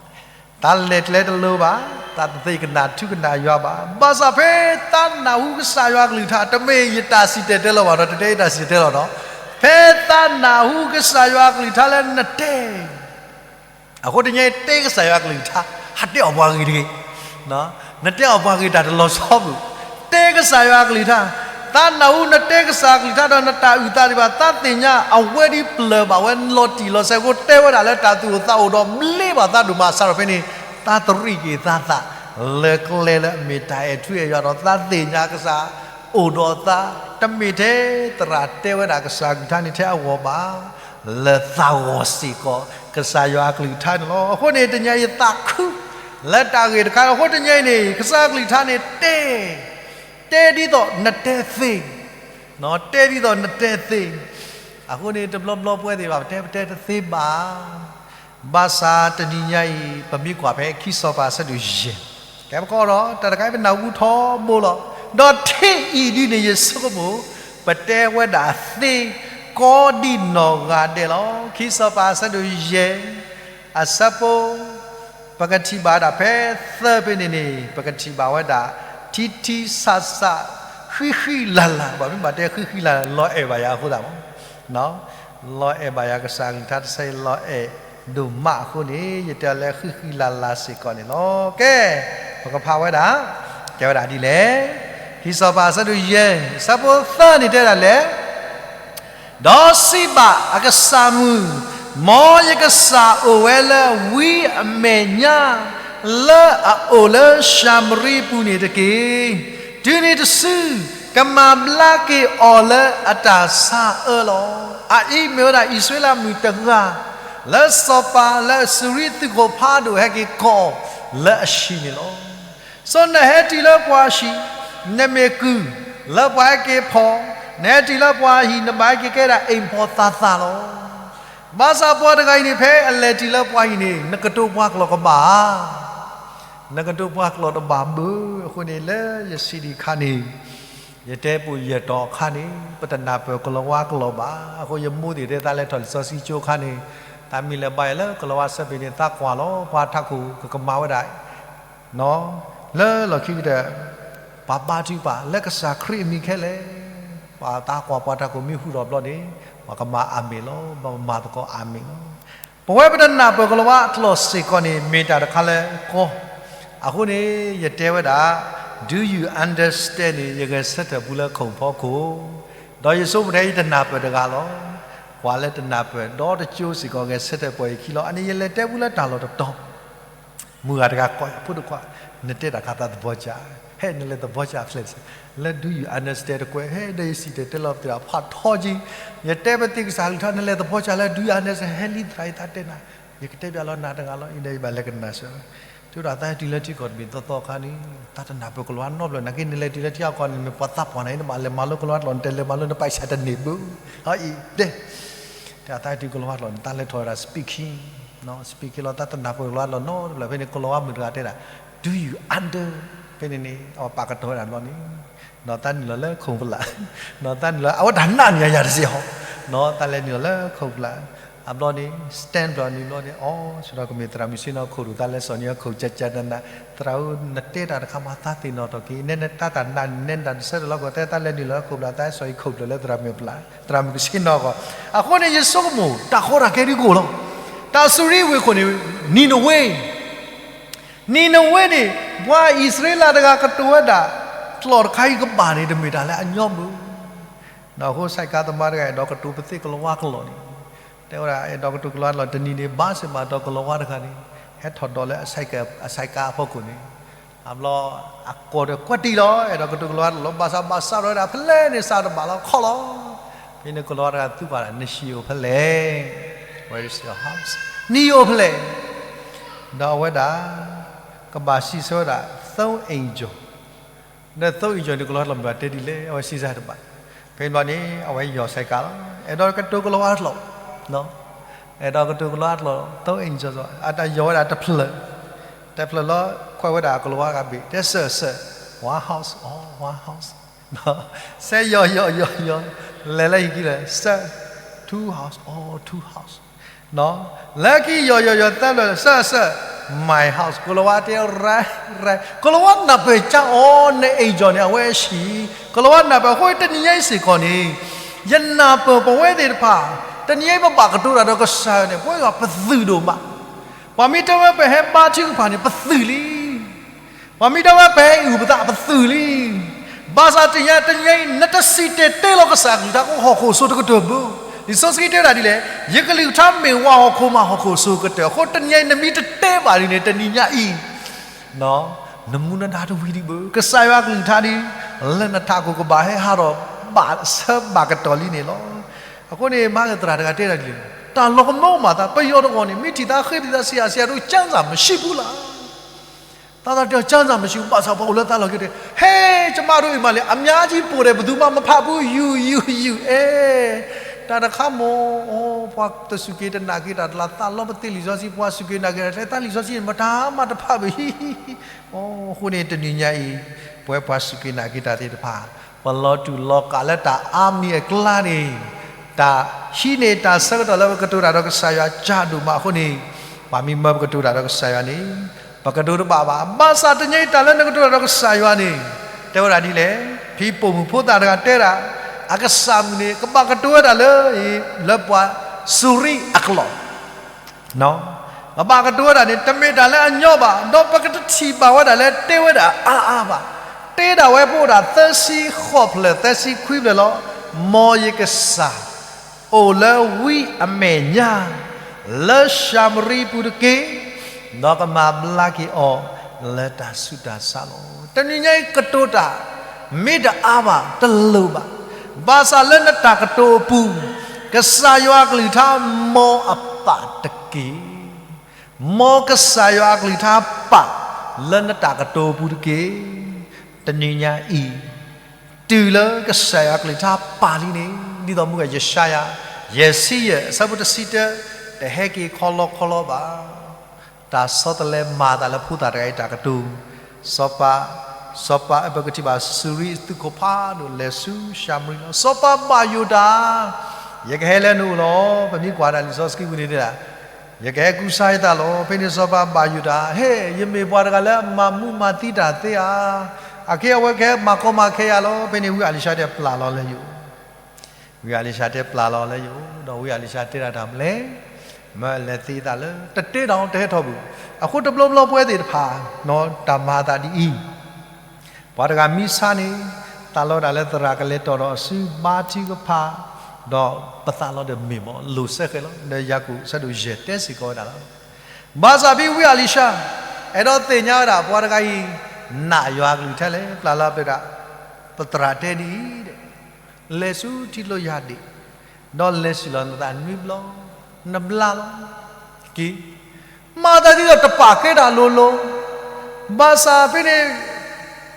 သးလဲၤကျဲတလိၤဘၣ်, သးတသ့ကနၣ်ထူကနၣ်ယွၤဘၣ်. ဘၣ်ဆၣ်ဖဲသးနၢ်ဟူကစၢ်ယွၤအကလုၢ်ကထါ, တမ့ၢ်ယတၢ်စံၣ်တဲၤတဲလီၤဘၣ်ဒီး တတဲယတၢ်စံၣ်တဲၤတဲလီၤနီၤ. ဖဲသးနၢ်ဟူကစၢ်ယွၤအကလုၢ်ကထါလၢနတဲ အဃိတနံၤအံၤ တဲကစၢ်ယွၤအကလုၢ်ကထါ, ဟးတဲအီၣ်ပှၤဂ့ၤတဂ့ၤ. နတဲအီၣ်ပှၤဂ့ၤတၢ်တလီၤဆီဘၣ်. တဲကစၢ်ယွၤအကလုၢ်ကထါ, သးနၢ်ဟူနတဲကစၢ်အကလုၢ်ကထါဒီးနတၢ်အုၣ်သးဒံးဘၣ်, သးသ့ၣ်ညါအဝဲဒၣ်ပျၢၤဘၣ်ဝဲလီၤတံၢ်လီၤဆဲးအဃိ တဲဝဲဒၣ်လၢတၢ်သူၣ်အိၣ်သးအိၣ်ဒီးဘျ့ဘၣ်သးဒိၣ်မး စးထီၣ်ဖဲန့ၣ် သးတရံးက့ၤသးသး လၢကျဲလၢအမ့ၢ်တၢ်အဲၣ်ထူအဲၣ်ယွၤဒီး သးသ့ၣ်ညါကစၢ်အိၣ်ဒီးသး, တမ့ၢ်ထဲသရၣ်တဲဝဲဒၣ်ကစၢ်အကလုၢ်ကထါန့ၣ်ထဲအဂီၢ်ဘၣ် လၢသးဂီၢ်စ့ၢ်ကီး ကစၢ်ယွၤအကလုၢ်ကထါန့ၣ်လီၤ. အဃိန့ၣ် တနံၤအံၤယသးခု လၢတၢ်ဂ့ၢ်တခါ, အဃိတနံၤအံၤန့ၣ် ကစၢ်အကလုၢ်ကထါန့ၣ်တဲ, တဲဒ်သိးနတဲသ့, တဲဒ်သိးနတဲသ့. အဃိန့ၣ် တဘျီဘျီပဝဲသ့ၣ်တဖၣ် ပတဲပတဲတသ့ဘၣ်. ဘၣ်ဆၣ်တနံၤညါအံၤ ပမ့ၢ်ကွၢ်ဖဲခံစီၤပၤအဆၢဒိၣ်ယဲၢ်, ကဲပကီးဒီး တၢ်တခါအံၤပနၢ်ဟူထီဘိလီၤ. ဒီးထံၣ်အံၤဒ်န့ၣ်ယဆိကမိၣ် ပတဲဝဲဒၣ်သ့ ကိးဒံနီၢ်ဂၤဒဲးလီၤ. ခံစီၤပၤအဆၢဒိၣ်ယဲၢ် အဆၢဖိ ပကထံၣ်ဘၣ်ဝဲဒၣ်ဖဲသၢဖဲန့ၣ်န့ၣ် ပကထံၣ်ဘၣ်ဝဲဒၣ် ထံထံဆးဆး ဃံဃံလၤလၤ, ဘၣ်မနုၤဘၣ်တဲဃံဃံလၤလၤ လီၤအဲၣ်ဘၣ်ယၤအဃိသတးမး လီၤအဲၣ်ဘၣ်ယၤကစၢ်အကလုၢ်ကထါတဆၢအံၤ လီၤအဲၣ်ဒိၣ်မးအဃိန့ၣ် ယတဲအီၤလၢဃံဃံလၤလၤစ့ၢ်ကီးန့ၣ်လီၤ. ကဲ, ပကဖးဝဲဒၣ်, တဲဝဲဒၣ်ဒ်လဲၣ်, ခံစီၤပၤအဆၢဒိၣ်ယဲၢ် အဆၢဖိသၢန့ၣ်တဲဝဲဒၣ်လဲၣ်, ဒီးစံးဘၣ်အကစၢ်မုၣ်, မ်ယကစၢ်အိၣ်ဝဲလၢဝံအမဲာ်ညါ လၢအအိၣ်လၢၡၤမရံပူၤန့ၣ်တက့ၢ်. တုၤနုၤတစု ကမၤဘျါက့ၤအီၤလၢအတၢ်ဆါအၢလီၤ. အအံၤမ့ၢ်ဝဲဒၣ်အံၣ်စရ့လးမုၣ်တဂၤ လၢစီၤပၤလၢအစူၤရံသုးခိၣ်ဖးဒိၣ်ဟဲက့ၤကိးလၢအဟံၣ်န့ၣ်လီၤ. စီၤနဟဲတုၤလၢပှၤဟံၣ်, နမ့ၢ်ကုၢ်လၢပှၤဟဲက့ၤဖီၣ်, နဟဲတုၤလၢပှၤဟံၣ် နဘၣ်ဟဲက့ၤကဲဒၣ်အိမ်ဖော်သးသးလီၤ. ဘၣ်ဆၣ်ပှၤတဂၤအံၤန့ၣ် ဖဲအလဲၤတုၤလၢပှၤဟံၣ်န့ၣ် နကတိၤပှၤကျိာ်ကဘၣ်ဧါ နကတိၤပှၤကျိာ်တဘၣ်ဘၣ်. အဃိန့ၣ် လၢယစံးဒံးအခါန့ၣ်, ယတဲပူၤယဲၢ်တီၤအခါန့ၣ် ပတနၢ်ပၢၢ်ကလီၤဝါကျိာ်ဘၣ်. အဃိယမိၢ်သ့ၣ်တဲသးလဲၤထီၣ်လံာ်စီဆှံကၠိအခါန့ၣ်, တၢ်မ့ၢ်လဲၤဘါယွၤလၢကလီၤဝါဆၢဖံးန့ၣ် သးကွၢ်လီၤ ပှၤထးခိၣ်ကကမၤဝဲဒၣ် လၢလီၢ်ခံကတၢၢ်, ပှၤဘါထုကဖၣ်လၢကစၢ်ခရံာ်အမံၤခဲလၢာ်, ပှၤသးကွၢ်ပှၤထးခိၣ်မ့ၢ်ဟူထီၣ်ဘျီန့ၣ်, ပှၤကမၤအၤမ့ၣ်လီၤ, ပှၤကမၤသကိးအၤမ့ၣ်လီၤ. ပဝဲပတနၢ်ပၢၢ်ကလီၤဝါအကျိာ်စ့ၢ်ကီးန့ၣ် မ့ၢ်တၢ်တခါလၢကီ, အဃိန့ၣ် ယတဲဝဲဒၣ်, Do you understand န့ၣ် ယဂဲၤဆၢထၢၣ်ပူၤလၢခိၣ်ဖီခိၣ်, ဒီးယဆိကမိၣ်ထဲယတနၢ်ပၢၢ်တဂၤလီၤ. ပှၤလၢတနၢ်ပၢၢ်ဒီတကၠိစ့ၢ်ကီး ဂဲၤဆၢထၢၣ်ပှဲၤယခံလီၤ. အန့ၣ်ယလဲၤတဲပူၤလၢတၢ်လီၢ်တတီၤ မုၢ်ဂၤတဂၤကိးယၤ ဖိဒိၣ်ခွါ, နတဲတၢ်ခါသးသဘီကၠး, ဟဲနလဲၤသဘီကၠးဖျဲး, လၢ Do you understand တကွဲး, ဟဲဒီးယစံၣ်တဲၤတဲလီၤပသးဖးထီက့ၤ, ယတဲပသ့ၣ်ကစၢ်ကလုၢ်ကထါ နလဲၤသဘီကၠးလၢ Do you understand ဟဲလံသရၣ်အံၤသးတဲနၤ, ယကတဲပၠးလီၤနၤတဂၤလီၤ အံၤဒီးယဘၣ်လဲၤကနၣ်စၢၤ, တုၤဒၣ်သးဟဲတုၤလၢထံကီၢ်တဘ့ၣ်သီသီအခါန့ၣ်, တၢ်တနၢ်ပၢၢ်ကလီၤဝါနီတဘျီ, နာ်က့နလဲၤတုၤလၢထံကီၢ်န့ၣ် မ့ၢ်ပှၤသးပှၢ်နၤအံၤ နဘၣ်လဲၤမၤလိကလီၤဝါတလီၢ်, နတလဲၤမၤလိနပာ်စၢၤတန့ၢ်ဘၣ်, အအံၤတဲ တၢ်သးဟဲတုၤကလီၤဝါတလီၢ်န့ၣ် တၢ်လဲၤထီၣ်ဝဲဒၣ် speaking, speaking လီၤ တၢ်တနၢ်ပၢၢ်ကလီၤဝါတလီၢ်နီတဘျီ, ဖဲန့ၣ် ကလီၤဝါမုၣ်တဂၤတဲဒၣ်, Do you under, ဖဲန့ၣ်န့ၣ် အဝဲပာ်ကတီၤဝဲဒၣ်ဘျီန့ၣ်, ဒီးသးနုာ်လီၤလၢခိၣ်ဖျး, ဒီးသးနုာ်လီၤ အဝဲတၢ်နာ်န့ၣ်ယၤတစ့ၢ်ဟီ, ဒီးသးလဲၤနုာ်လီၤလၢခိၣ်ဖျး, အဘျီန့ၣ် stand ဘျီန့ၣ်ဘျီန့ၣ် အီ ဆိဒီးကမ့ၢ်သရၣ်မုၣ်ဆ့ၣ်နီၤခိၣ်ဒိၣ် သးလဲၤစိာ်န့ၢ်အခိၣ်ကကနန, သရၣ်ဧၢ နတဲတၢ်တခါမးသးသ့ၣ်နီၣ်ထီၣ်က့ၤ, နဲနတၢ်တၢ်နာ်န့ၣ် နဲနတၢ်တဆၢတလီၤကီး တဲသးလဲၤနုာ်လီၤလၢခိၣ်ဖျး သးဟဲစိာ်အံၤခိၣ်ဖျၢၣ်လၢသရၣ်မုၣ်ဖျး, သရၣ်မုၣ်ကဆ့ၣ်နီၤကီး, အဃိန့ၣ် ယဆိကမိၣ် တၢ်ဃီတၢ်ခဲဒ်ကိၣ်လီၤ, တၢ်စူၤရံဝ့ၢ်ခိၣ်န့ၣ် နံၤနဝ့ နံၤနဝ့န့ၣ် ပှၤအံၣ်စရ့လးတဂၤကတိၤဝဲဒၣ် ကျိာ်တခါအံၤကဘၣ်န့ၣ် တမ့ၢ်တၢ်လၢအညီဘၣ်. အဃိ ဆိုက်ကားသမားတဂၤ အဲၣ်ဒိးကတိၤပသ့ၣ်ကလီၤဝါကျိာ်န့ၣ်, တဲဝဲဒၣ် အဲၣ်ဒိးကတိၤကလီၤဝါကျိာ် တနံၤန့ၣ် ဘါစ့ၢ်မးဒီးကလီၤဝါတဂၤန့ၣ် ဟဲထီၣ်ဒိးလၢအ ဆိုက်ကား အ ဆိုက်ကား အဖီခိၣ်န့ၣ်, အဘျီ အကိာ်ဒီးကွဲးတံၢ်လီၤ, အဲၣ်ဒိးကတိၤကလီၤဝါကျိာ်လီၤ, ဘၣ်ဆၣ်ဘၣ်ဆၣ်ဒီးဝဲဒၣ် ဖဲလဲၣ်န့ၣ် စးတဘၣ်လီၤ ခီလီၤ. ဖဲန့ၣ်ကလီၤဝါတဂၤသူကွၢ်ဒၣ် နဟံၣ်အိၣ်ဖဲလဲၣ်, Where is your house? နဟံၣ်အိၣ်ဖဲလဲၣ်. ဒီးအဝဲဒၣ် ကဘၣ်စံးဆၢဝဲဒၣ် သုံးအိမ်ကျော်, ဒီး သုံးအိမ်ကျော် န့ၣ် ကလီၤဝါကျိာ်မ့ၢ်ဘၣ်တဲဒ်လဲၣ် အဝဲစံးစၢ်တဘၣ်. ဖဲန့ၣ်ဘျီန့ၣ် အဝဲယီၢ် ဆိုက်ကား လီၤ, အဲၣ်ဒိးကတိၤကလီၤဝါကျိာ်, အဲၣ်ဒိးကတိၤကလီၤဝါကျိာ် သုံးအိမ်ကျော်, အတၢ်ယီၢ်ဝဲဒၣ်တဖျၢၣ်, တဖျၢၣ်လီၤ ခွဲးဝဲဒၣ်ကလီၤဝါဂၤဘ့ၣ် တဲ sir sir, one house, oh one house, စဲယီၢ်ယီၢ်ယီၢ်ယီၢ်, လဲၤလၢဟံၣ်ခံလၢ sir, two house, oh two house, လၢခံယီၢ်ယီၢ်ယီၢ်သၢဖျၢၣ် sir sir, my house, ကလီၤဝါတဲ ရဲ ရဲ, ကလီၤဝါနၢ်ပၢၢ်ကၠါအီၤ နအိမ်ကျော်န့ၣ် အဝဲအဟံၣ်, ကလီၤဝါနၢ်ပၢၢ်အဃိ တနံၤညါအံၤစ့ၢ်ကီးန့ၣ် ယနၢ်ပၢၢ်ပဝဲသ့ၣ်တဖၣ် တနံၤညါအံၤပဘၣ်ကတိၤတၢ်ဒီးကစၢ်ယွၤန့ၣ် ပဝဲပသုးဒိၣ်မး, ပှၤမ့ၢ်တဲဝဲပဟဲဘါထုကဖၣ်န့ၣ် ပသုးလံ ပှၤမ့ၢ်တဲဝဲပဟဲအုၣ်ပသး ပသုးလံ. ဘၣ်ဆၣ်တနံၤညါ တနံၤညါအံၤ နတစံၣ်တဲၤတဲလီၤကစၢ်အကလုၢ်ကထါ ကဟီၣ်ခိၣ်စိၤတကတၢၢ်ဘၣ်. လံာ်စီဆှံတဲဝဲဒၣ်ဒ်လဲၣ်, ယကလုၢ်ကထါမ့ၢ်ဝးဟီၣ်ခိၣ်မး ဟီၣ်ခိၣ်စိၤကတၢၢ်. အဃိတနံၤညါအံၤ နမ့ၢ်တတဲဘၣ်ဒ်န့ၣ် တနံၤညါအံၤ နမူနဒါတဝံၤဒံးဘၣ်. ကစၢ်ယွၤအကလုၢ်ကထါဒ် လၢနထးခိၣ်ကဘၣ်ဟဲဟးထီၣ်ဘၣ်ဆၢဘၣ်ကတီၢ်လံန့ၣ်လီၤ. အဃိန့ၣ် မၤကသရၣ်တဂၤတဲဒၣ်ဒ်လဲၣ်, တၢ်လီၤကမၢကမၣ်သး ပယီၤတဂီၢ်န့ၣ် မ့ၢ်ထံၣ်သးဃ့ဘၣ်သး ဆရာ ဆရာတို့ ကျမ်းစာမရှိဘူးလား သးသးတဲအီၤ ကျမ်းစာမရှိဘူး, ဘၣ်ဆၣ်ပှၤအိၣ်လၢသးလီၢ်ခံတဲ ဟဲ ကျမတို့အိမ်မှာလည်း အများကြီးပို့တယ် ဘယ်သူမှမဖတ်ဘူး ယူ ယူ ယူ အဲ တၢ်တခါမ့ၢ် အိ ပှၤတစူၢ်က့ၤတနာ်က့ၤတၢ်တလၢ သးလီပသ့ၣ်လံာ်စီဆှံ ပှၤစူၢ်က့ၤနာ်က့ၤတၢ် တၢ်လံာ်စီဆှံမတၤမးတဖးဘၣ် အဃိန့ၣ် တနံၤညါအံၤ ပဝဲပှၤစူၢ်က့ၤနာ်က့ၤတၢ်သ့ၣ်တဖၣ် ပလီၤတူာ်လီၤကာ်လၢတၢ်အါမံၤအကျါန့ၣ် တၢ်ဟံးန့ၢ်တၢ်ဆၢကတီၢ်လၢပကတိၤတၢ်ဒီးကစၢ်ယွၤကၢ်ဒိၣ်မးအဃိန့ၣ်, ပှၤမ့ၢ်မၢပကတိၤတၢ်ဒီးကစၢ်ယွၤန့ၣ်, ပကတိၤတဘၣ်ဘၣ်. ဘၣ်ဆၣ်တနံၤအံၤတၢ်လၢနကတိၤတၢ်ဒီးကစၢ်ယွၤန့ၣ်, တဲဝဲဒၣ်ဒ်လဲၣ်, ဖံပိာ်မုၣ်ဖိသၣ်တဂၤတဲဒၣ်, အကစၢ်မုၣ်န့ၣ် ကဘၣ်ကတိၤဝဲဒၣ်လၢ လၢပှၤစူၤရံအကျိာ် ကဘၣ်ကတိၤဝဲဒၣ်န့ၣ် တမ့ၢ်တၢ်လၢအညီဘၣ်, ဒီးပကတထံၣ်ဘၣ်ဝဲဒၣ်လၢတဲဝဲဒၣ်အါအါဘၣ်. တဲဒၣ်ဝဲပအိၣ်ဒၣ်သၢဆံဃိးဖျၢၣ် သၢဆံခွံဖျၢၣ်လီၤ. မ်ယကစၢ်အိၣ်လၢဝံအမဲာ်ညါ လၢၡၤမရံပူၤတက့ၢ်, ဒီးကမၤဘျါက့ၤအီၤလၢတၢ်ဆူးတၢ်ဆါလီၤ. တနံၤညါအံၤကတိၤတၢ် မ့ၢ်တအါဘၣ်တလိၣ်ဘၣ်, ဘၣ်ဆၣ်လၢနတၢ်ကတိၤအပူၤ, ကစၢ်ယွၤအကလုၢ်ကထါ မ်အပၢ်တက့ၢ်. မ်ကစၢ်ယွၤအကလုၢ်ကထါပၢ်လၢနတၢ်ကတိၤအပူၤတက့ၢ်. တနံၤညါအံၤ, တုၤလၢကစၢ်ယွၤအကလုၢ်ကထါပၢ်လံန့ၣ်, ဒ်သိးမုၢ်ဂီၤယၡါယၤ ယဲၢ်ဆံယဲၢ် အဆၢဖိတဆံတၢ, တဟဲက့ၤခီလီခီလီဘၣ်. တၢ်ဆီတလဲမၤအသးလၢဖိသၣ်တဂၤအံၤတၢ်ကတိၤ, စီၤပၤ, စီၤပၤအပကထံၣ်ဘၣ် စူၤရံသုးခိၣ်ဖးဒိၣ်လဲၤဆူၡၤမရံလီၤ. စီၤပၤဘၣ်ယိၣ်တၢ်, ယကဟဲလၢနအိၣ်လီၤ. ပမ့ၢ်ကွၢ်ဒၣ်လံာ်စီဆှံပူၤန့ၣ်တဲဒၣ်, ယကဟဲကူစါယသးလီၤ. ဖဲန့ၣ်စီၤပၤဘၣ်ယိၣ်တၢ်, ဟဲ, ယမ့ၢ်ပှၤတဂၤလၢအမၤမူမၤသံတၢ်သ့ဧါ. အခဲအံၤအဝဲကဟဲမၤကီမၤခဲယၤလီၤ. ဖဲန့ၣ်ဝံအလံၤၡါတဲပျၢ်လီၤလၢယအိၣ် ဝံအလံၤၡါတဲပျၢ်လီၤလၢယအိၣ်, ဒီးဝံအလံၤၡါတဲဒၣ်တၢ်မနုၤလဲၣ်, မၢအလဲၤသ့သးလၢ တတဲဒီးတဟဲထီၣ်ဘၣ်. အဃိတဘျီဘျီပဝဲသ့ၣ်တဖၣ်, တၢ်မၤအသးဒ်အံၤ, ပှၤတဂၤမံဆါန့ၣ်, သးလီတၢ်လၢသရၣ်ကလဲၤတီၣ်ဒီးအစုဘါထုကဖၣ်, ဒီးပသးလီဒီးမ့ၢ်မး လိၤစဲဃဲၤလီၤ. လၢယၤကိာ်အဆၢဒိၣ်ယဲၢ်တဲစ့ၢ်ကီးဝဲဒၣ်လီၤ. ဘၣ်ဆၣ်ဖဲဝံအလံၤၡါ အဲၣ်ဒိးသ့ၣ်ညါဝဲဒၣ် ပှၤတဂၤအံၤ နာ်ယွၤအကလုၢ်ကထါလဲၣ်, ပျၢ်လီၤပျၢ်ဒၣ်, ပသရၣ်တဲဒ်အံၤ, လဲၤဆူထံကျိယၤဒ့ၣ်, ဒီးလဲၤစံၣ်လီၤနသးနွံဘျီ, နဘျါလီၤ, က့ၤ, မၤသးဒ်သိးတပာ်ကဲတၢ်လိၤလိၤ, ဘၣ်ဆၣ်ဖဲန့ၣ်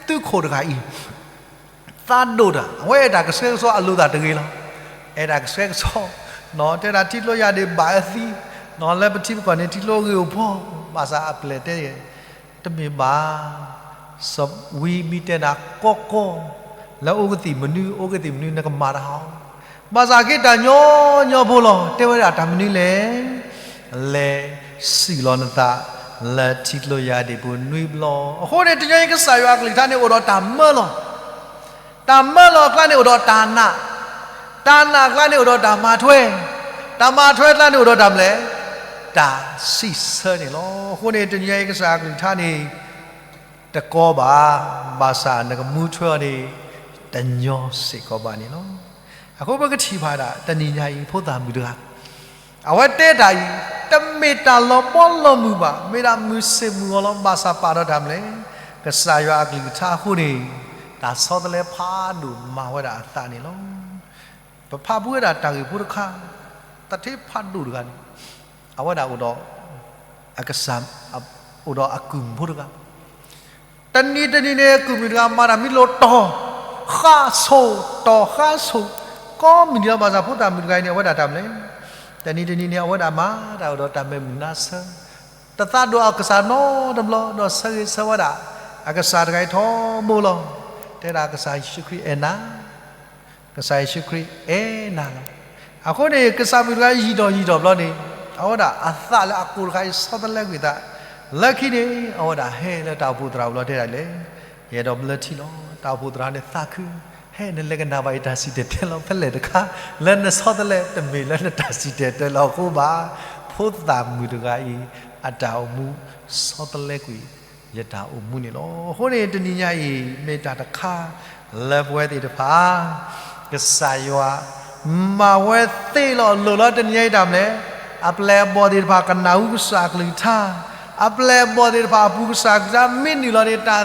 သုးခိၣ်တဂၤအံၤ သးဒိၣ်တၢ်, အဝဲအဲၣ်တၢ်ကဆှဲကဆှီအလိၤသးတဂ့ၤလီၤ. အဲၣ်တၢ်ကဆှဲကဆှီ, တဲဒၣ်ထံကျိယၤဒ့ၣ်ဘၣ်အသံ, လၢပထံပကီၢ်န့ၣ် ထံကျိဂ့ၢ်အိၣ်ဖှီၣ်, ဘၣ်ဆၣ်အပျဲၢ်တဲ, တမ့ၢ်ဘၣ်, ဝံမ့ၢ်တဲဒၣ်ကီကီ, လၢအိၣ်ကသံၣ်မနုၤ အိၣ်ကသံၣ်မနုၤ နကမၤတၢ်ဟီ, ဘၣ်ဆၣ်က့ၤတၢ်ညီညီဖိလီၤ. တဲဝဲဒၣ်တၢ်မနုၤလဲၣ်, လဲၤစံၣ်လီၤနသး လၢထံကျိယၤဒ့ၣ်ပူၤနွံဘျီ. အဃိန့ၣ် တနံၤညါအံၤကစၢ်ယွၤအကလုၢ်ကထါန့ၣ် အိၣ်ဒီးတၢ်မၢလီၤ. တၢ်မၢလီၤအကျါန့ၣ်အိၣ်ဒီးတၢ်နာ်, တၢ်နာ်အကျါန့ၣ်အိၣ်ဒီးတၢ်မၤထွဲ, တၢ်မၤထွဲအကျါန့ၣ်အိၣ်ဒီးတၢ်မနုၤလဲၣ်, တၢ်စံးဆၢန့ၣ်လီၤ. အဃိန့ၣ် တနံၤညါအံၤကစၢ်အကလုၢ်ကထါန့ၣ် တကီဘၣ်, ဘၣ်ဆၣ်နကမူထွဲအီၤန့ၣ် တညီစ့ၢ်ကီးဘၣ်န့ၣ်လီၤ. အဃိပကထံၣ်ဘၣ်ဒၣ် တနံၤညါအံၤဖိသၣ်မုၣ်တဂၤ အဝဲတဲတၢ်အံၤ တမ့ၢ်တၢ်လီၤဘီလီၤမုၢ်ဘၣ်, မ့ၢ်ဒၣ်မုၢ်ဆ့ၣ်မုၢ်ဂီၤလီၤ. ဘၣ်ဆၣ်ပာ်ထီၣ်တၢ်မနုၤလဲၣ်, ကစၢ်ယွၤအကလုၢ်ကထါအဃိန့ၣ် တၢ်ဆီတလဲဖးဒိၣ်မၤဝဲဒၣ်အသးန့ၣ်လီၤ. ပဖးဖှူဝဲဒၣ်တၢ်ဂ့ၢ်ဖိတခါ, သထ့ဖးဒိၣ်တဂၤန့ၣ် အဝဲဒၣ်အိၣ်ဒီး အကစၢ်, အိၣ်ဒီးအကုၢ်မုၣ်ဖိတဂၤ တနံၤတနံၤန့ၣ် အကုၢ်မုၣ်တဂၤမၤတၢ်မံလိာ်တီၤ, ဃါဆိၣ်, တီၤဃါဆိၣ်, ကိးမုၢ်နံၤလီၤ. ဘၣ်ဆၣ်ဖိသၣ်မုၣ်တဂၤအံၤန့ၣ် အဝဲဒၣ်တၢ်မနုၤလဲၣ်, တနံၤတနံၤန့ၣ် အဝဲဒၣ်မၤတၢ်အိၣ်ဒီးတၢ်မဲာ်မုာ်နါဆၢ, တသးဒိၣ်အကစၢ်နီတဘျီ, ဒီးဆၢဂ့ၤဆၢဝါဒၣ် အကစၢ်တဂၤအံၤထီဘိလီၤ. တဲဒၣ်ကစၢ်ယ့ၣ်ၡူးခရံာ်အဲၣ်နၤ ကစၢ်ယ့ၣ်ၡူးခရံာ်အဲၣ်နၤလီၤ. အဃိန့ၣ် ကစၢ်မုၣ်တဂၤယံာ်ထီၣ်ယံာ်ထီၣ်ဘျီန့ၣ် အဝဲဒၣ်အသးလၢအကိၢ်တခါအံၤဆီတလဲကွံာ်သး, လၢခံန့ၣ် အဝဲဒၣ်ဟဲလၢတၢ်အိၣ်ဖှိၣ်သရၣ်အအိၣ်လီၤတဲဒၣ်လဲၣ်, ယအဲၣ်ဒိးဘျၢထံလီၤ. တၢ်အိၣ်ဖှိၣ်သရၣ်န့ၣ်သးခု, ဟဲနလဲၤကနၣ်ဘၣ်ယတၢ်စံၣ်တဲၤတဲလီၤဖဲလဲၣ်တခါ, လၢနဆီတလဲတမ့ၢ်လၢနတၢ်စံၣ်တဲၤတဲလီၤအဃိဘၣ်. ဖိသၣ်မုၣ်တဂၤအံၤ အတၢ်အိၣ်မူဆီတလဲကွံာ် ယတၢ်အိၣ်မူန့ၣ်လီၤ. အဃိန့ၣ် တနံၤညါအံၤ မ့ၢ်တၢ်တခါလၢပဝဲသ့ၣ်တဖၣ် ကစၢ်ယွၤ မၤဝဲသ့လီၤလိၤလီၤ. တနံၤညါအံၤတၢ်မနုၤလဲၣ်, အပျဲၢ်အဘီၣ်သ့ၣ်တဖၣ်ကနၢ်ဟူကစၢ်အကလုၢ်ကထါ, အပျဲၢ်အဘီၣ်သ့ၣ်တဖၣ်အပူၤကစၢ်အကလုၢ်ကထါမ့ၢ်နုာ်လီၤန့ၣ် တၢ်သံ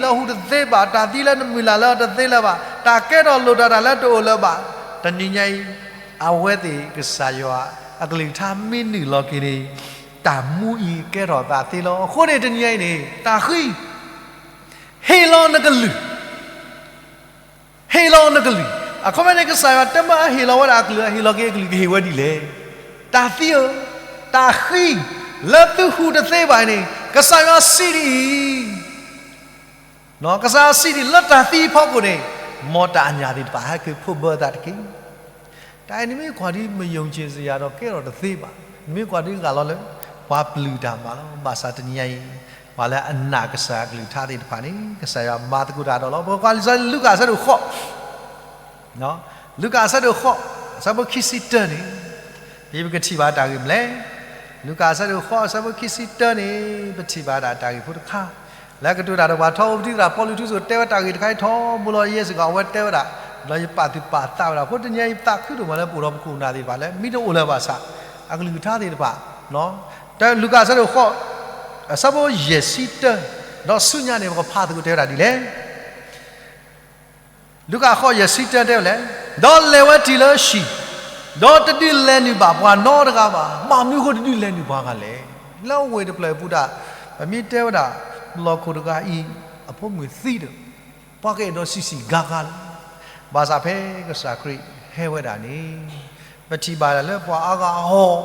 လၢဟူတသ့ဘၣ်, တၢ်သံလၢနမုၢ်လၢ်လၢတသ့လၢၤဘၣ်, တၢ်ကဲထီၣ်လိၣ်တၢ်တၢ်လၢတအိၣ်လၢၤဘၣ်. တနံၤညါအံၤ အဝဲသ့ၣ်ကစၢ်ယွၤအကလုၢ်ကထါမ့ၢ်နုာ်လီၤက့ၤန့ၣ် တၢ်မူအံၤကဲထီၣ်သးသ့လီၤ. အဃိန့ၣ် တနံၤညါအံၤန့ၣ် တၢ်ဃံ ဟ့ၣ်လီၤနကလုၢ်, ဟ့ၣ်လီၤနကလုၢ်. အခီပညီန့ၣ် ကစၢ်ယွၤတမ့ၢ်အဟ့ၣ်လီၤဝဲဒၣ်အကလုၢ်, အဟ့ၣ်လီၤက့ၤအကလုၢ်ကဟ့ၣ်ဝဲဒ်လဲၣ်. တၢ်သံဧၢ, တၢ်ဃံ လၢသုဟူးတသ့ဘၣ်အံၤန့ၣ် ကစၢ်ယွၤစံးဒ်အံၤ ကစၢ်ယွၤစံးဒ်အံၤ လၢတၢ်သံအဖီခိၣ်န့ၣ် မ်တၢ်အညၣ်သ့ၣ်တဖၣ်ဟဲက့ၤဖှိၣ်ဘၢသးတက့ၢ်. နမ့ၢ်ကွၢ်ဒ်မယုံကြည်စရာဒီးကဲထီၣ်တသ့ဘၣ်. နမ့ၢ်ကွၢ်ဒ်ဂၤလီၤလၢ ပှၤပျုၢ်တၢ်မၤလီၤ. ဘၣ်ဆၣ်တနံၤညါအံၤ ပှၤလၢအနာ်ကစၢ်အကလုၢ်ကထါသ့ၣ်တဖၣ်န့ၣ် ကစၢ်ယွၤမၤသကိးတၢ်ဒီးလီၤ. ပကကွၢ်လံာ်စီဆှံ လူၤကၣ်အဆၢဒိၣ်ဃိး လူၤကၣ်အဆၢဒိၣ်ဃိး အဆၢဖိခံဆံတၢန့ၣ် ဒ်ပကထံၣ်ဘၣ်တၢ်ဂ့ၢ်မနုၤလဲၣ်. လူၤကၣ်အဆၢဒိၣ်ဃိး အဆၢဖိခံဆံတၢန့ၣ် ပထံၣ်ဘၣ်ဒၣ်တၢ်ဂ့ၢ်ဖိတခါ လၢကတိၤတၢ်ဒီးပှၤထီဘိ ပထံၣ်သရၣ်ပီလူးထူစ့ၢ်ကီး တဲဝဲတၢ်ဂ့ၢ်တခါအံၤထီဘိလီၤ. ယဲစ့ၢ်ကီး အဝဲတဲဝဲဒၣ် ဒီးယပာ်သူၣ်ပာ်သးဝဲဒၣ်အဃိ တနံၤအံၤ ပသးခုဒိၣ်မးလၢပအိၣ်ဒီးပခိၣ်ပနၢ်သ့ၣ်တဖၣ်လၢ မ့ၢ်တအိၣ်လၢၤဘၣ်ဆၣ် အကလုၢ်ကထါသ့ၣ်တဖၣ် တၢလူၤကၣ်အဆၢဒိၣ်ဃိး အဆၢဖိယဲၢ်ဆံတၢ ဒီးဆူညါန့ၣ် ပကဖးသကိးတဲဝဲဒၣ်ဒ်လဲၣ်. လူၤကၣ်ဃိးယဲၢ်ဆံတၢတဲဝဲလဲၣ်, ဒီးလဲၤဝဲတုၤလၢဟံၣ်, ဒီးတဒုးလဲၤနုာ်ဘၣ်ပှၤနီတဂၤဘၣ်. ဘၣ်မနုၤအဃိတဒုးလဲၤနုာ်ပှၤဂၤလဲၣ်. လၢဝ့ၢ်တဖျၢၣ်အပူၤဒၣ် ပမ့ၢ်တဲဝဲဒၣ် လီၢ်ခိၣ်တဂၤအံၤ အဖိမုၣ်သံဒီး ပှၤကအဲၣ်ဒိးဆံးဆံးဂါဂါလီၤ. ဘၣ်ဆၣ်ဖဲကစၢ်ခရံာ်ဟဲဝဲဒၣ်န့ၣ် ပထံၣ်ဘၣ်ဒၣ်လၢပှၤအါဂၤအဟီၣ်,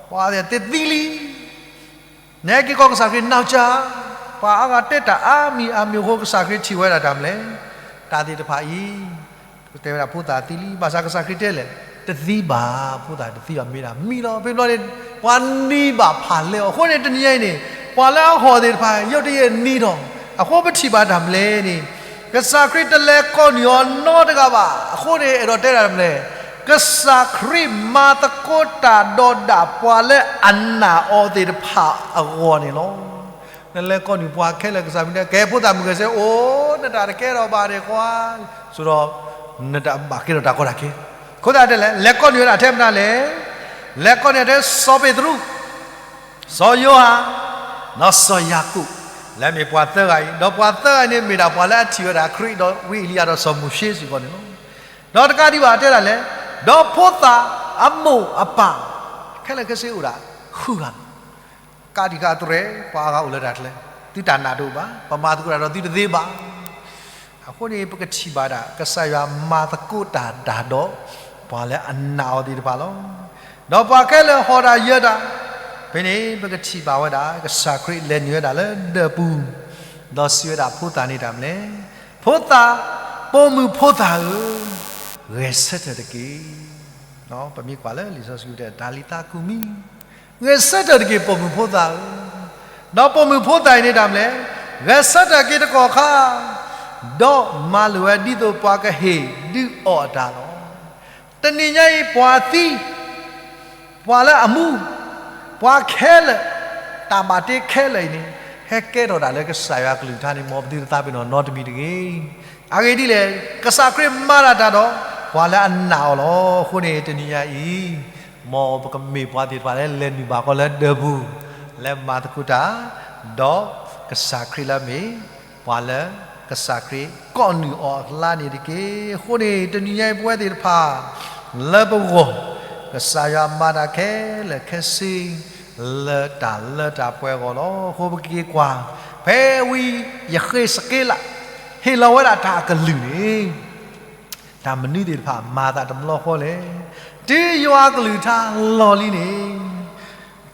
ပှၤအါဂၤတဲသံလံ နဟဲက့ၤကီးကစၢ်ခရံာ်နီၢ်ကၠၢ, ပှၤအါဂၤတဲတၢ်အါမံၤအါမံၤအဃိ ကစၢ်ခရံာ်ထံၣ်ဝဲဒၣ်တၢ်မနုၤလဲၣ်. တၢ်သ့ၣ်တဖၣ်အံၤ တဲဝဲဒၣ်ဖိသၣ်သံလံ, ဘၣ်ဆၣ်ကစၢ်ခရံာ်တဲလဲၣ်, တသံဘၣ်, ဖိသၣ်တသံဘၣ် မ့ၢ်ဒၣ်မံလီၤ. ဖဲဘျီန့ၣ် ပှၤနံၤဘၣ်ဖးလဲအီၤ. အဃိန့ၣ် တနံၤညါအံၤန့ၣ် ပှၤလၢအဟီၣ်သ့ၣ်တဖၣ် ယိးတယဲၢ်နံၤထီၣ်, အဃိပထံၣ်ဘၣ်တၢ်မနုၤလဲၣ်န့ၣ် ကစၢ်ခရံာ်တလဲၤကိးနုာ်အီၤနီတဂၤဘၣ်. အဃိန့ၣ် အဲၣ်ဒိးတဲဒၣ်တၢ်မနုၤလဲၣ်, ကစၢ်ခရံာ်မၤသကိးတၢ်ဒီးဒၣ်ပှၤလၢအနာ်အီၤသ့ၣ်တဖၣ်အဂီၢ်န့ၣ်လီၤ. နလဲၤကိးနုာ်ပှၤခဲလၢာ် ကစၢ်မ့ၢ်တဲ ကဲဖိသၣ်မုၣ်ဂဲၤဆၢ အိၣ် နတၢ်တကဲထီၣ်ဘၣ်န့ၣ်ကွၢ်, ဆိဒီး နတဘၣ်ကဲထီၣ်တၢ်ကီတၢ်ခဲ. အဃိသတးတဲလဲၣ်, လဲၤကိးနုာ်ဝဲဒၣ်ထဲမနုၤလဲၣ်, လဲၤကိးနုာ်ထဲစီၤပ့းတရူး, စီၤယိၤဟၣ်, ဒီးစီၤယၤကိာ်, လၢမ့ၢ်ပှၤသၢဂၤအံၤ, ဒီးပှၤသၢဂၤအံၤန့ၣ် မ့ၢ်ဒၣ်ပှၤလၢအထံၣ်ဝဲဒၣ်ခရံာ်ဒီးဝံအ့လံယၤဒီးစီၤမိၤၡ့စ့ၢ်ကီးန့ၣ်လီၤ. ဒီးတကးဒံးဘၣ်တဲဒၣ်လဲၣ်, ဒီးဖိသၣ်အမိၢ်အပၢ် ခဲလၢာ်ခဲဆ့အိၣ်ဒၣ်ဃုဂၤလီၤ. ကးဒံးဃာ်တရဲၣ် ပှၤအါဂၤအိၣ်လၢတၢ်ကျဲ, သုတၢ်နာ်တအိၣ်ဘၣ်, ပမၤသကိးတၢ်ဒီးသုတသ့ဘၣ်. အဃိန့ၣ် ပကထံၣ်ဘၣ်ဒၣ် ကစၢ်ယွၤမၤသကိးတၢ်တၢ်ဒီး ပှၤလၢအနာ်အီၤသ့ၣ်တဖၣ်လီၤ. ဒီးပှၤခဲလၢာ်ဟီၣ်တၢ်ယၢၤတၢ်, ဖဲန့ၣ် ပကထံၣ်ဘၣ်ဝဲဒၣ် ကစၢ်ခရံာ်လဲၤနုာ်ဝဲဒၣ်လၢဒၢးပူၤ, ဒီးစံးဝဲဒၣ်ဖိသၣ်န့ၣ်တၢ်မနုၤလဲၣ်, ဖိသၣ်, ပိာ်မုၣ်ဖိသၣ်ဧၢ, ဂဲၤဆၢထၢၣ်တက့ၢ်. ပမ့ၢ်ကွၢ်လၢလံာ်စီဆှံတဲ တၤလံၤသါကူမံၤ, ဂဲၤဆၢထၢၣ်တက့ၢ် ပိာ်မုၣ်ဖိသၣ်ဧၢ. ဒီးပိာ်မုၣ်ဖိသၣ်အံၤန့ၣ်တၢ်မနုၤလဲၣ်, ဂဲၤဆၢထၢၣ်က့ၤတကီၢ်ခါ, ဒီးမၤလိာ်ဝဲဒ်သိးပှၤကဟ့ၣ်ဒုးအီၣ်အတၢ်လီၤ. တနံၤညါအံၤ ပှၤသံ, ပှၤလၢအမူ, ပှၤခဲလၢာ်, တၢ်ဘၣ်တ့ခဲလၢာ်အံၤန့ၣ် ဟဲကဲထီၣ်ဒၣ်လၢကစၢ်ယွၤအကလုၢ်ကထါန့ၣ် မ်ပသုတသးပ့ၤနီၣ်နီတမံၤတဂ့ၤ. အဂ့ၢ်ဒ်လဲၣ်, ကစၢ်ခရံာ်မၤတၢ်တၢ်ဒီး ပှၤလၢအနာ်အီၤလီၤ. အဃိန့ၣ် တနံၤညါအံၤ မ်ပကမ့ၢ်ပှၤသ့ၣ်တဖၣ်လၢလဲၤနုာ်ဘၣ်ဃီလၢဒၢးပူၤ, လၢမၤသကိးတၢ်, ဒီးကစၢ်ခရံာ်လၢမ့ၢ် ပှၤလၢကစၢ်ခရံာ်ကိးနုာ်အီၤအကျါန့ၣ်တက့ၢ်. အဃိန့ၣ် တနံၤညါအံၤပဝဲသ့ၣ်တဖၣ် လၢပဂီၢ်, ကစၢ်ယွၤမၤတၢ်ခဲလၢာ်ခဲဆ့ လၢတၢ်လၢတၢ်ပှဲၤအဂီၢ်လီၤ. အဃိပက့ၤကွၢ်, ဖဲဝံယဃ့းစက့လး ဟ့ၣ်လီၤဝဲဒၣ်တၢ်အကလုၢ်န့ၣ် တၢ်မနုၤသ့ၣ်တဖၣ်မၤသးတဘျီဃီလဲၣ်. တုၤယွၤအကလုၢ်ကထါလီၢ်လံန့ၣ်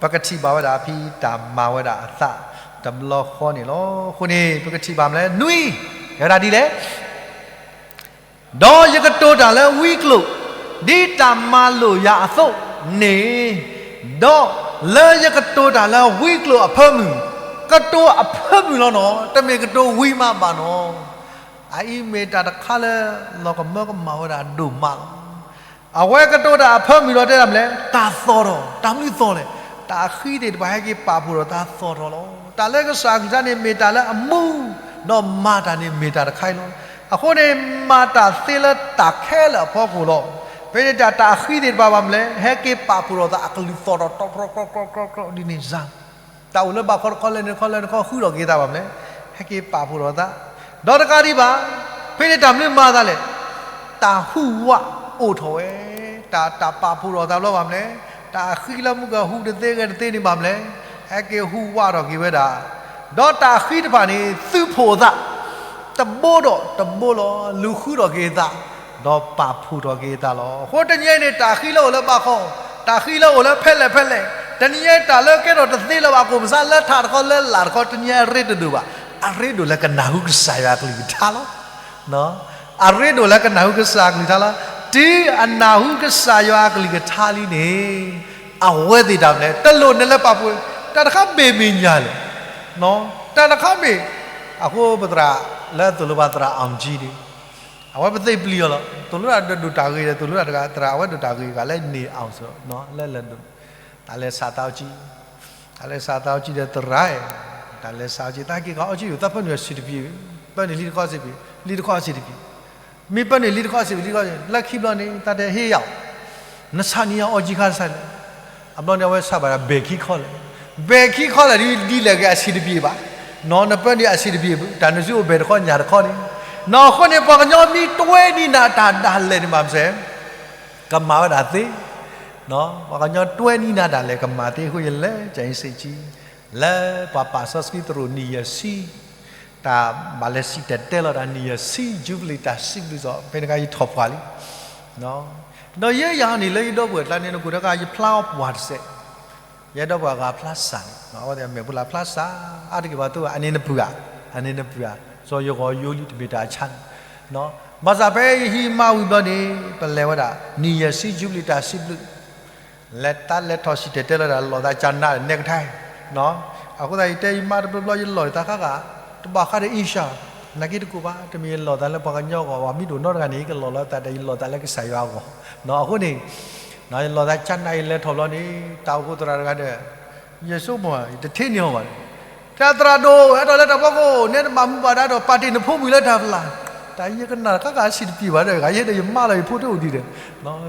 ပကထံၣ်ဘၣ်ဝဲဒၣ်ဖဲတၢ်မၤဝဲဒၣ်အသးတဘျီဃီန့ၣ်လီၤ. အဃိန့ၣ် ပကထံၣ်ဘၣ်မနုၤလဲၣ်, နွံ, တဲဝဲဒၣ်ဒ်လဲၣ်, ဒီးယကတိၤတၢ်လၢဝံကျိာ် ဒ်တၢ်မၤလိာ်ယၤအသိးန့ၣ်, ဒီးလၢယကတိၤတၢ်လၢဝံကျိာ်အဖၢမုၢ်, ကတိၤအဖၢမုၢ်လီၤနီၤ, တမ့ၢ်ကတိၤဝံမးဘၣ်နီၤ. အအံၤမ့ၢ်တၢ်တခါလၢ လီၤကမၢကမၣ်ဝဲဒၣ်ဒိၣ်မးလီၤ. အဝဲကတိၤတၢ်အဖၢမုၢ်လီၤတဲဒၣ်မနုၤလဲၣ်, တၢ်သီၣ်ထီၣ်, တၢ်မနုၤသီၣ်လဲၣ်, တၢ်အဃံသ့ၣ်တဖၣ်ဟဲက့ၤပာ်ဖှိၣ်ထီၣ်တၢ်သီၣ်ထီၣ်လီၤ. တၢ်လၢကစၢ်အကလုၢ်ကထါန့ၣ်မ့ၢ်တၢ်လၢအမူ, ဒီးမၤတၢ်န့ၣ်မ့ၢ်တၢ်တခါအံၤလီၤ. အဃိန့ၣ် မၤတၢ်သ့လၢတၢ်ခဲလၢာ်အဖီခိၣ်လီၤ. ဖဲန့ၣ်တၢ် တၢ်အဃံသ့ၣ်တဖၣ်ဘၣ်မနုၤလဲၣ်, ဟဲက့ၤပာ်ဖှိၣ်ထီၣ်သးအကလုၢ်သီၣ်ထီၣ် တီၢ်ကြီကြီကြီကြီကြီဒ်န့ၣ်စ့ၢ် တၢ်အိၣ်လၢဘၣ်ခီတခီလၢန့ၣ်တခီလၢန့ၣ်တခီဃုထီၣ်က့ၤသးဘၣ်မနုၤလဲၣ်, ဟဲက့ၤပာ်ဖှိၣ်ထီၣ်သး, ဒီးတကးဒံးဘၣ်, ဖဲန့ၣ်တၢ်မနုၤမၤသးလဲၣ်, တၢ်ဟူးဝးအိၣ်ထီၣ်ဝဲ, တၢ် တၢ်ပာ်ဖှိၣ်ထီၣ်သးဘျီဘၣ်မနုၤလဲၣ်, တၢ်အဃံလၢမုၢ်ကဟူးတသ့ဂဲၤတသ့န့ၣ်ဘၣ်မနုၤလဲၣ်, ဟဲက့ၤဟူးဝးထီၣ်က့ၤဝဲဒၣ်, ဒီးတၢ်အဃံတဖၣ်န့ၣ် သုးဖှိၣ်အသး, တဘိဒီးတဘိလီၤ, လူၤဃုထီၣ်က့ၤအသး ဒီးပာ်ဖှိၣ်ထီၣ်က့ၤအသးလီၤ. အဃိတနံၤအံၤန့ၣ် တၢ်ဃံလၢအိၣ်လၢဘၣ်ခီ, တၢ်ဃံလၢအိၣ်လၢဖဲလဲၣ်ဖဲလဲၣ်, တနံၤအံၤတၢ်လၢကဲထီၣ်တသ့လၢၤဘၣ် ကိၣ်မစါလၢထးတခီလၢလာ်တခီ တနံၤအံၤအရ့တဒိၣ်ဘၣ်, အရ့ဒိၣ်လၢကနၢ်ဟူကစၢ်ယွၤအကလုၢ်ကထါလီၤ. အရ့ဒိၣ်လၢကနၢ်ဟူကစၢ်အကလုၢ်ကထါလီၤ. တုၤအနၢ်ဟူကစၢ်ယွၤအကလုၢ်ကထါလံန့ၣ်, အဝဲသ့ၣ်တဖၣ်န့ၣ် တလိၣ်နလဲၤပာ်ဖှိၣ်, တၢ်တခါမ့ၢ်မ့ၢ်ညါလဲၣ်, တၢ်တခါမ့ၢ်, အဃိပသရၣ်လၢအသိၣ်လိပှၤသရၣ် အောင်ကြီး န့ၣ်, အဝဲပသ့ၣ်ပျံၤအီၤလီၤ, သိၣ်လိတၢ်ဒိၣ်တၢ်ဂ့ၤဒီး သိၣ်လိတၢ်တဂၤသရၣ် အဝဲဒိၣ်တၢ်ဂ့ၤဂၤလၢန့ၣ် အောင်စိုး လၢလၢဒိၣ်, တၢ်လဲၤဆးသးအီကံ တၢ်လဲၤဆးသးအီကံဒီးသရၣ်, တၢ်လဲၤဆးအီကံ သးက့ၤဂီၤအီကံ သးပၢနုာ်အဆံးတပျံၤ, ပၢနုာ်လံတခီစံးပံၤ, လံတခီအဆံးတပျံၤ, မ့ၢ်ပၢနုာ်လံတခီအဆံးပံၤ လံတခီအဆံး, လၢခံဘျီန့ၣ် တၢ်တဲဟ့ၣ်ယၤ, နဆးန့ၢ်ယၤအီကံခါတဆါလဲၣ်, အဘျီန့ၣ်အဝဲဆးဘၣ်ဒီးဘဲၣ်ခံခီလဲၣ်, ဘဲၣ်ခံခီလဲၣ်ဒ်လဲၣ်ဂ့ၤအဆံးတပျံၤဘၣ်, နီၢ် နပၢနုာ်အဆံးတပျံၤ, တၢ်နစုအိၣ်ဘဲၣ်တခီညၣ်တခီန့ၣ်, နီၢ် အဃိန့ၣ် ပှၤကညီမ့ၢ်တွဲနံၤနၤတၢ်ဒၣ်လဲာ်န့ၣ် ဘၣ်မနုၤလဲၣ် ကမၤဝဲဒၣ်သ့, ပှၤကညီတွဲနံၤနၤတၢ်လဲာ် ကမၤသ့အဃိ ယလဲၤကၠဲးစ့းကံ, လၢပှၤပာ်စီဆှံသရိာ်နံၣ်ယဲၢ်ဆံ, တၢ်ဘၣ်လဲၤစံၣ်တဲၤတဲလီၤတၢ်နံၣ်ယဲၢ်ဆံ ယူဘလံၤတၢ်စံးဘျုးစီၤ ဖဲန့ၣ်ခါယထီၣ်ပှၢ်လံ, ဒီးယဲယၤန့ၣ် လၢယဒီပုၢ်ဝဲၢ်ကျါန့ၣ် နကိးတခါ ယဖျါအီၣ်ပှၢ်တစဲး, ယဲဒီပုၢ်ဝဲၢ်အဂၤဖျါစၢ်န့ၣ် အဝဲသ့ၣ်မဲာ်ပူၤလၢ်ဖျါစၢ်, အါတက့ၢ်ပှၤသိၣ် အန့ၣ်နပုၢ်ဧါ, အန့ၣ်နပုၢ်ဧါ, စီၤယဂီၤယိလံ တမ့ၢ်တၢ်ဆါန့ၣ်, ဘၣ်ဆၣ်ဖဲယဟံးမါဝံၤဘျီန့ၣ် ပလဲၤဝဲဒၣ် နံၣ်ယဲၢ်ဆံ ယူဘလံၤတၢ်စံးဘျုး, လဲၤတၢ်လဲၤထီၣ်စံၣ်တဲၤတဲလီၤတၢ်လီၤသးကနါ နဲကထါ, အဃိသတး ယတဲယမါတဘျီဘျီ ယလီၢ်ယသးဃၣ်ဃၣ်, တဘၣ်ဃးဒီးအ့ၡၢၣ်, နာ်က့တကိးဘၣ်, တမ့ၢ်ယလီၢ်သးလၢပှၤကညီအဂီၢ် ပှၤမံၤဒိၣ်နီတဂၤန့ၣ် ယကလီၢ်လီၤသးဒီး ယလီၢ်သးလၢကစၢ်ယွၤအဂီၢ်, အဃိန့ၣ် ယလီၢ်သးကနါ ယလဲၤထီၣ်ဘျီန့ၣ် တၢ်အိၣ်ဖှိၣ်သရၣ်တဂၤဒီး ယဆိကမိၣ် ယတထံၣ်န့ၢ်အီၤဘၣ်န့ၣ်, တၢ်သရၣ်ဒိၣ် ဟဲထီၣ်လၢတၢ်ဖီခိၣ် နဲနဘၣ်မုာ်ဘၣ်ဒါဒီး ပာ်တ့ၢ်နဖိမုၣ်လၢတၢ်ဖျါ, တၢ်ယကနၣ်တခါခါ အဆံးတပျံၤဘၣ်ဒီး ဂၤယဲဒီးယမါလီၤ ယဖိတအိၣ်ဒံးဒီး,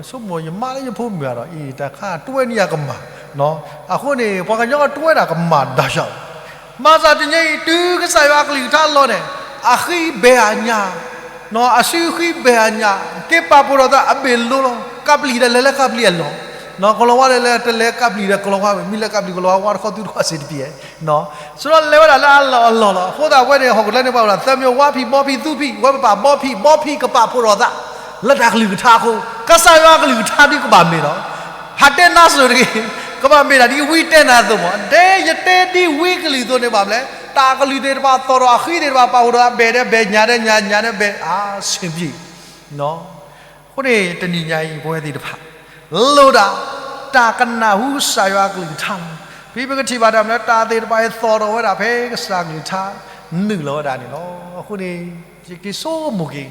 ဆိကမိၣ်ယမါလၢယဖိမုၣ်ဧါဒီး အံၤတၢ်ခါတွဲန့ၢ်ယၤကမၣ်, အဃိန့ၣ် ပှၤကညီကတွဲဒၣ်ကမၣ်ဒီးဆၣ်, ဘၣ်ဆၣ်တနံၤအံၤ တုၤကစၢ်ယွၤအကလုၢ်ကထါလီၤန့ၣ် အဃံဘဲၤအညၣ် အစုဃံဘဲၤအညၣ် က့ၤပာ်ဖှိၣ်ထီၣ်သးအဘ့ၣ်လိၤလီၤ. ကးပျံၤဒီးလဲၤလၢကးပျံၤအလီၢ်, ကလီၤဝါဒီးလဲၤတလဲၤကးပျံၤဒီးကလီၤဝါဝဲ မ့ၢ်လၢကးပျံၤကလီၤဝါဝါတခီသူတခီစ့ၢ်တပံၤ, ဆိဒီးလဲၤဝဲဒၣ်လၢအလီၢ်အလီၢ်လီၤ. အဃိသတးဝဲန့ၣ် ဟီၣ်ခိၣ်ချၢန့ၣ် ပှၤဝဲဒၣ် သၢမျိုး ဝါဖံး ဘီဖံး သူဖံး, ဝဲပပာ်ဘီဖံး, ဘီဖံးကပာ်ဖှိၣ်ထီၣ်သး လၢတၢ်ကလုၢ်ကထါအဃိ, ကစၢ်ယွၤအကလုၢ်ကထါဒ်ကဘၣ်မ့ၢ်လီၤ. ဟးတဲနါစိၤတဂ့ၤ, ကဘၣ်မ့ၢ်ဒၣ်ဒ်ဝံတဲနၤအသိးမး, ဒ်ယတဲဒ်ဝံကလုၢ်အသိးန့ၣ်ဘၣ်မလဲၣ်, တၢ်ကလုၢ်သ့ၣ်တဖၣ်သီၣ်ထီၣ်အဃံသ့ၣ်တဖၣ် ပာ်ဖှိၣ်ထီၣ်အဘဲၣ်ဒီးဘဲၣ် ညၣ်ဒီးညၣ် ညၣ်ဒီးဘဲၣ် အါဆ့ၣ်ပံၤ အဃိန့ၣ် တနံၤညါအံၤ ပဝဲသ့ၣ်တဖၣ် လိၣ်ဒၣ် တၢ်ကနၢ်ဟူကစၢ်ယွၤအကလုၢ်ကထါလီၤ. ဖဲပကထံၣ်ဘၣ်တၢ်မနုၤ တၢ်သ့ၣ်တဖၣ်အံၤသီၣ်ထီၣ်ဝဲဒၣ်ဖဲကစၢ်အကလုၢ်ကထါ နုာ်လီၤဝဲဒၣ်န့ၣ်လီၤ. အဃိန့ၣ် ယက့ၤဆိကမိၣ်က့ၤ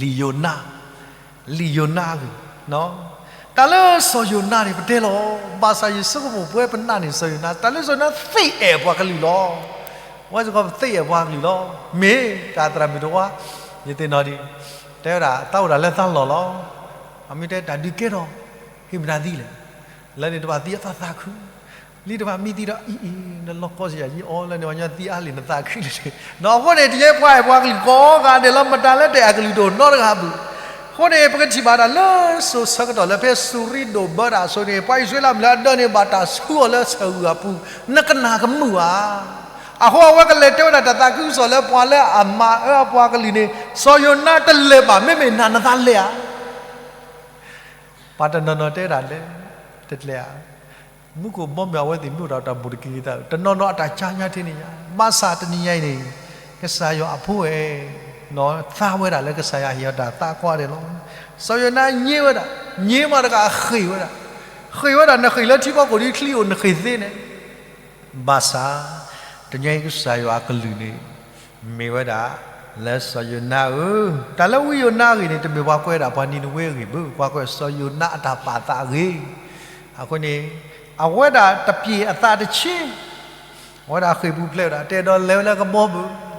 လံာ်ယိၤနါ, လံာ်ယိၤနါအဂ့ၢ်, တၢ်လၢစီၤယိၤနါန့ၣ် ပတဲလီၤ, ဘၣ်ဆၣ်ယဆိကမိၣ်ပဝဲပနာ်န့ၣ် စီၤယိၤနါ တၢ်လၢစီၤယိၤနါသ့အဲၣ်ပှၤကလုာ်လီၤ. ဝဲစ့ၢ်ကီးပသ့အဲၣ်ပှၤကလုာ်လီၤ. မ့ၢ်တၢ်သရၣ်မုၣ်တဝါ ယသ့ၣ်နီၣ်ဒံး တဲဝဲဒၣ် သးအိၣ်ဒၣ်လၢသးလီၢ်လီၤ. အမ့ၢ်တဲတၢ်ဒုးကဲထီၣ် ဟ့ၣ်မတၤသံလဲၣ်. လၢန့ၣ်တဘၣ်သံအသးသးခု, လံတဘၣ်မံသံဒီး အံၤအံၤ နလီၢ်ကီစ့ၢ်ယၤ ယအီၣ်လၢန့ၣ် ပှၤကညီသံအါလံ နသးခုလံ. ဒီးအဃိန့ၣ် တယဲပှၤအဲၣ်ပှၤကလုာ်ကိးဂၤဒဲးလီၤ မတၤလၢတအဲၣ်အကလုၢ်တအိၣ်နီတဂၤဘၣ်. အဃိန့ၣ် ပကထံၣ်ဘၣ်ဒၣ်လၢစိၤဆၢကတီၢ်လၢဖဲစူၤရံဒိၣ်ဘၢတၢ်အစိၤန့ၣ် ပှၤအံၣ်စရ့လးမုၣ်လၢအဒၢန့ၣ် ဘၣ်တၢ်ဆူအီၤလၢဆၢဂုၤအပူၤ နကနၣ်ကမုာ်ဧါ. အဃိအဝဲကလဲၤတဲဝဲဒၣ်တၢ်သးခုကစီၣ်လၢပှၤလၢအမၤအၢအပှၤကလုာ်န့ၣ် စီၤယိၤနါတလဲၤဘၣ် မ့မ့ၢ်နၤနသးလဲၤဧါ. ပှၤတနီၤနီၤတဲဒၣ်လဲၤ တလဲၤဧါ. မူခိၣ်ဘီမုၢ်အဝဲသ့ၣ်မ့ၢ်အိၣ်ဒီးတၢ်ဘူးတက့ၢ်သး တနီၤနီၤအတၢ်ကါညါထဲန့ၣ်ညါ ဘၣ်ဆၣ်တနံၤညါအံၤန့ၣ် ကစၢ်ယွၤအဖိအဲၣ် သးဝဲဒၣ်လၢကစၢ်ယွၤဟ့ၣ်အီၤတၢ်သးကွၢ်ဒဲးလီၤ. စီၤယိၤနါညံဝဲဒၣ် ညံမးတဂၤဃ့ၢ်ဝဲဒၣ် ဃ့ၢ်ဝဲဒၣ်နဃ့ၢ်လၢထံဖီခိၣ်ဒ်ချံအိၣ်နဃ့ၢ်သ့န့ၣ် ဘၣ်ဆၣ် တနံၤအံၤကစၢ်ယွၤအကလုၢ်န့ၣ် မ့ၢ်ဝဲဒၣ် လၢစီၤယိၤနါဧၢ, တၢ်လၢဝံယိၤနါအဂ့ၢ်န့ၣ် တမ့ၢ်ပှၤကွဲးဒၣ်ပှၤနံၤနဝ့အဂ့ၢ်ဘၣ်, ပှၤကွဲးစီၤယိၤနါအတၢ်ပာ်သးအဂ့ၢ်. အဃိန့ၣ် အဝဲဒၣ်တပျ့ၤအသးတဆံ အဝဲဒၣ်ဃ့ၢ်ပူၤဖျဲးဝဲဒၣ် တဲဒီးလဲၤဝဲလၢကဘီဘၣ်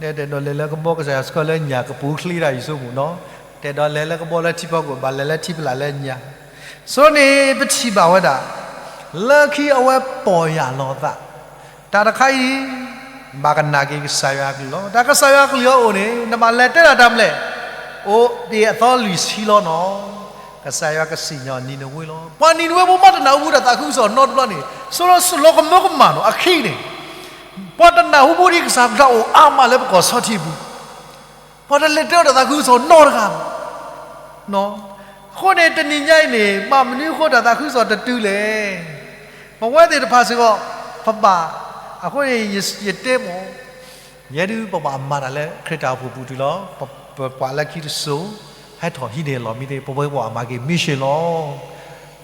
တဲဒီးလဲၤလၢကဘီ ကစၢ်ယွၤဆှၢလၢညၣ်ကပူၤချ့ဒၣ်အံၤဆိကမိၣ်နီၤ, တဲဒီးလဲၤလၢကဘီလၢထံဖီခိၣ် ဘၣ်လဲၤလၢထံဖီလာ်လၢညါ. ဆိန့ၣ် ပထံၣ်ဘၣ်ဝဲဒၣ် လၢခံအဝဲပီၢ်ယၢ်လီၤအသး, တၢ်တခါအံၤ ဘၣ်ကနၣ်က့ၤကစၢ်ယွၤအကလုၢ်လီၤ. တၢ်ကစၢ်ယွၤအကလုၢ်အအိၣ်န့ၣ် နဘၣ်လဲၤတဲဒၣ်တၢ်မနုၤလဲၣ်, အိၣ်တ့ၢ်အသီလွံၢ်ဆံလီၤနီၤ, ကစၢ်ယွၤကစံၣ်ညီၣ်နံၤနဝ့လီၤ. ပှၤနံၤနဝ့ဖိမ့ၢ်တနၢ်ဟူတၢ်သးခုကစီၣ်နီတဘျီန့ၣ် ဆိလီၤစူၢ်လီၤကမၢကမၣ်နီၤ, အခံန့ၣ် ပှၤတနၢ်ဟူဖိဒ်ကစၢ်အကလုၢ်အအိၣ်အါမးလၢပကီၢ်ဆီထံးပူၤ ပှၤတလဲၤတဲအီၤတၢ်သးခုကစီၣ်နီတဂၤဘၣ်. အဃိန့ၣ် တနံၤညါအံၤန့ၣ် ဘၣ်မနုၤအဃိတၢ်သးခုကစီၣ်တတုၤလဲၣ်. ပဝဲသ့ၣ်တဖၣ်စ့ၢ်ကီး ပဘၣ်, အဃိန့ၣ် ယတဲမ့ၢ် ယဲဒုးပဘၣ်မၤတၢ်လၢခရံာ်တၢ်အိၣ်ဖှိၣ်ပူၤတုၤလီၤ. ပပှၤလၢခံတစိၤ ဟဲထီၣ်ဟံးန့ၢ်လီၢ်မံသ့ၣ် ပဝဲပှၤအမၤက့ၤ mission လီၤ.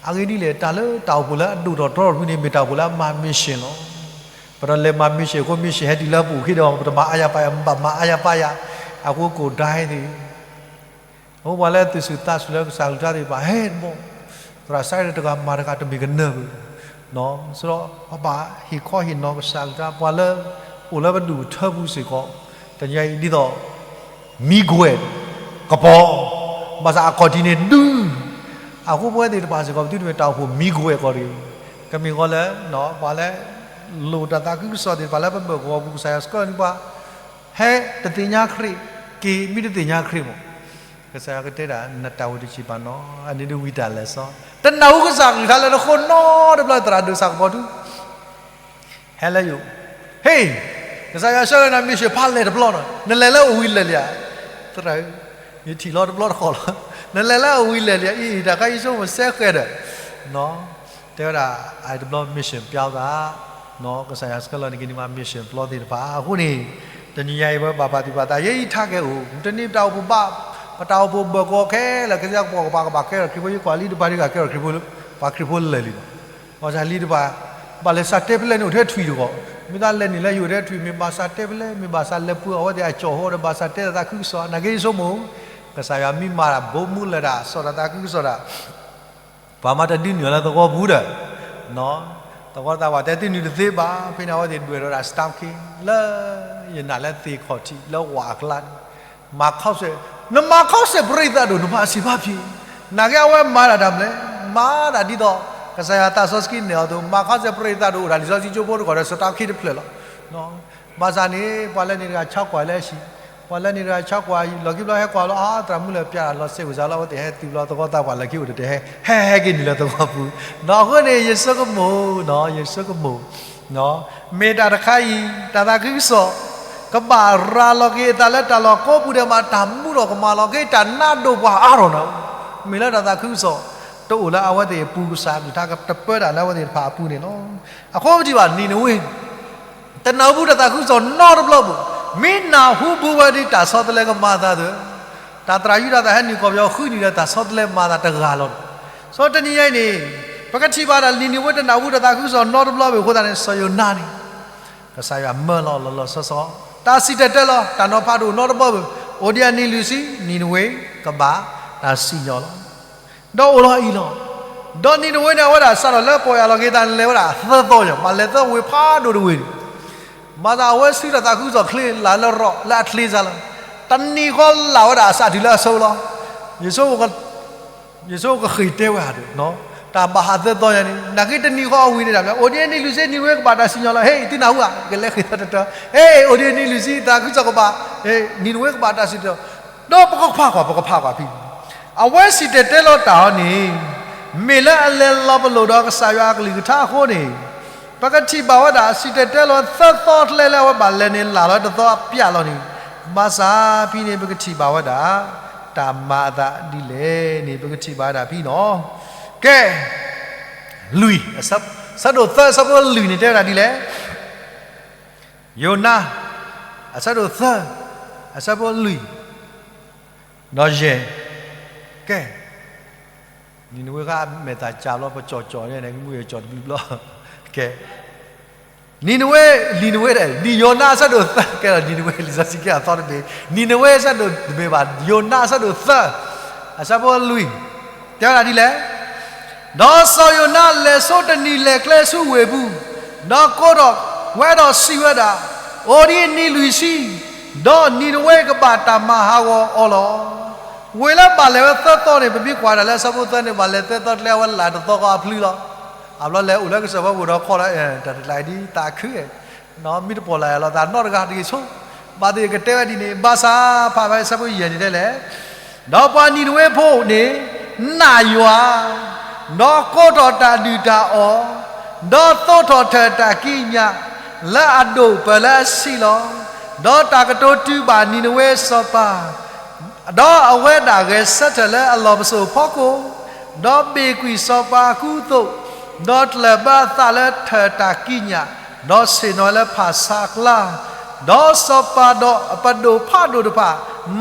အဂ့ၢ်ဒ်လဲၣ်, တၢ်လၢတၢ်အိၣ်ဖှိၣ်လၢအဒိၣ်ထီၣ်တြီထီၣ်တဖုန့ၣ် မ့ၢ်တၢ်အိၣ်ဖှိၣ်လၢအမၤ mission လီၤ. ပတလဲၤမၤ mission အဃိ mission ဟဲတုၤလၢပအိၣ်ခံဒီး ပတမၤအါယၤပာ်ယၤ, ပဘၣ်မၤအါယၤပာ်ယၤ, အဃိကိၣ်ဒါသ့ၣ် အဃိပှၤလၢသူၣ်ဆူၣ်သးဆူၣ်လၢကစၢ်ကလုၢ်ကထါသ့ၣ်တဖၣ် ဟဲတဘျီ, သရၣ်စဲတဂၤမၤတဂၤတမ့ၢ်ကနၢၤဘၣ်, စရီပဘၣ်ဟ့ၣ်ခီဟ့ၣ်နီၤကစၢ်ကလုၢ်ကထါ ပှၤလၢအိၣ်လၢပဒူၣ်ပထၢပူၤစ့ၢ်ကီး, တနံၤအံၤဒ်သိး မံကွဲးကပီၤ, ဘၣ်ဆၣ်အခီၣ်ထံးန့ၣ်ဒုး, အဃိပဝဲသ့ၣ်တဖၣ်စ့ၢ်ကီး ပသုတမ့ၢ်တၢ်အိၣ်ဖှိၣ်မံကွဲးကီးတဂ့ၤ, ကမ့ၢ်ဃီလၢ ပှၤလၢ လိၣ်တၢ်သးခုကစီၣ်သ့ၣ်တဖၣ်လၢပဘၢၣ်ကဝီၤပူၤ ကစၢ်ယွၤဆှၢန့ၢ်ပှၤ ဟဲတသ့ၣ်ညါခရံာ်, က့ၤမ့ၢ်တသ့ၣ်ညါခရံာ်မး, ကစၢ်ယွၤကတဲဒၣ် နတၢ်အိၣ်တဆံးဘၣ်နီၤ, အန့ၣ်ဒ်ဝံတၢ်လဲၤစီ, တနၢ်ဟူကစၢ်ကလုၢ်ကထါလၢနဃိနီတဘျီ သရၣ်ဒိၣ်စၢ်ကပီၤထူ ဟဲလၢယအိၣ်, ဟ့ၣ်, ကစၢ်ယွၤဆှၢလၢနမ့ၢ်ဆှၢဖးလဲၢ်တဘျီနီၤ, နလဲၤလၢအဝံၤလဲၤလံဧါ, သရၣ်ဧၢ, ယထံၣ်လီၤတဘျီတခီၣ်လီၤ, နလဲၤလၢအဝံၤလဲၤလံဧါ, အံၤ တၢ်ခါအံၤဆိကမိၣ်စဲဃဲၤဒီး တဲဝဲဒၣ် အတဘျီ mission ပျီသး, ကစၢ်ယွၤဆှၢလီၤန့ၢ်က့ၤန့ၢ်မး mission ပျီသ့ၣ်တဖၣ်, အဃိန့ၣ် တနံၤညါအံၤ ပဘၣ်ပာ်သူၣ်ပာ်သး ယဲအံၤထါကဲအိၣ် တနံၤတၢ်အိၣ်ဖှိၣ်ဘၣ်, ပတၢ်အိၣ်ဖှိၣ်ဘၢၣ်ကဝီၤခဲလၢာ် ကစၢ်ယွၤကပိာ်ကပၤကဘၣ်ကဲထီၣ်ခရံာ်ဖိ, ယကွၢ်လံတပၤဒ်ဂၤကဲထီၣ်ခရံာ်ဖိ, ပှၤခရံာ်ဖိလၢာ်လံလီၤ. ဘၣ်ဆၣ်လံတပၤ ဘၣ်လဲၤစးတဲပလဲန့ၣ်အိၣ်ထဲထွံၣ်တဂီၢ်, မ့ၢ်သးလဲၤနုာ်လၢယအိၣ်ထဲထွံၣ် မ့ၢ်ဘၣ်စးတဲပလဲ မ့ၢ်ဘၣ်စးလဲၤပှ့ၤအီၣ်ဝဲသ့ၣ်အကၠီၣ်ဟီဒီး ဘၣ်စးတဲသးသးခုကစီၣ် နာ်က့ယဆိကမိၣ်, ကစၢ်ယွၤမ့ၢ်မၤတၢ်ဘိးမူလၢာ်တၢ် စီၣ်တၢ်သးခုကစီၣ်တၢ် ပှၤမၤတဒုးနုာ်လၢသဝီပူၤဒီး, သဝီသးပှၢ်တဲသုနုာ်တသ့ဘၣ်, ဖဲန့ၣ်အဝဲသ့ၣ်ဒွဲၣ်ထီၣ်ဒၣ် staff ခံ လၢ ယနာ်လၢသ့ၣ်ခီၣ်ထံးလၢဝၣ်အကျါန့ၣ်, မၤခီစဲး, နမၤခီစဲးပရံးသးဒိၣ် နမၤအစံးဘၣ်ဖံး, နာ်က့အဝဲမၤတၢ်တၢ်မနုၤလဲၣ်, မၤတၢ်ဒ်သိး ကစၢ်ယွၤသးစီဆှံနဲၣ်အီၤအသိး မၤခီစဲးပရံးသးဒိၣ်အိၣ်တၢ်လံာ်စီဆှံကၠိဖိတခီၣ်ဒီး staff ခံတဖျၢၣ်လီၤ. ဘၣ်ဆၣ်န့ၣ် ပှၤလၢန့ၣ်တဂၤဆါကွၢ်လၢအဟံၣ်, ပှၤလၢန့ၣ်တဂၤဆါကွၢ် လီၢ်ခံဘျီဟဲကွၢ်လီၤ အါ သရၣ်မုၣ်လၢပျၢ်တၢ်လီၤစဲးဝံၤစါလီၤ အဝဲသ့ၣ်ဟဲတုၤဘျီ သဝီသးပှၢ်လၢခံအိၣ်တတဲာ်ဟဲ, ဟဲဟဲက့ၤနုာ်လၢသဝီပူၤ, နီၢ်အဃိန့ၣ် ယဆိကမိၣ်, ယဆိကမိၣ် မ့ၢ်တၢ်တခါအံၤ တၢ်သးခုကစီၣ် ကဘၣ်ရၤလီၤက့ၤအသးလၢတၢ်လီၢ်ကိးပူၤဒီး မ့ၢ်တၢ်မူလီၤကမၣ်လီၤက့ၤ တၢ်နးဒိၣ်ပှၤအါထီၣ်နၤ, မ့ၢ်လၢတၢ်သးခုကစီၣ် တအိၣ်လၢအဝဲသ့ၣ်အပူၤ ကစၢ်ကလုၢ်ကထါကတပၢတၢ်လၢအဝဲသ့ၣ်တဖၣ်အပူၤန့ၣ်လီၤ. အဃိပထံၣ်ဘၣ် နံၤနဝ့ တနၢ်ဟူတၢ်သးခုကစီၣ်နီတဘျီဘၣ်, မ့ၢ်နၢ်ဟူဘၣ်ဝဲဒ်တၢ်ဆီတလဲကမၤအသးအသိး, တၢ်သရၣ်ယူဒၤသၢ်ဟဲနုာ်ကီၢ်ပယီၤဃုနံၣ်ဒီး တၢ်ဆီတလဲမၤအသးတဂၤလီၤ. ဆိတနံၤညါအံၤန့ၣ် ပကထံၣ်ဘၣ်ဒၣ် နံၤနဝ့တနၢ်ဟူတၢ်သးခုကစီၣ်နီတဘျီဘၣ်အဃိသတးန့ၣ် စီၤယိၤနါန့ၣ် ကစၢ်ယွၤမၢလီၤလီၤလီၤဆီဆီ တၢ်စံၣ်တဲၤတဲလီၤ တၢ်နီၤဖးဒိၣ်နီတဘျီဘၣ်, အိၣ်ဒံးအနံၤလွံၢ်ဆံ နံၤနဝ့ကဘၣ်တၢ်စံၣ်ညီၣ်လီၤ. ဒီးအိၣ်လီၤအံၤလီၤ. ဒီးနံၤနဝ့န့ၣ် အဝဲဒၣ်စးထီၣ်လၢပီၢ်ယၢ်လီၤက့ၤသးန့ၣ် လဲၤဝဲဒၣ်သၢသီညါ, ဘၣ်လဲၤသၢဝ့ၤဖးဒိၣ်တဝ့ၤန့ၣ်, မၤသးအဝဲဆူတၢ်သးခုကစီၣ်ချ့ လၢလၢရီၣ်လၢအချ့စါလီၤ. တနံၤဃီလၢ်ဝဲဒၣ်အစးတုၤလၢအဆိလီၤ. ယဆိကမိၣ်ကဃ့ၢ်တဲဝဲဧါဒီး တၢ်ဘၣ်ဟးသၢသီညါန့ၣ် နာ်က့တနံၤဃီအဝံၤန့ၣ်ဒၣ် အိၣ်ဒံးအနံၤလွံၢ်ဆံ နံၤနဝ့ကဘၣ်တၢ်စံၣ်ညီၣ်လီၤ. ဟ့ၣ် သုနၢ်ဟူဧါ, ကလဲၤဃ့ၢ်သၢတတၢ, ဟ့ၣ် အိၣ်ဒံးအနံၤလွံၢ်ဆံ သးခုကစီၣ်ကဘၣ်, နံၤနဝ့ကဘၣ်တၢ်စံၣ်ညီၣ် ဒီးပကဖးကွၢ် ပကဖးကွၢ်ဖဲ အဝဲစံၣ်တဲၤတဲလီၤတၢ်အီၤန့ၣ် မ့ၢ်လၢအလဲၤလီၤပလိာ်ဒီးကစၢ်ယွၤအကလုၢ်ကထါအဃိန့ၣ်, ပကထံၣ်ဘၣ်ဝဲဒၣ် စံၣ်တဲၤတဲလီၤသၢသီကျဲလၢအဝဲဘၣ်လဲၤန့ၣ် လၢ်လီၤတသီအပျၢ်လီၤန့ၣ်, ဘၣ်ဆၣ်ဖဲန့ၣ် ပကထံၣ်ဘၣ်ဝဲဒၣ် တၢ်မၤအသးဒ်လဲၣ်န့ၣ် ပကထံၣ်ဘၣ်ဝဲဒၣ်ဖဲနီၤ. ကဲ လွံၢ်, အဆၢဒိၣ်သၢ အဆၢဖိလွံၢ်န့ၣ် တဲဝဲဒၣ်ဒ်လဲၣ်. ယိၤနါ အဆၢဒိၣ်သၢ အဆၢဖိလွံၢ် ဒီးယဲၢ်, ကဲ နံၤနဝ့ခါ မဲာ်သၣ်ကၢ်ဘျီ ပကၠီၣ်ကၠီၣ်န့ၣ် မုၢ်ယကၠီၣ်တဘျုးဘျီ, ကဲ နံၤနဝ့, နံၤနဝ့ဒီး နံၤယိၤနါအဆၢဒိၣ်သၢ ကဲဒီး နံၤနဝ့ လံာ်စီဆှံကဲအသီတဘ့ၣ်, နံၤနဝ့အဆၢဒိၣ်တဘ့ၣ်ဘၣ် ယိၤနါအဆၢဒိၣ်သၢ အဆၢဖိလွံၢ်, တဲဝဲဒၣ်ဒ်လဲၣ်. ဒီးစီၤယိၤနါလဲၤဆိတနံၤလဲၤကျဲဆူဝ့ၢ်ပူၤ, ဒီးကိးထီၣ်ဝဲဒီးစံးဝဲဒၣ်, အိၣ်ဒံးအနံၤလွံၢ်ဆံ, ဒီးနံၤနဝ့ကဘၣ်တၢ်မၤဟးဂီၤအီၤလီၤ. ဝ့ၢ်လၢဘၣ်လဲၤဝဲသၢသီန့ၣ် ပမ့ၢ်ကွၢ်ဒၣ်လၢအဆၢဖိသၢန့ၣ် ဘၣ်လဲၤသၢသီကျဲ အဝဲလၢ်တသီဃီအဖျုလီၤ. အဘျီလဲၤအိၣ်လၢကစၢၢ်ဖီခိၣ်ဒီးခီလီၤ တၢ်တကျါအံၤဒ်သးခုအဲၣ် မ့ၢ်တပီၢ်လၢ်လီၤသးနီတဂၤတဂ့ၤဆိ, ဘၣ်သ့ၣ်ကတဲဝဲဒ်န့ၣ် ဘၣ်ဆၣ်ဖးဖဲအဆၢဖိယဲၢ်န့ၣ်တဲလဲၣ်. ဒီးပှၤနံၤနဝ့ဖိန့ၣ် နာ်ယွၤ, ဒီးကိးထီၣ်တၢ်ဒုၣ်တၢ်အီၣ်, ဒီးသိးထီၣ်ထၢၣ်တၢ်ကံးညာ် လၢအဒိၣ်ပၢၢ်လၢအဆံးလီၤ. ဒီးတၢ်ကတိၤတုၤဘၣ်နံၤနဝ့စီၤပၤ ဒီးအဝဲဒၣ်ဂဲၤဆၢထၢၣ်လၢအလီၢ်ပစိာ်ဖီခိၣ်, ဒီးဘ့ၣ်ကွံာ်စီၤပၤအကူအသိး, ဒီးတျၢၣ်ဘၢအသးလၢထၢၣ်တၢ်ကံးညာ်, ဒီးဆ့ၣ်နီၤလၢဖၣ်ဆါအကျါ, ဒီးစီၤပၤဒီးအပဒိၣ်ဖးဒိၣ်တဖၣ်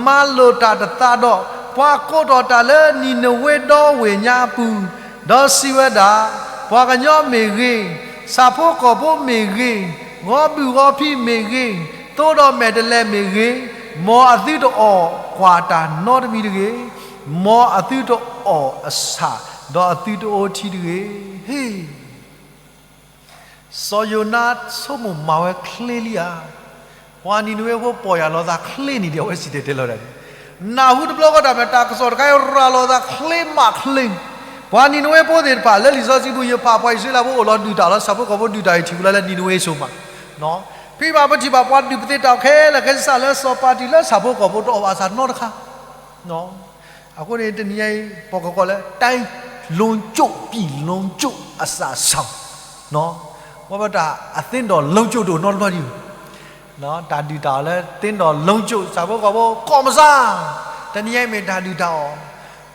မၤလိာ်တၢ်တသးဒီး ပှၤကိးထီၣ်တၢ်လၢနံၤနဝ့ဒီဝ့ၢ်ညါအပူၤ, ဒီးစံးဝဲဒၣ်, ပှၤကညီမ့ၢ်ဂ့ၤ, ဆၣ်ဖိကီၢ်ဖိမ့ၢ်ဂ့ၤ, ဂီၤဘုၣ်ဂီၤဖံးမ့ၢ်ဂ့ၤ, သိဒီးမဲာ်တဲးလဲးမ့ၢ်ဂ့ၤ, မ်အသုတအီၣ်ကွၢ်တၢ်နီတမံၤတဂ့ၤ, မ်အသုတအီၣ်အဆၣ်, ဒီးအသုတအိၣ်ထံတဂ့ၤ. ဟ့ၣ် စီၤယိၤနါဆိကမိၣ်မၤဝဲချ့လံဧါ. ပှၤနံၤနဝ့ဖိပီၢ်ယၢ်လီၤသးချ့န့ၣ်ဒီး အဝဲစံၣ်တဲၤတဲလီၤတၢ်န့ၣ်, နၢ်ဟူတဘျီဃီတၢ်မ့ၢ်တၢ်ကစီၣ်တခါအံၤ ရၤလီၤသးချ့မးချ့, ပှၤနံၤနဝ့ဖိသ့ၣ်တဖၣ်လၢလံာ်စီဆှံပူၤ ယဖးပှၤအံၣ်စရ့လးဖိအိၣ်လီၤဒုၣ်တၢ်လီၤ ဆၣ်ဖိကီၢ်ဖိဒုၣ်တၢ်အံၤထံၣ်ဝဲလၢနံၤနဝ့အစိၤမး, ဖံဘၣ်ပထံၣ်ဘၣ်ပှၤဒုၣ်ပသ့ၣ်တၢ်ခဲလၢာ်ခဲဆ့လၢစီၤပၤတုၤလၢဆၣ်ဖိကီၢ်ဖိတအီၣ်ဘၣ်ဆၣ်နီတခါ အဃိန့ၣ် တနံၤညါအံၤ ပှၤကကိးလၢ တိုင်းလုံးကျွတ် ပြည်လုံးကျွတ် အစးစီ, ဝဲဘၣ်တၢ်အသ့ဒီး လုံးကျွတ် တအိၣ်နီတဘျီဒံးဘၣ်, တၢ်ဒုၣ်တၢ်အီၣ်လၢသ့ဒီး လုံးကျွတ် ဆၣ်ဖိကီၢ်ဖိကီၢ်မဆါ, တနံၤညါအံၤမ့ၢ်တၢ်ဒုၣ်တၢ်အီၣ်,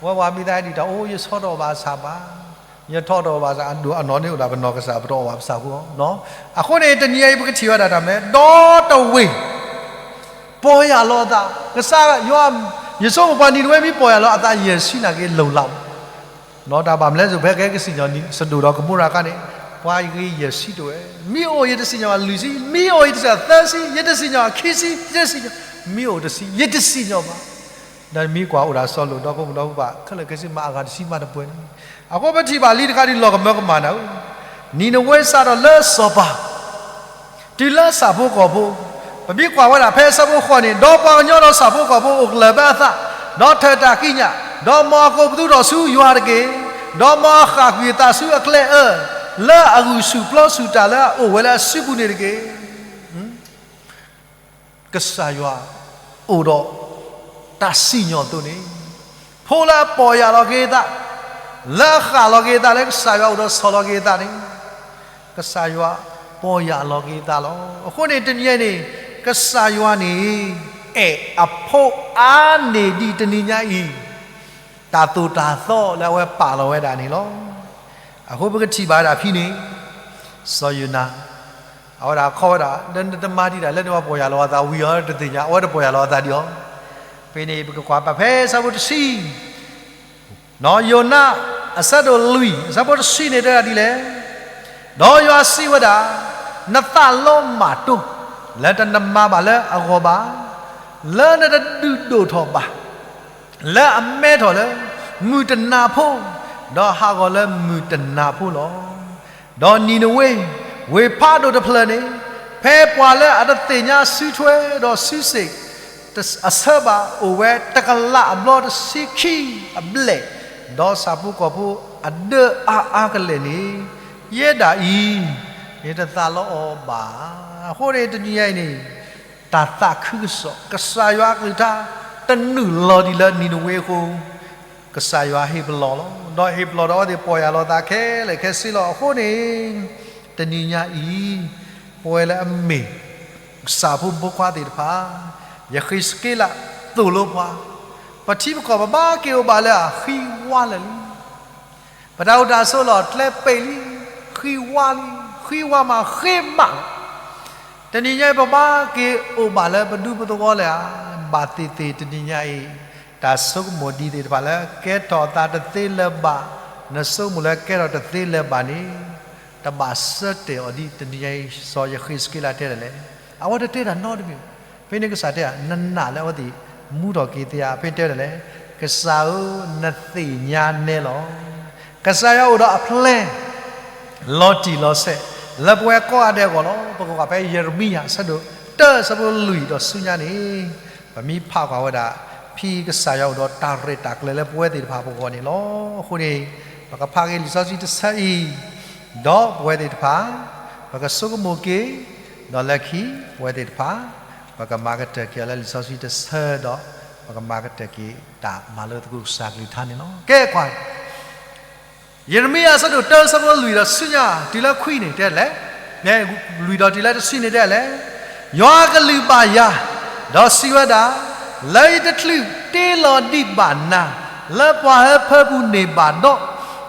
ဝဲပှၤမံၤသးဒုၣ်တၢ်အီၣ် အိၣ် ယဆီတအီၣ်ဘၣ်ဆၣ်ဘၣ်, ယထီၣ်တအီၣ်ဘၣ်ဆၣ် အဒိၣ်အနီၢ်န့ၣ်အိၣ်ဒၣ်ပနီၢ်ကစၢ်ပတအီၣ်ဘၣ်ပဆၣ်ဖိအီၤ, အဃိန့ၣ် တနံၤညါအံၤပကထံၣ်ဝဲဒၣ်တၢ်မနုၤလဲၣ် ဒီတဝ့ၢ် ပီၢ်ယၢ်လီၤအသး, ကစၢ်ယွၤ, ယဆိကမိၣ်ပှၤနံၤနဝ့မ့ၢ်ပီၢ်ယၢ်လီၤအသး ယဲၢ်ဆံနာ်က့ လိၣ်လးမး, တၢ်ဘၣ်မနုၤလဲၣ် ဖဲကဲကစံၣ်ညီၣ်စဒိၣ်ဒီးကမိရၤအခါန့ၣ်, ပှၤဂ့ၤယဲၢ်ဆံတဝဲ, မ့ၢ်အိၣ်ယတစံၣ်ညီၣ်ဘၣ်လွံၢ်ဆံ, မ့ၢ်အိၣ်ယတစံၣ်ညီၣ်သၢဆံ, ယတစံၣ်ညီၣ်ခံဆံ, ယတစံၣ်ညီၣ်, မ့ၢ်အိၣ်တဆံ, ယတစံၣ်ညီၣ်ဘၣ်, ဒီးမ့ၢ်ကွၢ်အိၣ်ဒၣ်စီၤလိာ်ဒီးဖိမုၣ်ဒီဖိပၢ် ခဲလၢာ်ခဲဆ့မးအဂၤတဆံမးတပှဲၤန့ၣ်, အဃိပထံၣ်ဘၣ်လံတခါဒ်လီၤကမၢကမၣ်နၤဧၢ, နံၤနဝ့စးထီၣ်လၢစီၤပၤ တုၤလၢဆၣ်ဖိကီၢ်ဖိ, ပမ့ၢ်ကွၢ်ဝဲဒၣ်ဖဲဆၢဖိဃိးန့ၣ်, ဒီးပှၤကညီဒီးဆၣ်ဖိကီၢ်ဖိအိၣ်ကလၢာ်ဘၢအသး, ဒီးထၢၣ်တၢ်ကံးညာ်, ဒီးမ်အကိးပသူထီၣ်ဆူယွၤတက့ၢ်, ဒီးမ်အဃၣ်ကွံာ်အသးဆူအကျဲအၢ, လၢအဂုာ်ဆူၣ်ပျီဆူၣ်တၢ်လၢအအိၣ်ဝဲလၢအစုပူၤန့ၣ်တက့ၢ်. ကစၢ်ယွၤအိၣ်ဒီးတၢ်စံၣ်ညီၣ်အသိးန့ၣ်, ဖိလၢအပီၢ်ယၢ်လီၤက့ၤအသး, လၢအဃၣ်လီၤက့ၤအသးလၢကစၢ်ယွၤအိၣ်ဒီးဆီၣ်လီၤက့ၤအသးန့ၣ်, ကစၢ်ယွၤပီၢ်ယၢ်လီၤက့ၤအသးလီၤ. အဃိန့ၣ် တနံၤအံၤန့ၣ်, ကစၢ်ယွၤန့ၣ် အဲၣ်အဖိအါန့ၢ်ဒံးတနံၤညါအံၤ တၢ်သိၣ်တၢ်သီလၢအဝဲပာ်လီၤဝဲဒၣ်န့ၣ်လီၤ. အဃိပကထံၣ်ဘၣ်ဝဲဒၣ်ဖဲန့ၣ်, စီၤယိၤနါ, အဝဲဒၣ်ခီဝဲဒၣ် လၢနတမၤဒံးတၢ်လၢနပီၢ်ယၢ်လီၤအသးဝံၤအီၤတသ့ၣ်ညါ, အဝဲတပီၢ်ယၢ်လီၤအသးဒံးအီၤ, ဖဲန့ၣ်ပကကွၢ်ဘၣ်ဖဲဆၢဖိတဆံ ဒီးယိၤနါ အဆၢဒိၣ်လွံၢ် အဆၢဖိတဆံန့ၣ်တဲဒၣ်ဒ်လဲၣ်, ဒီးယွၤစံးဝဲဒၣ်, နသးလီမၢ်တိၢ် လၢတနမၤဘၣ်လၢအဂီၢ်ဘၣ်, လၢနတဒုးဒိၣ်ထီၣ်ဘၣ် လၢအမဲထီၣ်လၢမုၢ်တနၤဖိ, ဒီးဟးဂီၤလၢမုၢ်တနၤဖိလီၤ. ဒီးနံၤနဝ့ ဝ့ၢ်ဖးဒိၣ်တဖျၢၣ်န့ၣ်, ဖဲပှၤလၢအတသ့ၣ်ညါစုထွဲဒီးစုစ့ၣ် အဆၢဘၣ်အိၣ်ဝဲတကလးအဘျီတဆံခံအဘျဲၣ်, ဒီးဆၣ်ဖိကီၢ်ဖိအဒၢအါအါကလဲာ်န့ၣ်, ယဲဒၣ်အံၤ ယတသးလီအီၤဘၣ်. အဃိန့ၣ်တနံၤညါအံၤန့ၣ်, တၢ်သးခုကစီၣ် ကစၢ်ယွၤအကလုၢ်ကထါ တနုာ်လီၤဒံးလၢနံၤနဝ့အဃိ, ကစၢ်ယွၤဟ့ၣ်ပလီၢ်လီၤ. ဒီးဟ့ၣ်ပလီၢ်ဒီးအဝဲသ့ၣ်ပီၢ်ယၢ်လီၤသးခဲလၢာ်ခဲဆ့လီၤ. အဃိန့ၣ် တနံၤညါအံၤ, ပဝဲလၢအမ့ၢ် ကစၢ်ဖိမုၣ်ဖိခွါသ့ၣ်တဖၣ်, ယဃ့းစက့လးသိၣ်လိပှၤ, ပထံပကီၢ်ပဘၣ်က့ၤအိၣ်ဘၣ်လၢအဃံဝါလၢာ်လံ. ပတၢ်အိၣ်တၢ်ဆိးလီၢ်ကျဲပံာ်လံ, ဃံဝါလံ, ဃံဝါမးဃ့မးလီၤ. တနံၤညါအံၤ ပဘၣ်က့ၤအိၣ်ဘၣ်လၢပဒူပသဝီလၢာ်ဧါ, ဘၣ်သ့ၣ်သ့ၣ်တနံၤညါအံၤ, တၢ်ဆိကမိၣ်ဒ်သ့ၣ်တဖၣ်လၢကဲထီၣ်သးတသ့လၢၤဘၣ်, နဆိကမိၣ်လၢကဲထီၣ်တသ့လၢၤဘၣ်န့ၣ်, တဘၣ်ဆၢတဲာ်အီၤဒ်တနံၤညါအံၤ စီၤယဃ့းစက့လးတဲဒၣ်လဲၣ်. အဝဲတတဲတၢ်နီတမံၤ, ဖဲန့ၣ်ကစၢ်တဲ နနာ်လၢအဝဲသ့ၣ်မူထီၣ်က့ၤသ့ဧါ, ဖဲတဲဒၣ်လဲၣ်, ကစၢ်ဧၢ, နသ့ၣ်ညါနဲလီၤ. ကစၢ်ယွၤအိၣ်ဒီးအ plan လီၤတံၢ်လီၤဆဲး လၢပဝဲကိးဂၤဒဲးအဂီၢ်လီၤ. ပကကွၢ်ဖဲယံးရမံယၤ အဆၢဒိၣ်တၢ အဆၢဖိလွံၢ်ဒီးဆူညါန့ၣ်, ပမ့ၢ်ဖးကွၢ်ဝဲဒၣ် ဖဲကစၢ်ယွၤအိၣ်ဒီးတၢ်ရဲၣ်တၢ်ကျဲၤလၢပဝဲသ့ၣ်တဖၣ်အဂီၢ်န့ၣ်လီၤ. အဃိန့ၣ်, ပကဖးက့ၤလံာ်စီဆှံတဆၢအံၤ, ဒီးပဝဲသ့ၣ်တဖၣ် ပကဆိကမိၣ်က့ၤ, ဒီးလၢခံ ပဝဲသ့ၣ်တဖၣ် ပကမၤကတၢၢ်က့ၤအီၤလၢလံာ်စီဆှံတဆၢဒီး ပကမၤကတၢၢ်က့ၤတၢ်မၤလိသကိးကစၢ်ကလုၢ်ကထါန့ၣ်လီၤ. ကဲကွၢ် ယံးရမံယၤ အဆၢဒိၣ်တၢ အဆၢဖိလွံၢ်ဒီးဆူညါ တုၤလၢခွံန့ၣ်တဲလဲၣ်, လွံၢ်ဒီးတုၤလၢတဆံန့ၣ်တဲလဲၣ်, ယွၤအကလုၢ်ဘၣ်ယၤ, ဒီးစံးဝဲဒၣ်, လၢယတချုးတ့လီၤဒံးဘၣ်နၤ လၢပှၤဟၢဖၢပူၤန့ၣ်ဘၣ်ဒီး,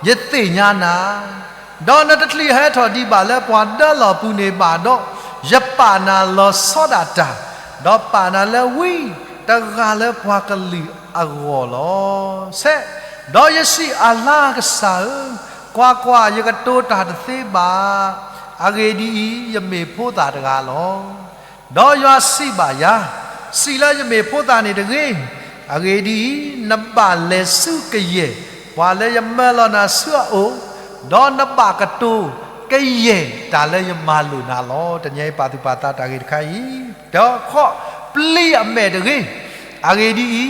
ယသ့ၣ်ညါနၤ, ဒီးနတချုးဟဲထီၣ်ဒံးဘၣ်လၢပှၤဒၢလီၢ်ပူၤန့ၣ်ဘၣ်ဒီး, ယပာ်နၤလီၤဆီဒၣ်တၢ်, ဒီးပာ်နၤလၢဝံတဂၤလၢပှၤကလုာ် အဂီၢ်လီၤ. ဆဲး, ဒီးယစံး, အၤလါကစၢ်ဧၢ, ကွၢ်ကွၢ်, ယကတိၤတၢ်တသ့ဘၣ်. အဂ့ၢ်ဒ်အံၤ, ယမ့ၢ်ဖိသၣ်တဂၤလီၤ. ဒီးယွၤစံးဘၣ်ယၤ, စံးလၢယမ့ၢ်ဖိသၣ်န့ၣ်တဂ့ၤ. အဂ့ၢ်ဒ်အံၤ, နဘၣ်လဲၤဆူကယဲၢ်ပှၤလၢယမၢလီၤနၤဆူအအိၣ်, ဒီးနဘၣ်ကတိၤကယဲၢ်တၢ်လၢယမၤလိာ်နၤလီၤ. တနံၤအံၤပာ်သူၣ်ပာ်သးတၢ်ဂ့ၢ်တခါအံၤ, ဒီးခီၣ်ပျံၤအမဲာ်တဂ့ၤ. အဂ့ၢ်ဒ်အံၤ,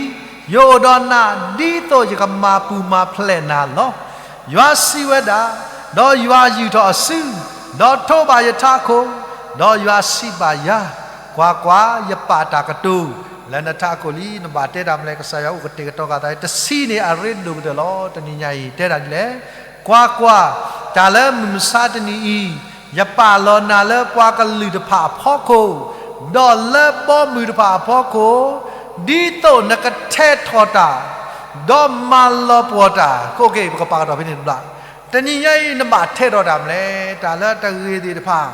ယအိၣ်ဒီးနၤဒ်သိးယကမၤပူၤမၤဖျဲးနၤလီၤ. ယွၤစံးဝဲဒၣ်, ဒီးယွၤယုၢ်ထီၣ်အစု, ဒီးထိးဘၣ်ယထးခိၣ်, ဒီးယွၤစံးဘၣ်ယၤ, ကွၢ်ကွၢ်, ယပာ်တၢ်ကတိၤလၢနထးခိၣ်လံ. နဘၣ်တဲတၢ်မနုၤလဲၣ်, ကစၢ်ယွၤအိၣ်ကတဲာ်ကတီၤဃာ်သး တဆံန့ၣ်အရ့ဒိၣ်ကတၢၢ်လီၤ. တနံၤညါအံၤတဲတၢ်ဒ်လဲၣ်, ကွၢ်ကွၢ်, တၢ်လၢမုၢ်မဆါတနံၤအံၤ, ယပာ်လီၤနၤလၢပှၤကလုာ်တဖၣ်အဖီခိၣ်, ဒီးလၢဘီမုၢ်တဖၣ်အဖီခိၣ်, ဒ်သိးနကထဲးထီၣ်တၢ်, ဒီးမၤလီၤပှီၢ်တၢ်. ပကပာ်ကဒီးဖဲန့ၣ်တဘျီ, တနံၤညါအံၤနဘၣ်ထဲးထီၣ်တၢ်မနုၤလဲၣ်, တၢ်လၢတဂ့ၤသ့ၣ်တဖၣ်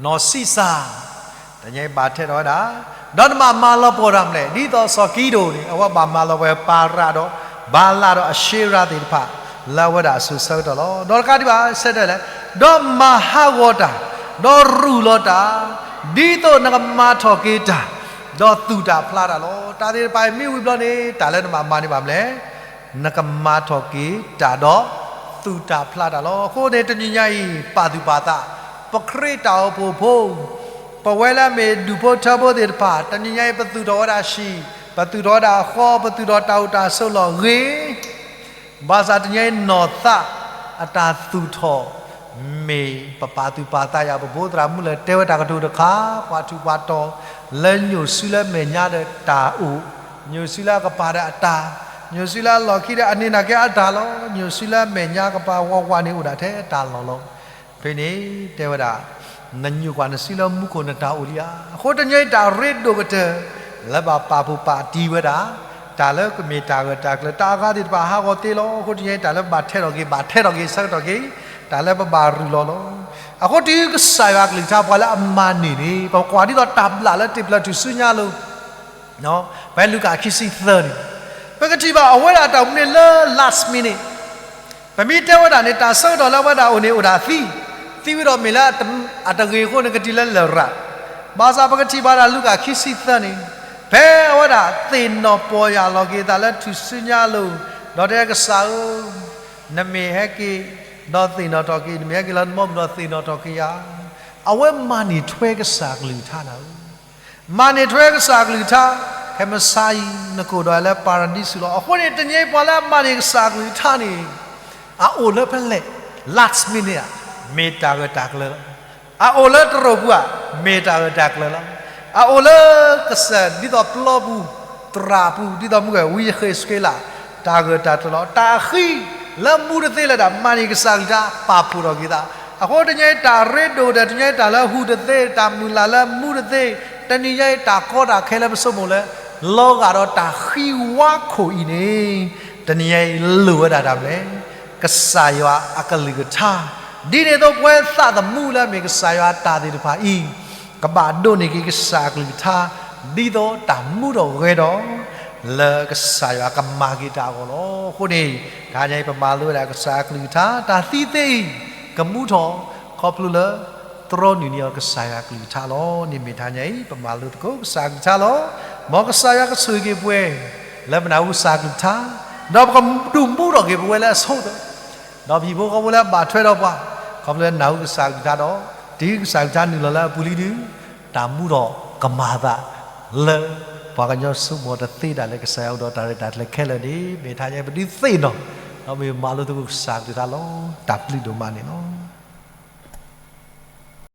နီၢ်စံစၢ်, တနံၤညါအံၤဘၣ်ထဲးထီၣ်ဝဲဒၣ်, ဒီးနဘၣ်မၤလီၤပှီၢ်တၢ်မနုၤလဲၣ်, ဒ်သိးစီၤကံဒိၣ်န့ၣ် အဝဲဘၣ်မၤလီၤပှီၢ်ပၤရးဒီး ဘၤလးဒီးအၡ့ရၤသ့ၣ်တဖၣ် လၢအဝဲဒၣ်အစိၤဆၢကတီၢ်လီၤ. ဒီးတကးဒံးဘၣ် ဆၢတဲာ်လဲၣ်, ဒီးမၤဟးဂီၤတၢ်, ဒီးရူၢ်လီၤတၢ်, ဒ်သိးနကမၤထီၣ်က့ၤတၢ်, ဒီးသူၣ်တၢ်ဖျါတၢ်လီၤ. တၢ်သ့ၣ်တဖၣ်အံၤမ့ၢ်ဝံၤဘျီန့ၣ် တၢ်လၢနဘၣ်မၤန့ၢ်ဘၣ်မနုၤလဲၣ်, နကမၤထီၣ်က့ၤတၢ်ဒီးသူၣ်တၢ်ဖျါတၢ်လီၤ. အဃိန့ၣ် တနံၤညါအံၤ ပာ်သူၣ်ပာ်သး, ပခရံာ်တၢ်အိၣ်ဖှိၣ်ဖိ, ပဝဲလၢအမ့ၢ်ဒူၣ်ဖိထၢဖိသ့ၣ်တဖၣ် တနံၤညါအံၤ ပသူၣ်ထီၣ်ဝဲဒၣ်ဟံၣ်, ပသူၣ်ထီၣ်ဝဲဒၣ်ဃီ, ပသူၣ်ထီၣ်တၢ်အိၣ်တၢ်ဆိးလီၤဂ့ၤ, ဘၣ်ဆၣ်တနံၤညါအံၤ နီၢ်သးအတၢ်သူၣ်ထီၣ် မ့ၢ်ပပာ်သူၣ်ပာ်သးယၤ ပဘိးသရၣ်မုၣ်လၢတဲဝဲတၢ်ကတိၤတခါ, ပှၤထူးပှၤတီၤလၢညိၣ်စုလၢမဲာ်ညါဒီးတၢ်အိၣ်, ညိၣ်စုလၢအကပၤဒီးအတၢ်, ညိၣ်စုလၢအလီၢ်ခံဒီးအန့ၢ်နာ်က့အတၢ်လီၤ. ညိၣ်စုလၢအမဲာ်ညါကပၤဝးဝးန့ၣ်အိၣ်ဒၣ်ထဲအတၢ်လီၢ်လီၤ. ဖဲန့ၣ်တဲဝဲဒၣ်, နညိၣ်ကွၢ်နစုလၢမူခိၣ်နတၢ်အိၣ်လံဧါ. အဃိတနံၤညါအံၤတၢ်ရ့ဒိၣ်ကတၢၢ် လၢဘၣ်ပာ်ဖှိၣ်ပာ်တံၢ်ဝဲဒၣ်, တၢ်လၢကမ့ၢ်တၢ်ဂၢၢ်တၢ်ကျၢၤ တၢ်အဂၤသ့ၣ်တဖၣ်ဟးဂီၤသ့လီၤ. အဃိတနံၤညါအံၤတၢ်လၢဘၣ်ထဲးထီၣ်က့ၤ ဘၣ်ထဲးထီၣ်က့ၤဆၢကတီၢ်က့ၤ, တၢ်လၢပဘၣ်ရူၢ်လီၤလီၤ. အဃိတုၤကစၢ်ယွၤအကလုၢ်ကထါပှၤလၢအမၤန့ၢ်န့ၣ် ပကွၢ်ဒ်သိးတၢ်ဘျၣ်လၢတ့ၢ်ဖျၢၣ်ထူၣ်စုညါလိၤ ဖဲလူၤကၣ်ခံဆံသၢန့ၣ်, ပကထံၣ်ဘၣ်အဝဲဒၣ်တၢ်အိၣ်မူန့ၣ်လၢ last minute ပမ့ၢ်တဲဝဲဒၣ်န့ၣ် တၢ်ဆၢကတီၢ်လၢအဝဲဒၣ်အိၣ်န့ၣ်အိၣ်ဒၣ်သံ, သံဝံၤဒီးမ့ၢ်လၢအတဂ့ၤအဃိန့ၣ် ကတုၤလၢလရာ်, ဘၣ်ဆၣ်ပကထံၣ်ဘၣ်ဒၣ်လူၤကၣ်ခံဆံသၢန့ၣ်, ဖဲအဝဲဒၣ်သ့ၣ်နီၣ်ပီၢ်ယၢ်လီၤက့ၤသးလၢထူၣ်စုညါလိၤ, ဒီးတဲကစၢ်ဧၢ, နမ့ၢ်ဟဲက့ၤ, ဒီးသ့ၣ်နီၣ်ထီၣ်က့ၤ, နမ့ၢ်ဟဲက့ၤလၢနဘီမုၢ်ဒီးသ့ၣ်နီၣ်ထီၣ်က့ၤယၤ, အဝဲမၤန့ၢ်ထွဲကစၢ်အကလုၢ်ကထါနၤဧၢ မၤန့ၢ်ထွဲကစၢ်အကလုၢ်ကထါ, ခဲမုၢ်ဆါအံၤ နကအိၣ်ဒီးလၢပၤရဒံစူၤလီၤ. အဃိန့ၣ် တနံၤအံၤပှၤလၢအမၤန့ၢ်ကစၢ်အကလုၢ်ကထါန့ၣ်, အအိၣ်လၢဖဲလဲၣ်, last minute ဧါ, မ့ၢ်တၢ်ဂၢၢ်တၢ်ကျၢၤလီၤ. အအိၣ်လၢတရူးပူၤဧါ, မ့ၢ်တၢ်ဂၢၢ်တၢ်ကျၢၤလီၤ. အအိၣ်လၢကစၢၢ်ဒ်သိးပျီပူၤ, သရၣ်ပူၤ, ဒ်သိးမုၢ်ဂဲၤဝံယဃ့းစက့လး, တၢ်ဂၢၢ်တၢ်ကျၢၤလီၤ. တၢ်အဃံလၢမူတသ့လၢဒၣ်မၤန့ၢ်ကစၢ်အကလုၢ်ကထါ ပာ်ဖှိၣ်ထီၣ်က့ၤသး, အဃိတနံၤအံၤတၢ်ရ့ဒိၣ်ဒီး တနံၤအံၤတၢ်လၢဟူးတသ့, တၢ်မုၢ်လၢ်လၢမူတသ့, တနံၤအံၤတၢ်ကီတၢ်ခဲလၢပဆိကမိၣ်လၢ လီၤဂာ်ဒီးတၢ်ဃံဝါခိၣ်အံၤန့ၣ်, တနံၤအံၤလိၣ်ဝဲဒၣ်တၢ်မနုၤလဲၣ်, ကစၢ်ယွၤအကလုၢ်ကထါ, ဒ်န့ၣ်အသိးပဝဲသးသမူလၢအမ့ၢ်ကစၢ်ယွၤအတၢ်သ့ၣ်တဖၣ်အံၤ, ကဘၣ်ဒိးန့ၢ်က့ၤကစၢ်အကလုၢ်ကထါ, ဒ်သိးတၢ်မူထီၣ်ဂဲၤထီၣ် လၢကစၢ်ယွၤကမၤက့ၤတၢ်အဂီၢ်လီၤ. အဃိန့ၣ်, တဟါညါအံၤပမၤလိဝဲဒၣ်ကစၢ်အကလုၢ်ကထါ, တၢ်သံသ့အံၤ, ကမူထီၣ်, ခီဖျိလၢ တြီနုာ်န့ၢ်အီၤကစၢ်ယွၤအကလုၢ်ကထါလီၤ. န့ၣ်မ့ၢ်တဟါညါအံၤ ပမၤလိသကိးကစၢ်အကလုၢ်ကထါလီၤ. မ်ကစၢ်ယွၤကဆိၣ်ဂ့ၤက့ၤပှၤ လၢပနၢ်ဟူကစၢ်အကလုၢ်ကထါ, ဒီးပကဒုးမူထီၣ်က့ၤပဝဲလၢအဆိကတၢၢ်, ဒီးပဟံၣ်ဖိဃီဖိလၢအဘၣ်ထွဲဒီးပှၤ, ခီဖျိလၢနၢ်ဟူကစၢ်အကလုၢ်ကထါဒီး, တုၤကစၢ်အကလုၢ်ကထါနုာ်လီၤလၢအပူၤလံဒီး, တၢ်မူထီၣ်ကမၤအသး လၢ ပှၤကညီဆိကမိၣ်တသ့ဒၣ်လဲာ်ကစၢ်ယွၤအိၣ်ဒီးတၢ်ရဲၣ်တၢ်ကျဲၤခဲလၢာ်န့ၣ်, မ့ၢ်တဟါညါအံၤပဒုးသ့ၣ်နီၣ်, ဒီးမ့ၢ်မၤလိသကိးကစၢ်အကလုၢ်ကထါလီၤ. တၢ်ဘျုးဒိၣ်မးန့ၣ်လီၤ.